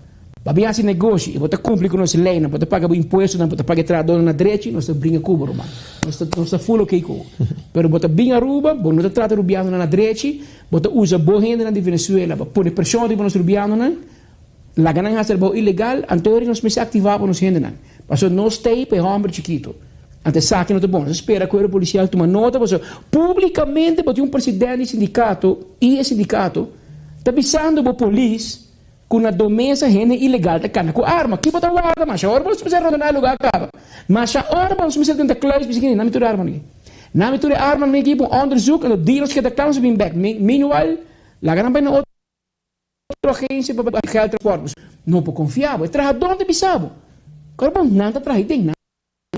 pa bin haci negoshi y bo ta cumpli cu nos leynan, bo ta paga bo impuestonan, bo ta paga e trahadornan na drechi, nos ta bringa cu bo ruman. Nos ta nos ta full ok cu bo. Pero bo ta bin Aruba, bo no ta trata rubianonan na drechi, bo ta usa bo hendenan di Venezuela pa pone presion riba nos rubianonan, laga nan haci trabou ilegal, anto ori nos mester activa pa nos hendenan. Pasobra nos ta ey pa e homber chikito. Anto esaki no ta bon. Nos ta spera cuerpo policial tuma nota pasobra publicamente bo tin un president di sindicato y e sindicato ta bisando bo polis Ku na do mesa hende ilegal ta kana ku arma. Ki bo ta warda? Masha ora bo mester rondoná e lugá kaba. Masha ora bo mester tenta kluis bisa kende, nami tur e armanan aki. Nami tur e armanan aki pa un onderzoek en di nos keda kla nos a bin bek. Meanwhile, laga nan bai na otro agensia pa geld transport. No por konfia bo. E trahadónan ta bisa bo. Kòrda bon, nan ta traha ei den. Nan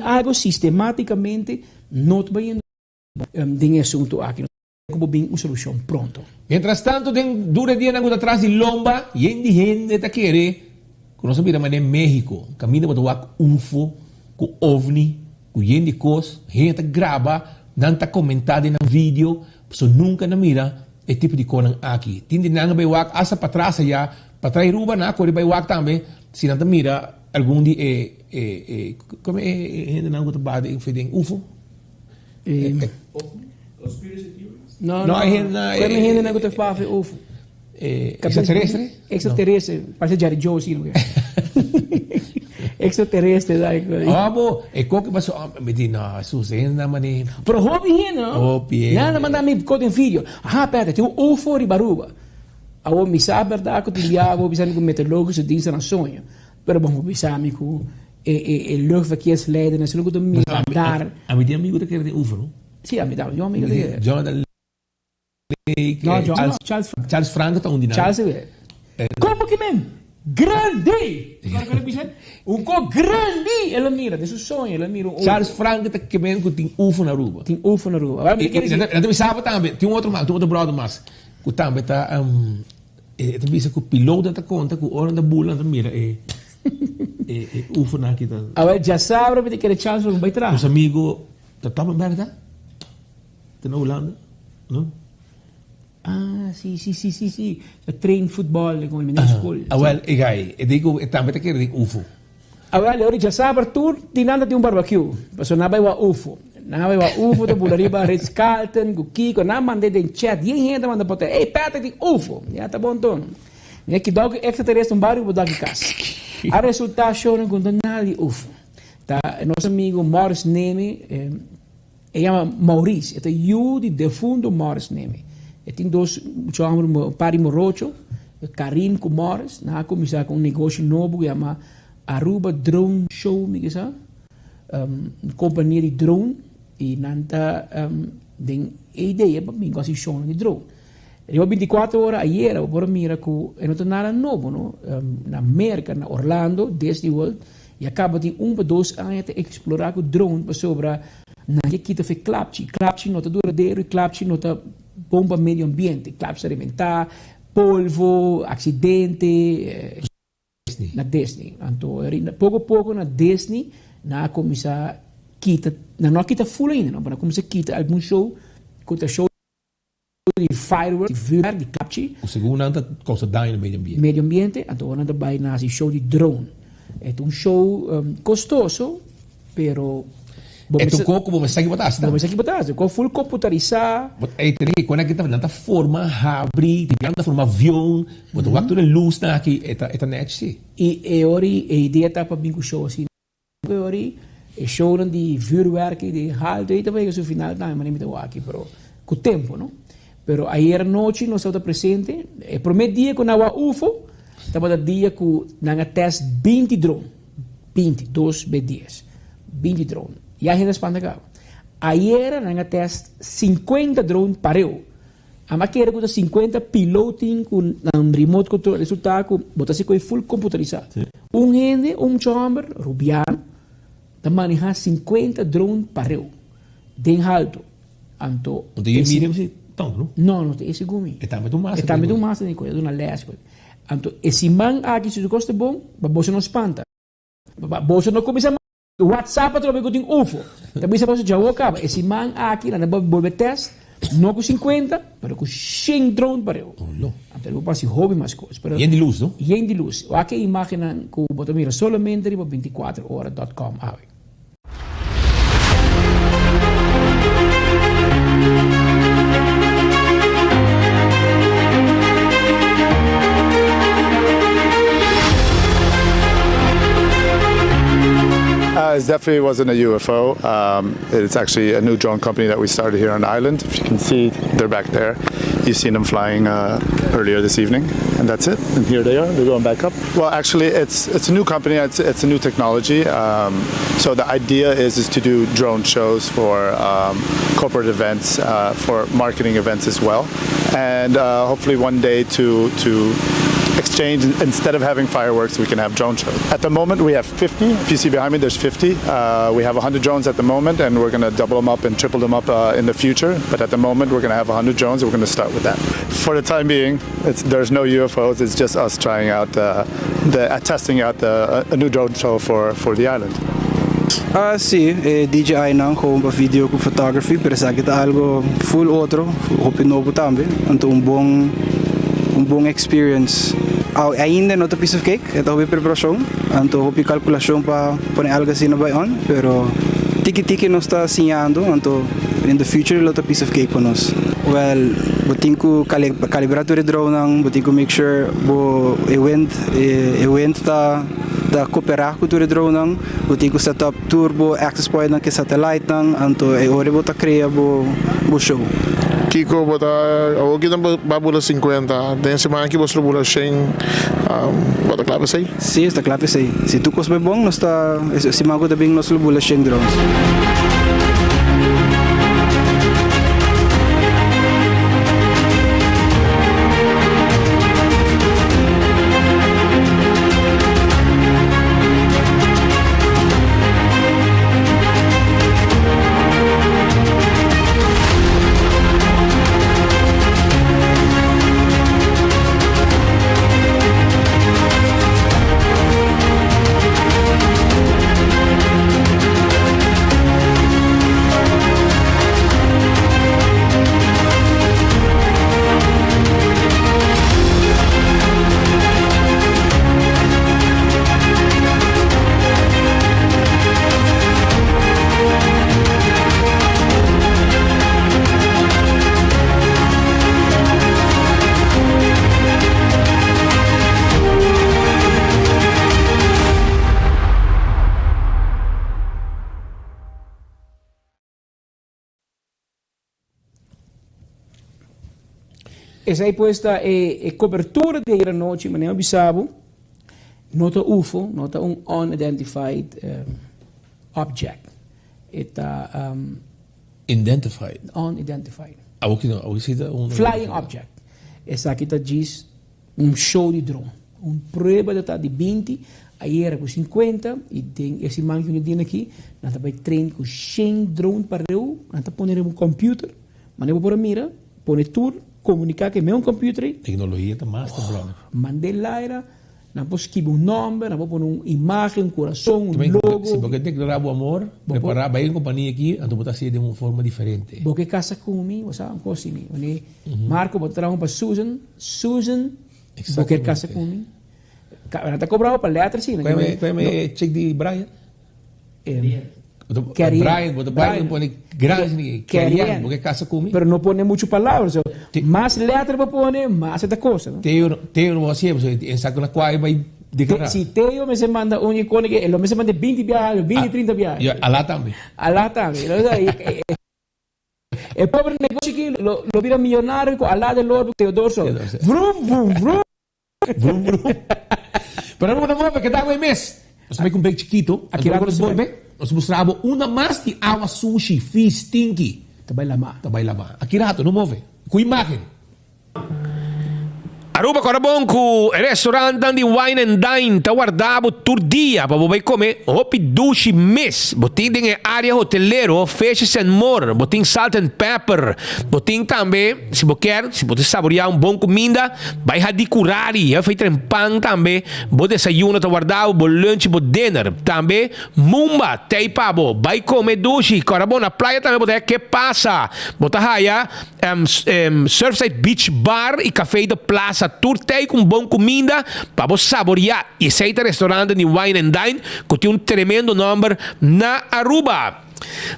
algo sistematicamente no ta bayendo bon den e asunto aki. Ku bo bin un solushon pronto.
Mientras tanto den dure dianan ku ta tras di lomba yen di hende ta kere ku nos a bira manera Mexico kaminda bo ta wak ufo ku ovni ku yen di kos hende ta graba nan ta komenta den nan video pasobra nunka nan mira e tipo di konan aki tin di nan a bai wak asta patras aya patras Aruba nan a kore bai wak tambe si nan ta mira algun di e e e e hendenan ku ta baha den ufo.
No, no. Kue mi hende nan ku ta papia ufo?
Extraterrestre?
Extraterrestre. Parece Jerry Joe si lo Extraterrestre like.
Oh bo, e koki paso oh, mi di no, Jesus, e hende nan mane.
Pero hopi hende no.
Hopi hende.
Nan a manda mi kos den video. Aha, perde, tin un ufo riba Aruba. Awor mi sa berdad ku tin biaha bo bisa mi ku meteorologische dienst ta na soño. Pero bo bisa mi ku. E e e luchtverkeersleider na esun ku ta mira radar.
Ami tin amigu ta kere den UFO no?
Si, ami tambe tin un amigu ta kere.
Jonathan Lake,
No, John, Charles Franco.
Charles Franco ta un di nan.
Charles e Como ki men? Grandi! Ora ku el a bisa, un ko grandi el a mira, den su soño el a mira un UFO.
Charles Franco ta ke men ku tin UFO na Aruba.
Tin UFO na Aruba. Awor mi ta kere
si. Nan ta bisa bo tambe, tin un otro mas, tin un otro brother mas ku tambe ta e ta bisa ku pilotonan ta konta ku ora nan ta bula nan ta mira e E ufonan aki ta.
Awel djasabra mi ta kere chance pa mi bai traha.
Nos amigo ta toma merda ta na Hulanda no.
Ah si si si si si ta train futbol con mi na school.
Awel e gai e di cu e tambe ta kere den ufo.
Awel e ora djasabra tur di nan ta tin un barbecue pasobra nan a bai wak ufo nan a bai wak ufo ta bula riba Ritz Carlton cu kico nan a manda den chat yen hende a manda pote ey Patrick tin ufo ya ta bon tono. Mi a kidau ku extraterrestre un bario bo daki kas. A resulta shownan ku no ta nada di ufo. Ta nos amigo Morris Neme, e yama Maurice, e ta yu di defunto Morris Neme. E tin dos mucha homber, un par di morocho, Karim ku Morris. Nan a kuminsá ku un negoshi nobo ku yama Aruba Drone Show, mi kisa, un kompania di drone i nan ta den e idea pa bin ku hasi shownan di drone. Riba binticuatro ora ayera bo por a mira cu e no ta nada nobo no. Na Merca, na Orlando, Disney World, ya caba tin un pa dos aña ta explora cu drone pasobra nan ke kita fe klapchi. Klapchi no ta duradero y klapchi no ta bon pa medio ambiente. Klapchi ta reventa, polvo, accidente. Na Disney. Anto poco poco na Disney nan a cuminsa kita, nan no a kita full ainda no, pero nan a cuminsa kita algun show cu ta show. Di fireworks, di vuurwerk, di klapchi.
Ku segun nan ta kousa daño na medio ambiente.
Medio ambiente, anto ora nan ta bai na hasi show di drone. E ta un show kostoso, pero
bo E ta un kos ku bo mester sa ki bo ta hasi
tambe. Bo mester sa ki bo ta hasi. Kos ful komputarisá.
Bo ta tene ke kona nan ta forma habri, di nan ta forma avion, bo ta wak tur e lusnan aki, e ta e ta nèchi si.
I e ora e idea ta pa bin ku show asina. E ora e shownan di vuurwerk di halto ei ta yega su final tambe manera mi ta wak aki pero ku tempo no. Pero ayer anochi nos tabata presente e prome dia ku nan wak ufo tabata dia ku nan a test binti drone binti dos be dies binti drone ya hende a spanta kaba. Ayera nan a test sinkuenta drone pareu. Ama kere ku ta sinkuenta piloting ku nan remote control resulta ku bo ta hasi koe full computarisa. Un hende, un mucha homber, rubiano, ta maneha sinkuenta drone pareu den halto. Anto
No ta e mira si tong no?
No, no ta e segun mi.
E tambe ta un master.
E tambe ta un master den koe, e ta duna les koe. Anto e siman aki si su kos ta bon, pa boso no spanta. Pa boso no kuminsa. WhatsApp atrobe ku tin ufo. Ta bisa boso djawo kaba e siman aki nan ta bolbe test no ku sinkuenta pero ku shen drone pareu. Anto bo por hasi hopi mas kos. Pero
Yen di lus no?
Yen di lus. Wak e imagennan ku bo ta mira solamente riba bintikuater ora dot com awe.
Uh, it definitely wasn't a UFO. Um, it's actually a new drone company that we started here on the island. If you can see, they're back there. You've seen them flying uh, earlier this evening, and that's it. And here they are. They're going back up. Well, actually, it's it's a new company. It's, it's a new technology. Um, so the idea is is to do drone shows for um, corporate events, uh, for marketing events as well, and uh, hopefully one day to to exchange instead of having fireworks we can have drone shows at the moment we have 50 if you see behind me there's 50 uh, we have 100 drones at the moment and we're going to double them up and triple them up uh, in the future but at the moment we're going to have 100 drones and we're going to start with that for the time being it's, there's no UFOs it's just us trying out uh, the uh, testing out the, a new drone show for for the island
Ah, si, e DJI nan gewoon pa video cu photography, pero esaki ta algo full otro, hopi nobo tambe. Anto un bon un bon experience. Ainda no ta piece of cake, e ta hopi preparacion, anto hopi calculacion pa pone algo asina bay on, pero tiki tiki nos ta siñando, anto in the future lo ta piece of cake pa nos.
Well, bo tin ku kalibra tur e dronenan, bo tin ku make sure bo e wind e wind ta ta koperá ku tur e dronenan, bo tin ku set up tur bo access pointnan ku e satellitenan, anto e ora bo ta krea bo bo show.
Kiko bo ta awor ki nan ba bula 50, den siman aki boso lo bula shen, bo ta kla pa esei?
Sí, ta kla pa esei. Si tur kos bai bon nos ta siman ku ta bin nos lo bula shen drones.
Esei pues ta e e cobertura di ayer anochi, manera mi a bisa bo, no ta ufo, no ta un unidentified object. E ta.
Indentified.
Unidentified.
Awor ki no, awor si ta un.
Flying object. Esaki ta djis un show di drone. Un prueba ta ta di binti, ayera ku sinkuenta i den e siman ku nos tin aki nan ta bai train ku shen drone pareu, nan ta pone riba un computer, manera bo por a mira, pone tur, komunika ku e meun computer ei.
Teknologia ta mas ta bròder.
Mand'é laira. Nan por skibi un nomber, nan por pone un imagen, un corazon, un logo.
Si bo ke declara bo amor, prepara, bay en compania aki, anto bo ta hacié den un forma diferente.
Bo ke casa cu mi, bo sa un cos así. Wanneer Marco bo ta traha un pa Susan, Susan, bo ke casa cu mi? Nan ta cobra bo pa letter si.
Cual e chick di Brian? Brian, bo ta bai bo pone grandi Kerian, bo ke kasa ku mi?
Pero no pone muchu palabra, so mas letra bo pone, mas e ta kosta.
Teo, Teo no bo hasié, pasobra e sa ku na kua e bai deklará.
Si Teo mester manda un ikon e lo mester manda binti biaha, binti, trinta biaha.
Ya, Alá tambe.
Alá tambe. E pobre negoshi aki lo bira miyonario ku Alá den lor Teodor so. Vrum, vrum, vrum.
Vrum vrum. Pero no move, keda awe mes. Nos ta bai ku un bek chikito.
Aki rato nos ta bai.
Nos ta mustra bo unda mas di awa sushi, fis, stinky.
Ta bai lama.
Ta bai lama. Aki rato, no move. Ku imagen. Aruba kòrda bon ku e restaurantnan di Wine and Dine ta warda bo tur dia pa bo bai kome hopi dushi mes. Bo tin den e área hotelero Fishes and More, bo tin Salt and Pepper, bo tin tambe si bo kier, si bo ta saboreá un bon kuminda, Bai hadi curari, e fai tren pan tambe, bo desayuno ta warda bo, bo lunch, bo dinner. Tambe mumba tei pa bo. Bai come dushi. Cora bo na playa tambe bo ta haya ke pasa. Bo ta haya Surfside Beach Bar y Café de Plaza tur tei cu un bon cuminda pa bo saboria. Y esey ta restaurante di Wine and Dine cu tin un tremendo nomber na Aruba.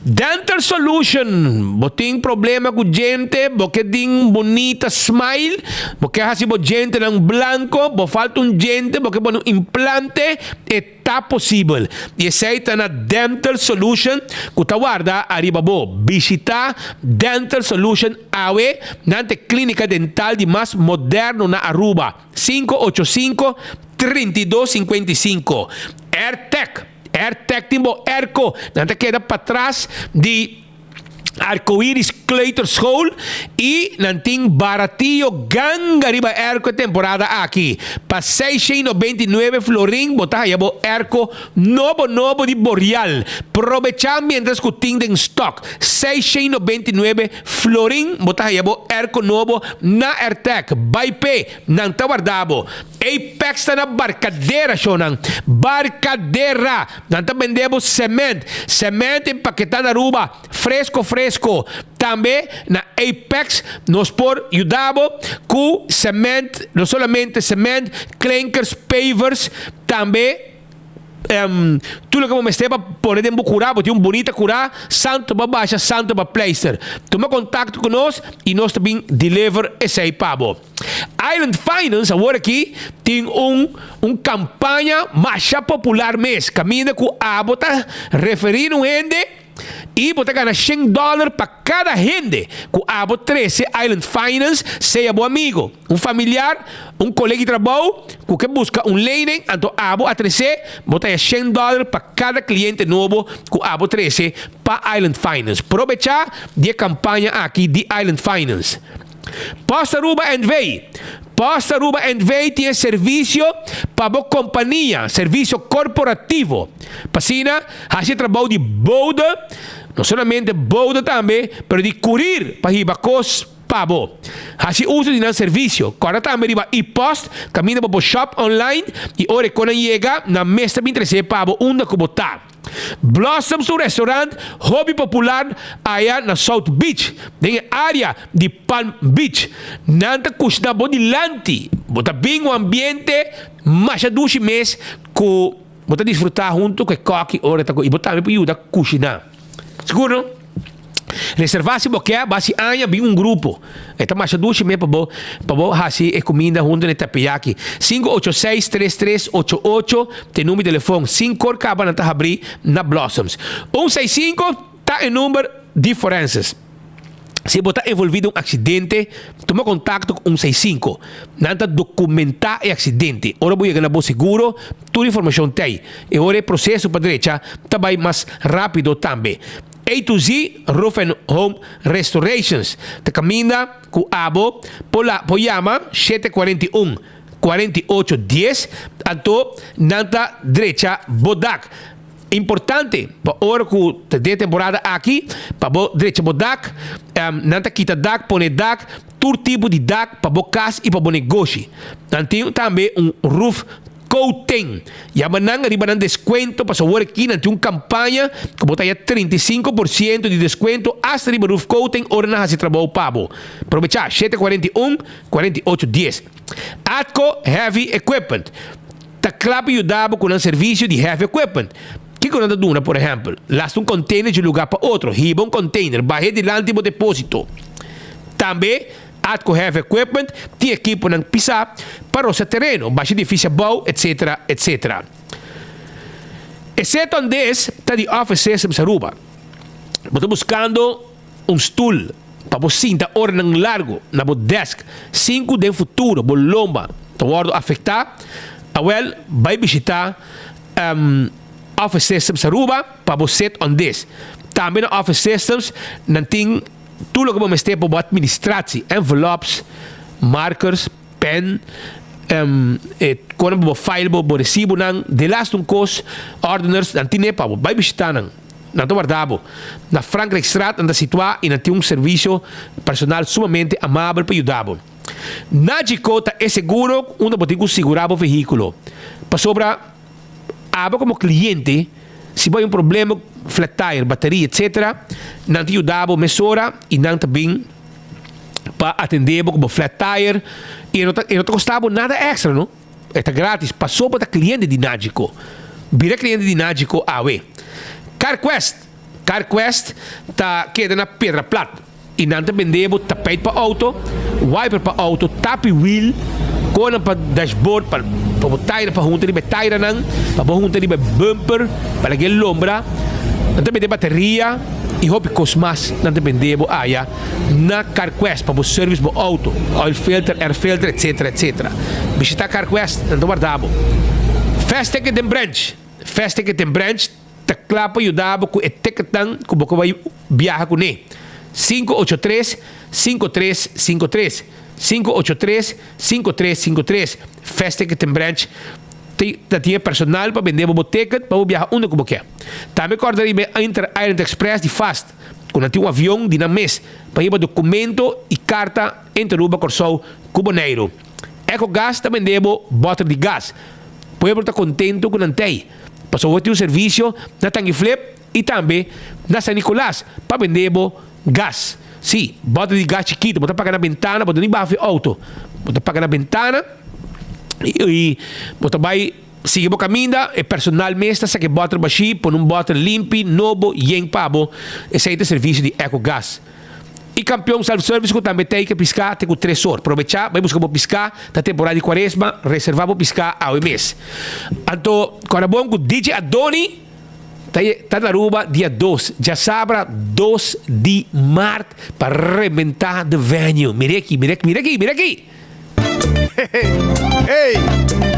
Dental Solution, Bo tin problema ku djente, bo ke din un bunita smile, bo ke hasi bo djentenan blanko, bo falta un djente, bo ke pone un implante, e ta posibel. I esei ta na Dental Solution ku ta warda ariba bo. Bishita Dental Solution awe, nan ta e klinika dental di mas moderno na Aruba. 585 32 55. Airtec. Airtec tin bo airco. Nan ta keda patras di Arcoiris Kleuterschool y nan tin baratio ganga riba airco e temporada aki. Pa 699 florin bo ta haya bo airco nobo nobo di Boreal. Probecha mientras cu tin den stock. 699 florin bo ta haya bo airco nobo na Airtec. Bay p'e, nan ta warda bo. Apex ta na Barcadera shownan. Barcadera! Nan ta bende bo cement. Cement empaketá na Aruba, fresco fresco. Tambe na Apex nos por yuda bo ku cement, no solamente cement, klinkers, pavers, tambe. Tur loke bo mester pa pone den bo kurá, bo tin un bunita kurá, santo pa basha, santo pa pleister. Tuma kontakto ku nos i nos ta bin deliver esei pa bo. Island Finance awor aki tin un un kampaña masha popular mes, kaminda ku abo ta referí un hende, I bo ta gana shen dòler pa kada hende ku abo trese Island Finance, sea bo amigo, un familiar, un kolega di trabou ku ke buska un lening, anto abo a tres'é, bo ta haya shen dòler pa kada kliente nobo ku abo trese pa Island Finance. Probechá di e kampaña aki di Island Finance. Post Aruba NV. Post Aruba NV tin e servisio pa bo kompania, servisio korporativo. Pa asina hasi e trabou di bode, no solamente bode tambe, pero di kurir pa hiba kos pa bo. Hasi uso di nan servisio. Kòrda tambe riba e-post, kaminda bo por shop online i ora e konan yega, nan mes ta bin tres'é pa bo unda ku bo ta. Blossoms ta un restaurant hopi popular aya na South Beach, den e area di Palm Beach. Nan ta kushina bo dilanti. Bo ta bin un ambiente masha dushi mes ku bo ta disfruta hunto ku e koki ora ta ku i bo tambe por yuda kushina. Sigur no? Reserva si bo ke, bo hasi aña bin un grupo. E ta masha dushi mes pa bo pa bo hasi e kuminda huntu na e teppeyaki. 586 3388 ta e number di telefon. Sinkor kaba nan ta habri na Blossoms. Un seis sinku ta e number di Forenses. Si bo ta envolvi den un aksidente, tuma kontakto ku un seis sinku. Nan ta dokumentá e aksidente. Ora bo yega na bo seguro, tur informashon ta ei. E ora e proseso pa drecha ta bai mas rápido tambe. A to Z Roof and Home Restorations ta kaminda ku abo por la por yama 741 48 dies anto nan ta drecha bo dak. Importante pa ora ku ta den e temporada aki pa bo drecha bo dak, nan ta kita dak, pone dak, tur tipo di dak pa bo kas i pa bo negoshi. Nan tin tambe un roof Coating. Yama nan riba nan descuento pasobra awor aki nan tin un campaña cu bo ta haya 35% di descuento hasta riba roof coating ora nan haci trabou pa bo. Probecha, 741, 48 dies. Atco Heavy Equipment ta cla pa yuda bo cu nan servicio di heavy equipment. Kico nan ta duna? Por ehempel, lasta un container di un lugar pa otro, hiba un container, bahe dilanti bo deposito. Tambe. Atco Heavy Equipment tin ekiponan pisá pa rosa tereno, basha edifisio abou, etc. Etc. E set ondes ta di Office Systems Aruba. Bo ta buskando un stul pa bo sinta oranan largu na bo desk sin ku den futuro bo lomba ta wòrdu afektá? Awèl, bai bishitá Office Systems Aruba pa bo set ondes. Tambe na Office Systems nan tin. Tur loke bo mester pa bo administratie, envelops, markers, pen, e kona pa bo file bo bo resibonan, delaste un kos, ordeners, nan tine pa bo. Bai bishita nan. Nan ta warda bo. Na Frankrijkstraat nan ta situa i nan tin un servisio personal sumamente amabel pa yuda bo. Nagico ta e seguro unda bo tin ku sigura bo vehíkulo. Pasobra. Abo komo kliente, si bo hay un problema ku flat tire, bateria etc. Nan ta yuda bo mesora i nan ta bin pa atende bo ku bo flat tire i e no ta e no ta kosta bo nada extra no. E ta gratis paso bo ta kliente di Nagico. Bira kliente di Nagico awe. CarQuest, CarQuest ta keda na Piedra Plat. I nan ta bende bo tapijt pa auto, wiper pa auto, tapi wiel, konan pa dashboard, pa pa bo taira, pa hunta riba e tairanan, pa bo hunta riba e bumper, pa laga e lombra. Nan ta bende bateria i hopi kos mas nan ta bende bo aya na Carquest pa bo service bo auto, oil filter, air filter, etcetera, etcetera. Bishita Carquest, nan ta warda bo. Fast Ticket den Branch, Fast Ticket den Branch. Ta kla pa yuda bo ku e ticketnan ku bo ke bai biaha kuné. 583 5353 583 5353 Fast Ticketing Branch ta tin e personal pa bende bo bo ticket pa bo biaha unda ku bo ke. Tambe kòrda riba e Inter Island Express di Fast ku nan tin un avion di nan mes pa hiba dokumento i karta entre Aruba, Kòrsou ku Boneiru. Ecogas ta bende bo bòter di gas. Pueblo ta kontento ku nan tei. Pasobra bo tin un servisio na Tangiflip i tambe na San Nicolas pa bende bo gas. Sí, bòter di gas chikitu, bo ta paga na bentana, bo ta ni baha for e outo. Bo ta paga na bentana i bo ta bai. Sigui bo kaminda, e personal mes ta saka e bòter bashí, pone un bòter limpi, nobo, yen pa bo. Esei ta e servisio di Ecogas. I Kampion Self Service ku tambe tei ke piská te ku tres or. Probechá, bai buska bo piská, ta temporada di kuaresma, reservá bo piská awe mes. Anto, kòrda bon ku DJ Adoni ta ta na Aruba dia dos, djasabra dos di mart pa rementá the venue. Mira aki, mira, mira aki, mira aki!
Hey,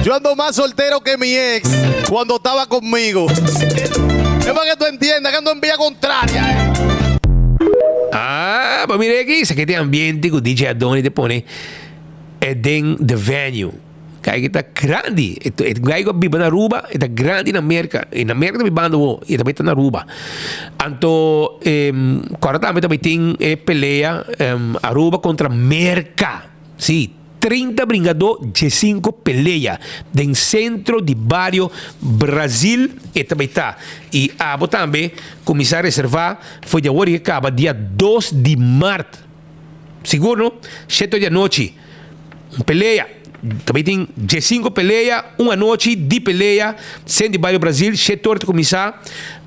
yo ando más soltero que mi ex cuando estaba conmigo. Es pa que tú entiendas que ando en vía contraria. Eh.
Ah, pa mira aki, esaki ta e ambiente ku DJ Adoni ta pone e den the venue. Kai ki ta grandi. E e guy ku a biba na Aruba, e ta grandi na Merka. E na Merka ta bibando awo, i e ta bai ta na Aruba. Anto, kòrda tambe ta bai tin e pelea Aruba kontra Merka. Sí, 30 bringadó, diesinco pelea den centro di bario Brazil e ta bay ta. Y abo tambe cuminsa reserva for di awor y caba dia dos di maart. Sigur no? Shete di anochi. Un pelea. Ta bay tin diesinco pelea, un anochi di pelea, centro di bario Brazil, shete ora ta cuminsa.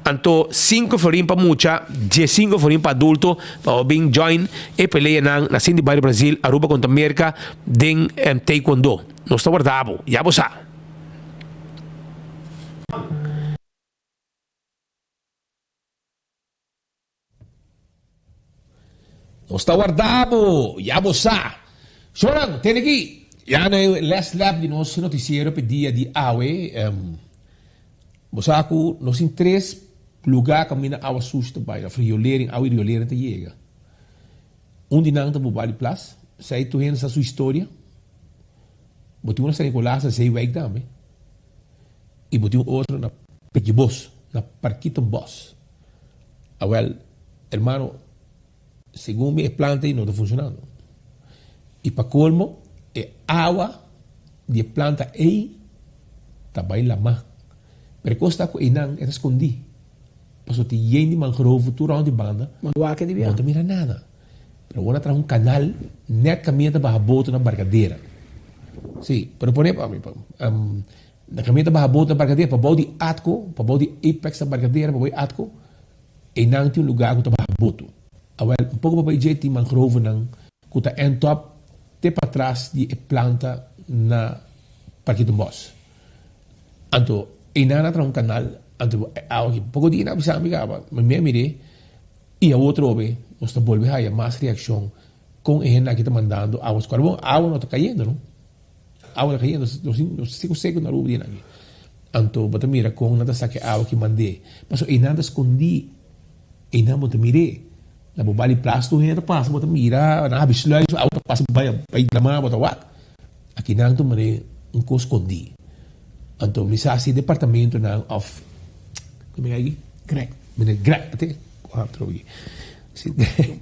Anto cinco florin pa mucha, diesinco florin pa adulto pa bo bin join e peleanan na Cindy Bario Brazil, Aruba contra Merca den Taekwondo. Nos ta warda bo, ya bo sa. Nos ta warda bo, ya bo sa. Shonan, tene aki. Ya na e last lap di nos noticiero p'e dia di awe. Bo sa ku nos tin tres luga kaminda awa sushi ta bai, of riolering, awa i riolering ta yega. Un di nan ta Bubali Plas, esei tur hende sa su historia. Bo tin un na San Nicolas na Zeewijk tambe. I bo tin un otro na Pekibos, na Parkietenbos. Awel, hermano, segun mi e planta ei no ta funcionando. I pa colmo, e awa di e planta ei ta bai lamá. Pero e cos ta cu einan e ta scondí, pasobra tin yen di mangrove tur rond di banda,
Bo no wak di
bo no ta mira nada. Pero awor a traha un canal net caminda ta baha boto na Barcadera. Sí, pero pone pa mi, na caminda ta baha boto na Barcadera, pabou di Atco, pabou di Apex na Barcadera, pabou di Atco, Einan tin un lugá ku ta baha boto. Awèl, un poko pa bai dje tin mangrovenan ku ta end up te patras di e planta na Parkietenbos. Anto, einan a traha un kanal, anto e awa aki poko dia nan a bisa mi kaba, mi a mir'é i awor atrobe nos ta bolbe haya mas reakshon kon e hende aki ta mandando awa. Skual bon, awa no ta kayendo no. Awa ta kayendo, nos tin nos ta seku seku na Aruba dianan aki. Anto bo ta mira kon nan ta saka e awa ki mand'é. Pasobra einan ta skondí, einan bo ta mir'é. Na bo bali plas tur hende ta pasa, bo ta mira, nan habi sluis, awa ta pasa bai bai lamá, bo ta wak. Aki nan ta manera un kos skondí. Anto mi sa si departamentonan òf, kon mi aki?
Greg.
Meneer Greg, ate ku hap trobe aki.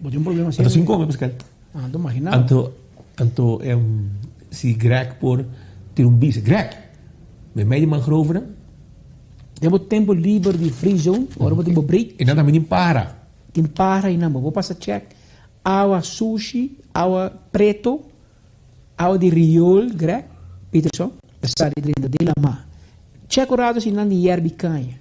Bo tin un problema serio.
Anto sin kome, Pascal.
Anto imagina.
Anto, anto si Greg por tira un bisa. Greg, me mei di mangrovenan.
Den bo tempo liber di free zone, ora bo tin bo break.
E nan tambe tin para.
Tin para einan, bo por pasa check awa sushi, awa preto, awa di riool, Greg Peterson, ta sali drenta den lama. Check un rato si nan di yerbi caña.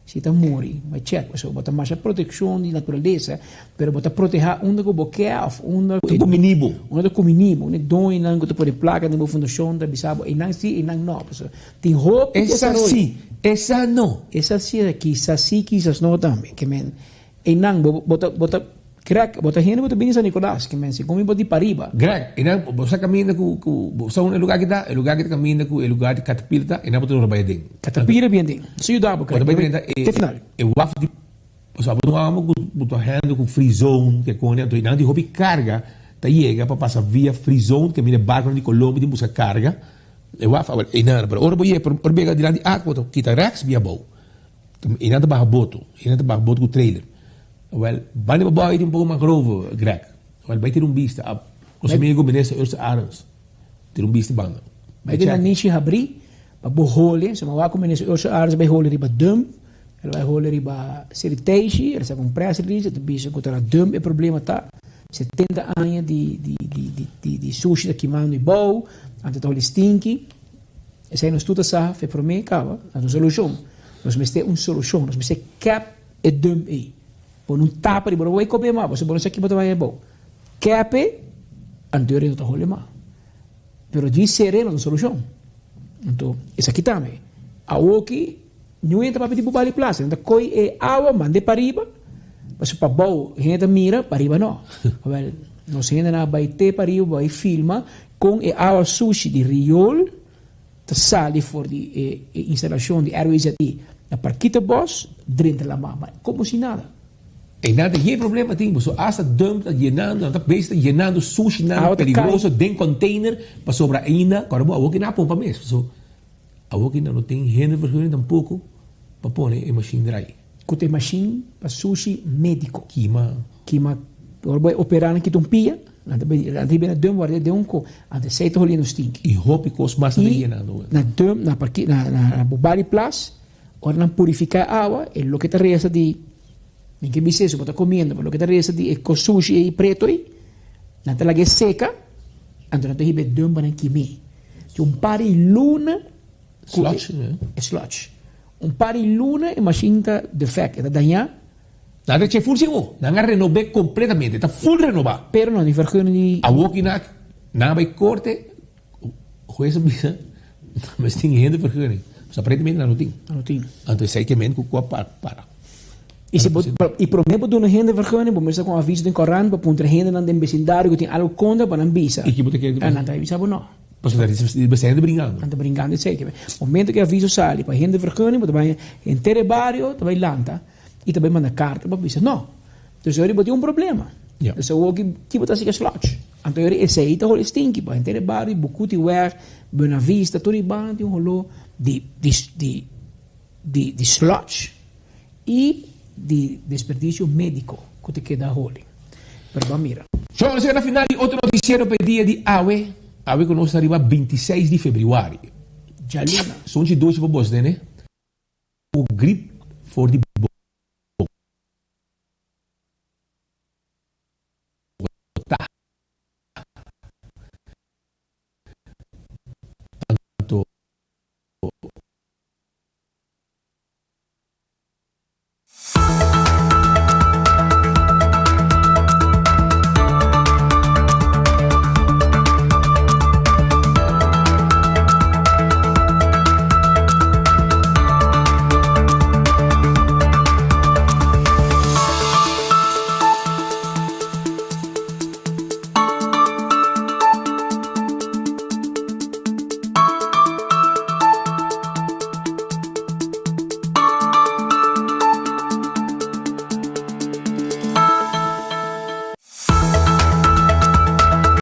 Si ta muri, bai check pasobra bo ta masha proteccion di naturalesa, pero bo ta proteha unda cu bo ke of unda
Ta cumini bo.
Unda ta cumini bo. Unda e doñonan cu ta pone placa den bo fundacion ta bisa bo eynan si, eynan no. Pasobra tin hopi
Esa
desaroyo.
si, esa no.
Esa si, kisas si, kisas no tambe. Ke men eynan bo bo ta bo ta Greg, bo ta hende bo ta bini San Nicolas, ke men segun mi bo di pariba.
Greg, eynan bo sa caminda cu cu bo sa unda e lugar ki ta? E lugar ki ta caminda cu e lugar di Caterpillar ta, eynan bo ta logra bay aden.
Caterpillar bien den. Su yuda bo,
Bo ta
Greg.
bay drenta e
Te final.
e waf di pasobra bo ta un amo cu bo ta handle cu free zone ke kone anto eynan tin hopi carga ta yega pa pasa via free zone caminda e barconan di Colombia tin busca carga e waf awor eynan pero ora bo yega ora bo yega dilanti arco bo ta kita rechts bia abou eynan ta baha boto eynan ta baha boto cu trailer. Wel, banda pa boy tin un poko mangrove, Greg. Wel, bai tira un bista. Nos amigo minister Ursa Arends tira un bista banda.
Bai den Nanishi habri pa bo hole. So mi wak ku minister Ursa Arends bai hole riba dump. El bai hole riba Sirteishi. El saka un press release. El ta bisa ku ta na dump e problema ta. 70 aña di di di di di sushi ta kimando e bou. Anto ta hole stinky. Esei nos tur ta sa fe promé kaba, na un solushon. Nos mester un solushon, nos mester kèp e dump ei. Pone un tapa riba, bo no bai kope mas, pasobra bo no sa ki bo ta bai abou. Kèp e, anto e no ta hole mas. Pero djis ser'e no ta solushon. Anto esaki tambe. Awoki niun hende ta papia di Bubali Plaza, nan ta koi e awa mand'e pariba, pasobra pabou hende ta mira, pariba no. Awel, nos hendenan a bai te pariba, bai filma kon e awa sushi di riool ta sali for di e instalashon di RWZI na Parkieterbos drenta laman, ma komo si nada.
E nan ta yen problema tin, pasobra asta dump ta yenando, nan ta bes ta yenando sushinan
Awa ta kai.
peligroso den container, pasobra ainda, kòrda bo, awor ki nan a pompa mes, pasobra awor ki nan no tin hindervergunning tampoko pa pone e mashin drai.
Ku ta e mashin pa sushi mediko.
Kima.
Kima, ora bo e operá nan kita un pia, nan ta bai, nan ta hiba na dump ward'é den un ko, anto esei ta holiendo stinki.
I hopi kos mas ta
I
yenando.
na dump, na parke, na na Bubali Plas, Ora nan purifiká e awa, e loke ta resta di, mi ke bisa eso, bo ta komiendo, pero loke ta resta di e kos sushi ei preto ei, nan ta laga e seka, anto nan ta hiba e dump nan kim'é. Tin un par di luna ku
Sludge, eh?
E sludge. Un par di luna e mashin ta defect, e ta dañá.
Nan ta echa full sigur, nan a renob'é kompletamente, ta full renobá.
Pero no tin vergunning di.
Awor ki nan a bai korte, Hues a bisa, Mes tin hende vergunning. Pues aparentemente nan no tin.
Nan no tin.
Anto esei ke men ku ku a para.
I si bo, i prome bo duna hende vergunning, bo mester kon aviso den korant pa puntra hendenan den besindario ku tin algu kontra pa nan bisa.
I ki bo ta kere di
Nan ta bisa bo no.
Pasobra ta basta hende bringando.
Nan ta bringando esei. Ke men, momento ku e aviso sali pa hende vergunning, bo ta bai henter e bario ta bai lanta i ta bai manda karta pa bisa no. Dus ori bo tin un problema. Dus awor ki ki bo ta hasi ku e slòch? Anto ori esei ta holi stinki pa henter e bario, Bucuti weg, Buena Vista, tur e banda tin un holó di di di di di slòch i di desperdisio médiko ku ta keda holi. Pero bo a mira.
Shon, nos yega na final di otro notisiero pa e dia di awe. Awe ku nos ta riba 26 di febrüari.
Djaluna.
Sunchi dushi pa bos nene. Ku grip for di.